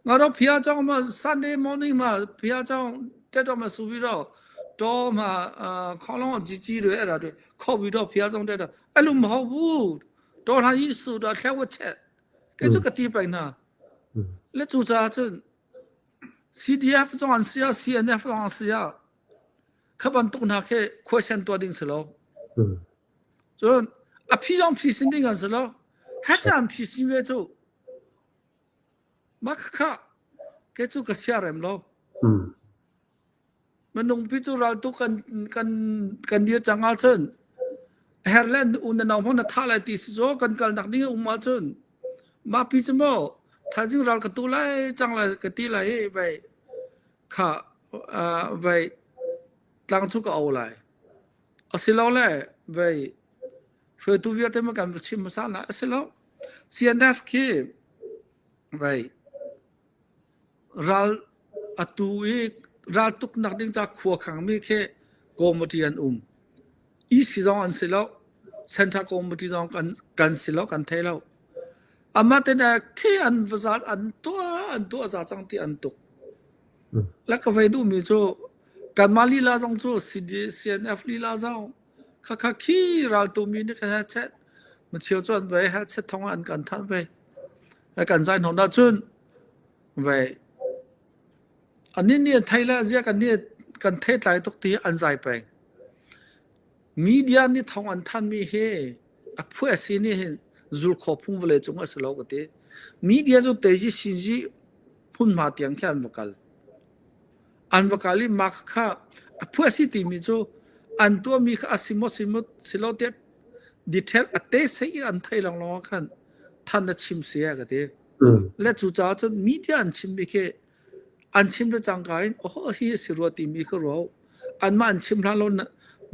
ngaro phia chong ma Sunday morning ma phia chong tet ma su vi ro to ma kholong ji ji re ra de kho vi ro phia chong tet alu ma ho bu to hla yi su da thle wa che ke chu ka ti pai na le chu cha chun CDF zong an sia CNF zong an sia kha bantuk hna khe question tuah ding si lo. Cun a phi zong phi sin ding an si lo. Hat an phi sin ve cu. Mah kha ke cu ka sia rem lo. Minung pi cu raltuk kan kan kan dir cang ahcun her le u na nau hmang na thah lai ti si zo kan kal nak ding um ahcun mah pi cu maw thaizing ral ka tu lai cang lai ka ti lai i vai kha vai tlang cu ka o lai. Asilole vei hruaitu vialte ma kan va chim hmasa hna a si lo. CNF khi vei ral atu i raltuknak ding ca khua khangmi khi committee an um. EC zong an si lo. Central committee zong kan kan si lo, kan thei lo. Amah te khi an va zat an tuah an tuah za cang ti an tuk. La ka vei duhmi cu kanmah lila zong cu CNF lila zong khakha khi raltu mi nih kan chet macheu cu an vei ha chet thong an kan thanh ve kan zai hnon ahcun vei anih nih an thei le zia kan nih kan thei tlai tuk ti an zai peng media nih thong an than mi hi a phu a si nih hin zul kho phung vawlei cung a si lo ka ti media cu teji sinji hmunhma tiang khi an va kal. An va kal i mah kha a phu a si timi cu an tuahmi kha a si maw si maw si lo tiah detail a te sei i an thei lawnglawng ah khan than a chim si a ka ti. Le cucaah cun media an chimmi khi an chim le cangka in oh hi a si rua timi kha ruah anmah an chim hlan lo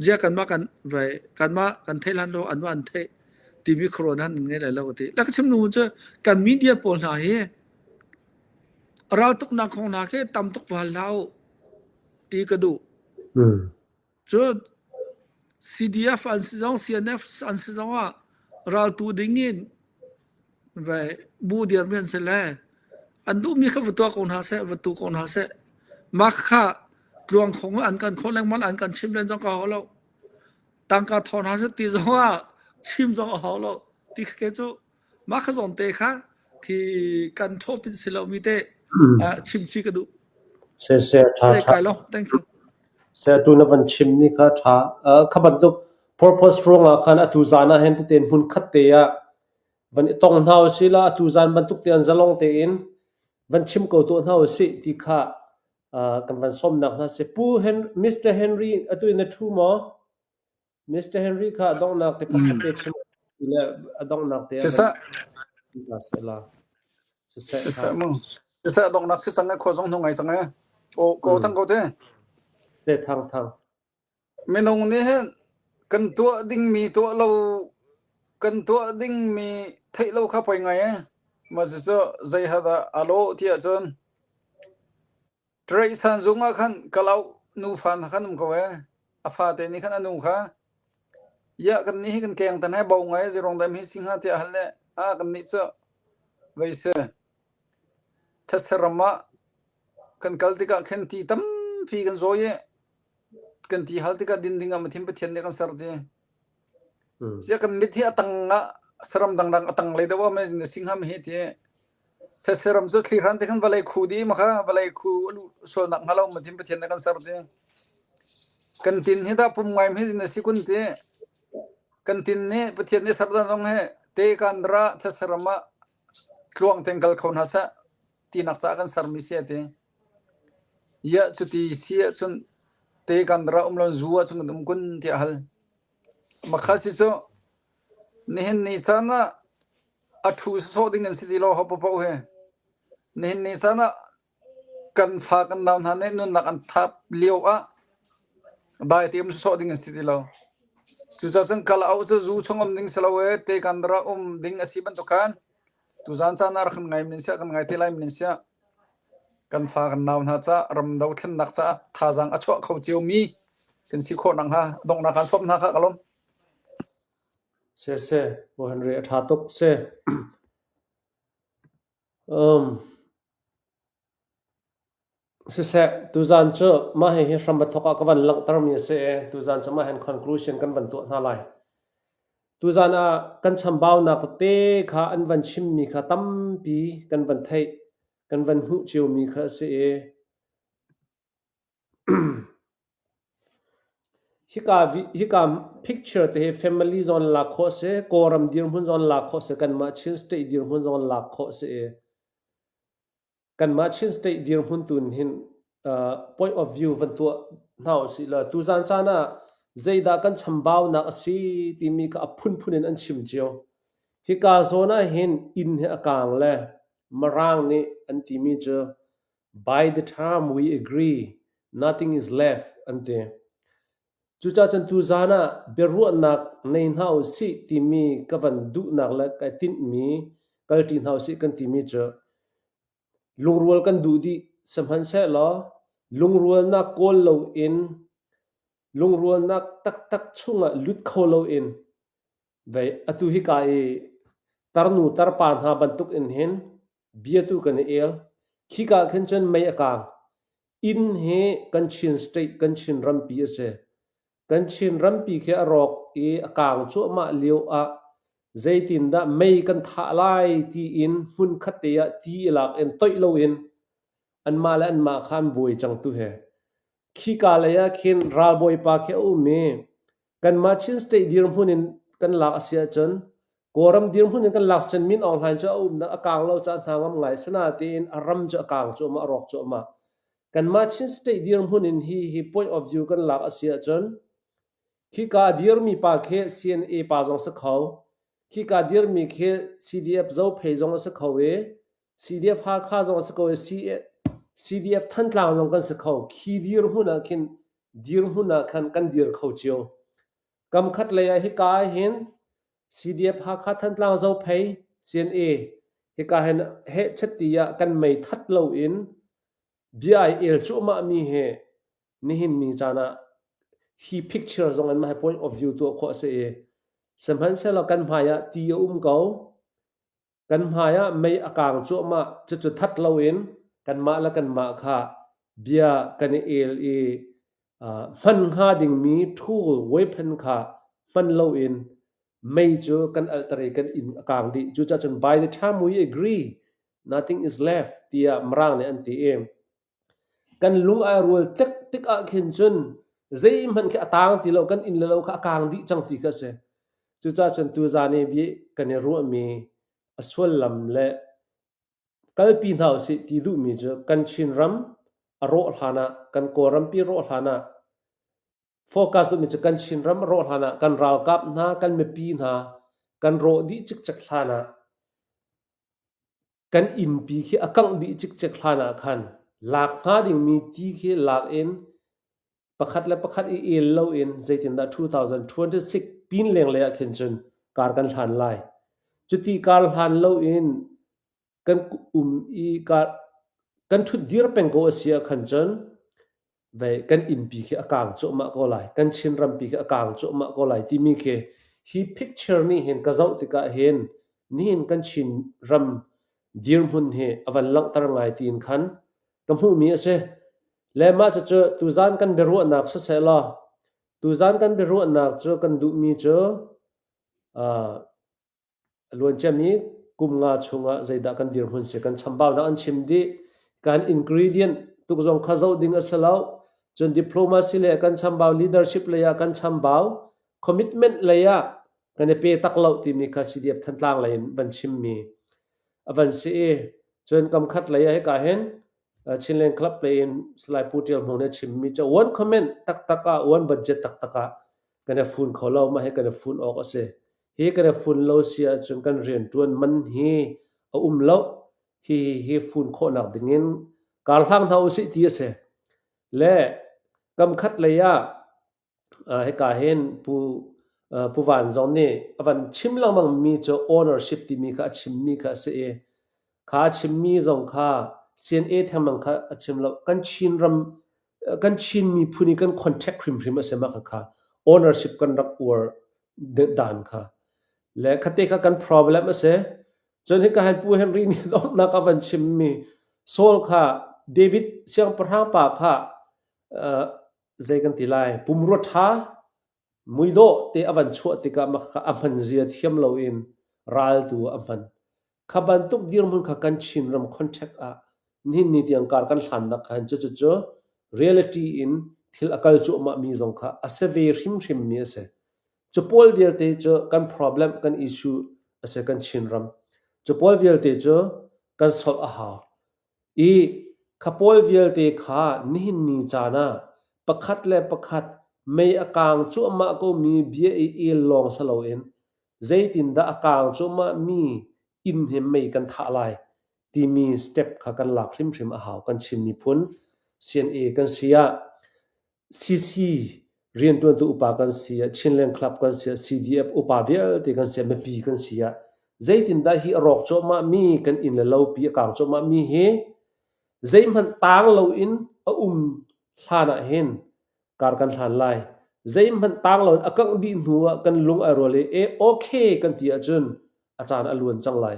zia kanmah kan vai kanmah kan theih hlan lo anmah an theih timi khuaruah nan ngei lai lo ka ti. Le ka chim nu cu kan media pawl hna hi Raltuknak kong hna khi tam tuk va hal hlah u ti ka duh. Cun CDF an si zong CNF an si zong ah raltu ding in vai bu dirmi an si le an duhmi kha va tuah ko hna seh, va tu ko hna seh. Mah kha tluang khong an kan khawh lengmang an kan chim len zong ka hau lo. Tangka thawr hna seh ti zong ah chim zong a hau lo. Ti kha ke cu Mah kha zawn te kha khi kan ṭhawp in si lomi te chim chih ka duh. Se se ṭha ṭha. Kai lo. Thank you. Se atu na van chimmi kha ṭha. Kha bantuk purpose ruangah khan atu zan ah hin teten hmun khat te ah van i tong hna usih la atu zan bantuk te an zalong tein van chim ko tuah hna usih ti kha. Kan van sawmnak hna si. Pu Hen Mr. Henry atu in na ṭhu maw? Mr. Henry kha a donghnak te pakhat te chim le a donghnak te a van seh la. Siseh Siseh mu. Siseh a donghnak si cang e khua zong hnu ngai cang e. Ko ko thang ko te. Se thang thang. Minung nih hin kan tuah dingmi tuah lo kan tuah dingmi theih lo kha poi ngai e. Mah cucu zei ha dah a lawh ti ahcun Tiraihsan zung ah khan kalauk nufa hna khan um ko ee. A fate nih khan a nu kha, "Iah kannih hi kan keng tan he bo ngai zeirong dah hi si hnga?" tiah a hal le, "Ah kannih cu vei si. Thetse ram ah kan kal tikah khin ti tampi kan zawi i kan ti hal tikah din ding ah Mathin Pathian nih a kan ser ti. Ziah kan mit hi a tang ah saram dangdang a tang lei deuh ah mei na si hnga ma hi ti. Thetse ram cu thli hran te khan vawlei khu dih ma kha vawlei khu a luh sualnak hnga lo Mathin Pathian nih a kan ser ti. Kan tin hi dah pum ngai hi na si kun ti. Kan tin nih Pathian nih ser dan zong hi te kan ra thetse ram ah tluang tein kal kho hna seh tinak caah kan sermi si a ti. Iah cuti si ahcun te kan ra um lo zu ahcun kan um kun tiah a hal. Makha si cu nihin ni caan ah a ṭhu sawsawh ding an si ti lo ho paoh hi. Nihin ni caan ah kan fa kan nau hna nih nunnak an thap lio ah dai te um sawsawh ding an si ti lo. Cucaah cun kal auh cu zu chung um ding si lo e te kan ra um ding a si bantuk khan tuzaan caan ah rak kan ngai men siah kan ngai te lai men siah kan fa kan nau hna caah ram dothlennak caah thazaang a chuah kho ciomi kan si khawh nakhnga donghnak aan sawm hna kha ka lawm. Se se, Pu Henry a ṭha tuk se. Um, siseh, tuzaan cu mah hihi hram a thawk ah ka van langhtermi a si i tuzaan cu mah hin conclusion kan van tuah hna lai. Tuzaan ah kan chambaunak tete kha an van chimmi kha tampi kan van theih, kan van hmuh ciomi kha a si i hika hika picture te hi family zawn lak khawh a si, Kawlram dirhmun zawn lak khawh a si, kanmah Chin state dirhmun zawn lak khawh a si i Kanmah Chin state dirhmun tu hin point of view van tuah hna usih law tuzaan caan ah zeidah kan chambaunak a si timi kha a phunphun in an chim cio. Hika zawn ah hin inn hi a kaang le Mirang nih an timi cu by the time we agree nothing is left an ti. Cucaah cun tuzaan ah biaruahnak nei hna usih timi ka van duhnak le kai tinhmi kalṭi hna usih kan timi cu lungrual kan duh dih. Sihmanhsehlaw lungrualnak kawl loin lungrualnak taktak chungah lut kho loin vei atu hika i tarnu tarpa hna bantuk in hin bia tu kan i el. Khika khin cun mei a kaang. Inn hi kan Chin state, kan Chin rampi a si. Kan Chin rampi khi a rawk i a kaang cuahmah lio ah zeitindah mei kan thah lai tiin hmunkhat te ah ti i lak in toih loin anmah le anmah kha an buai cang tu hi. Khika lei ah khin ralbawipa khi a um i Kanmah Chin State dirhmun in kan lak a si ahcun Kawlram dirhmun in kan lak cun Min Aung Hlaing cu a umnak a kaang lo caah hna ngam ngai sinain a ram cu a kaang cuahmah a rawk cuahmah. Kanmah Chin State dirhmun in hi hi point of view kan lak a si ahcun khika a dirmi pa khi CNA pa zong si kho, khika dirmi khi CDF Zophei zong a si kho i CDF Hakha zong a si ko i CDF Thantlang zong kan si kho. Khi dirhmun ah khin dirhmun ah khan kan dir kho cio. Kam khat lei ah hika ah hin CDF Hakha Thantlang Zophei CNA hika hin hehchet ti ah kan mei that loin bia ai el cuahmah mi hi nihin ni caan ah hi picture zong in mah hi point of view tuah khawh a si i sihmanhsehlaw kan hmai ah ti a um ko. Kan hmai ah mei a kaang cuahmah. Cucu that loin kanmah le kanmah kha bia kan i el i hman hnga dingmi tool weapon kha hman loin mei cu kan alhter i kan inn a kaang dih. Cucaah cun by the time we agree, nothing is left tiah Mirang nih an ti i kan lung ai rual tik tik ah khin cun zeihmanh khi a taang ti lo, kan inn le lo kha a kaang dih cang ti kha a si. Cucaah cun tuzaan i bia kan i ruahmi a sullam le kalpi hna usih ti duhmi cu kan Chinram. a rawh hlan ah kan Kawlrampi rawh hlan ah focus duhmi cu kan Chinram a rawh hlan ah kan ralkap hna kan mipi hna kan rawh dih cikcek hlan ah kan innpi khi a kangh dih cikcek hlan ah khan lak hnga dingmi ti khi lak in pakhat le pakhat i el loin zeitindah 2026 pin lenglei ah khin cun kar kan hlan lai. Cuti kar hlan loin kan um i kar kan ṭhutdir peng ko a si ah khan cun vei kan innpi khi a kaang cuahmah ko lai. Kan Chin rampi khi a kaang cuahmah ko lai timi khi hi picture nih hin ka zoh tikah hin nihin kan Chin ram dirhmun hi a van langhter ngai tiin khan ka hmuhmi a si. Le mah cucu tuzaan kan biaruahnak siseh law tuzaan kan biaruahnak cu kan duhmi cu uh, a luanciami kum nga chungah zeidah kan dirhmun si kan chambaunak an chim dih kan ingredient tuk zong kha zoh ding a si lo cun diplomacy le kan chambau leadership lei ah kan chambau commitment lei ah kan i pe tak lo timi kha CDF Thantlang lei in van chimmi a van si i cun kam khat lei ah hika hin Chinland Club lei in Salai Pu Tial Hmung nih a chimmi cu one comment taktak ah one budget taktak ah kan i fun kho lo mah hi kan i fun awk a si hi kan i fun lo si ahcun kan rianṭuan man hi a um lo hi hi fun khawhnak dingin kar hlang hna usih ti a si le kam khat lei ah Hika hin Pu Pu Van zong nih a van chim lengmang mi cu ownership timi kha a chimmi kha a si i kha a chimmi zong kha CNA thengmang kha a chim lo. Kan Chin ram kan Chin miphun i kan contact hrimhrim a si mah kha ownership kan rak uar dan kha. Le khate kha kan problem a si. Cun hika hin Pu Henry nih donghnak a van chimmi Saul kha David siangpahrang pa kha zei kan ti lai pumrua ṭha muidawh te a van chuah tikah mah kha a hman zia thiam loin raltu a hman. Kha bantuk dirhmun kha kan Chinram contact ah nihin ni tiang kar kan hlannak khan cucu reality in thil a kal cuahmah mi zong kha a si ve hrimhrim mi a si. Cu pawl vialte cu kan problem kan issue a si kan Chinram. Cu pawl vialte cu kan solve a hau. I kha pawl vialte kha nihin ni caan ah pakhat le pakhat mei a kaang cuahmah komi bia i el lawng si loin zeitindah a kaang cuahmahmi inn he mei kan thah lai timi step kha kan lak hrimhrim a hau. Kan Chin miphun CNA kan si ah CC rianṭuantu upa kan si ah, Chinland Club kan si ah, CDF upa vialte kan si ah, mipi kan si ah, zeitindah hi a rawk cuahmahmi kan inn le lopi a kaang cuahmahmi hi zeihmanh taang loin a um hlan ah hin kar kan hlan lai. Zeihmanh taang loin a kangh dih hnu ah kan lung ai rual i e okay kan ti ahcun a caan a luan cang lai.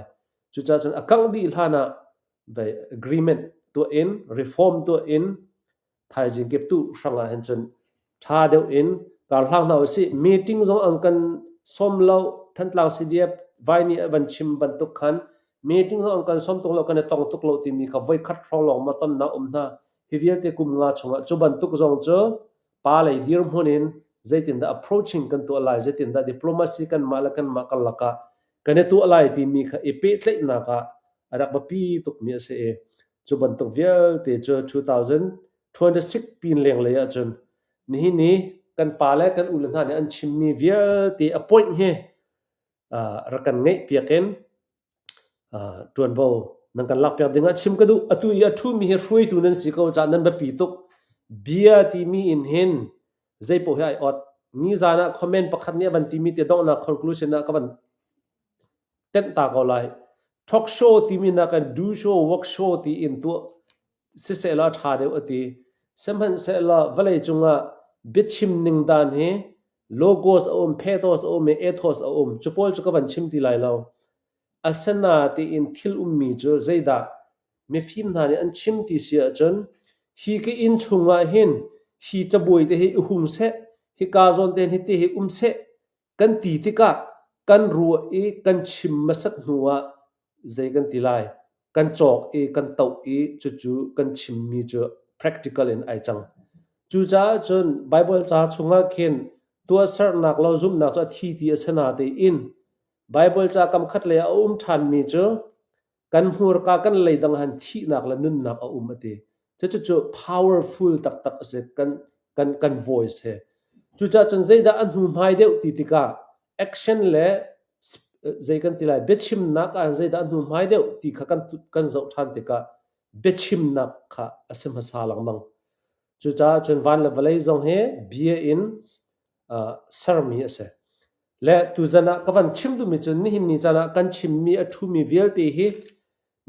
Cucaah cun a kangh dih hlan ah agreement tuah in reform tuah in thaizing kip tu hrang ah hin cun ṭha deuh in kar hlang hna usih. Meeting zong an kan sawm lo. Thantlang CDF vai nih a van chim bantuk khan meeting zong an kan sawm tuk lo, kan i tong tuk lo timi kha voikhat hrawng lawng ma tonnak um hna. Hi vialte kum nga chungah cu bantuk zong cu pa lei dirhmun in zeitindah approaching kan tuah lai, zeitindah diplomacy kanmah le kanmah karlak ah kan i tuah lai timi kha i pehtlaihnak ah a rak biapi tukmi a si i Cu bantuk vialte cu 2026 pin lenglei ahcun nihin i kan pa le kan ule hna nih an chimmi vialte a point hi rak kan ngeihpiak in ṭuanvo nan kan lakpiak ding ah chim ka duh. Atu i a ṭhumi hi hruaitu nan si ko caah nan biapi tuk. Bia timi in hin zeipaoh hi ai ot. Nizan ah comment pakhat nih a van timi te donghnak conclusion ah ka van tenh ta ko lai. Talk show timi nakin do show, work show tiin tuah sisehlaw a ṭha deuh a ti. Sihmanhsehlaw vawlei cungah biachim ning dan hi logos a um, pathos a um i ethos a um. Cu pawl cu ka van chim ti lai lo. Asina tiin thil ummi cu zeidah mifim hna nih an chim ti si ahcun hi ka inn chungah hin hi cabuai te hi i hung seh, hika zawn te hin hiti hi um seh Kan ti tikah kan ruah i kan chim hmasat hnuah zei kan ti lai, kan cawk i kan toh i cucu kan chimmi cu practical in ai cang. Cucaah cun Baibal ca chungah khin tuahsernak lo zumhnak cu a thi ti a si natein Baibal ca kam khat lei ah a um ṭhanmi cu kan hmurka kan leidang han thihnak le nunnak a um a ti. Cucu powerful taktak a si kan kan kan voice he. Cucaah cun zeidah a hnu hmai deuh ti tikah action le zei kan ti lai biachimnak ah zeidah a hnu hmai deuh ti kha kan kan zoh ṭhan tikah biachimnak kha a si hmasa lengmang. Cucaah cun van le vawlei zong hi bia in uh, sermi a si. Le tuzan ah ka van chim duhmi cu nihin ni caan ah kan chimmi a ṭhumi vialte hi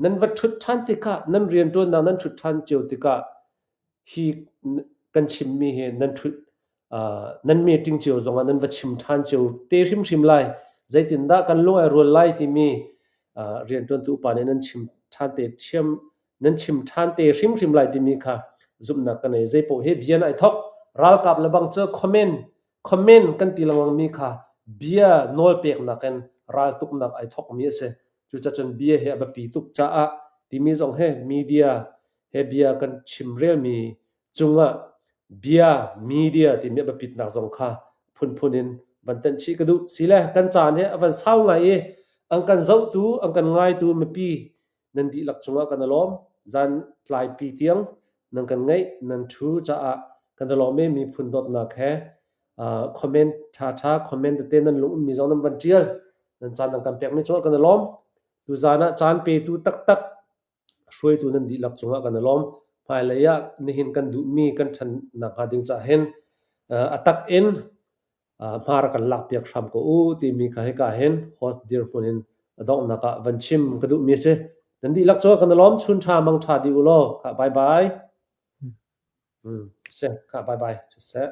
nan va ṭhut ṭhan tikah nan rianṭuannak nan ṭhut ṭhan cio tikah hi kan chimmi hi nan ṭhut uh, nan meeting cio zongah nan va chim ṭhan cio te hrimhrim lai. Zeitindah kan lung ai rual lai timi uh, rianṭuantu upa nih nan chim ṭhan te ṭhiam nan chim ṭhan te hrimhrim lai timi kha zumhnak ka nei. Zeipaoh hi bia ai thok. Ralkap le bang cu comment comment kan ti lengmang mi kha bia nawl peknak in raltuknak ai thokmi a si. Cucacun bia hi a biapi tuk caah timi zong he media he bia kan chimrelmi cungah bia media timi a biapitnak zong kha phunphun in van tenh chih ka duh. Sile kan caan hi a van sau ngai i an kan zohtu, an kan ngaitu mipi nan dihlak cungah kan i lawm. Zan tlaipi tiang nan kan ngaih, nan ṭhu caah kan i lawm i miphun dawtnak he uh, comment ṭhaṭha comment tete nan lung ummi zong nan van ṭial. Nan caan nan kan pekmi cungah kan i lawm. Tuzaan ah caan petu taktak hruaitu nan dihlak cungah kan i lawm. Hmailei ah nihin kan duhmi kan ṭhan nakhnga ding caah hin uh, a tak in hma rak kan lakpiak hram ko u timi kha hika hin host dirhmun in a donghnak ah van chim ka duhmi a si. Nan dihlak cu kan i lawm chun ṭha mang ṭha dih u law. Khah bye bye. Mm, si, khah bye bye. Siseh.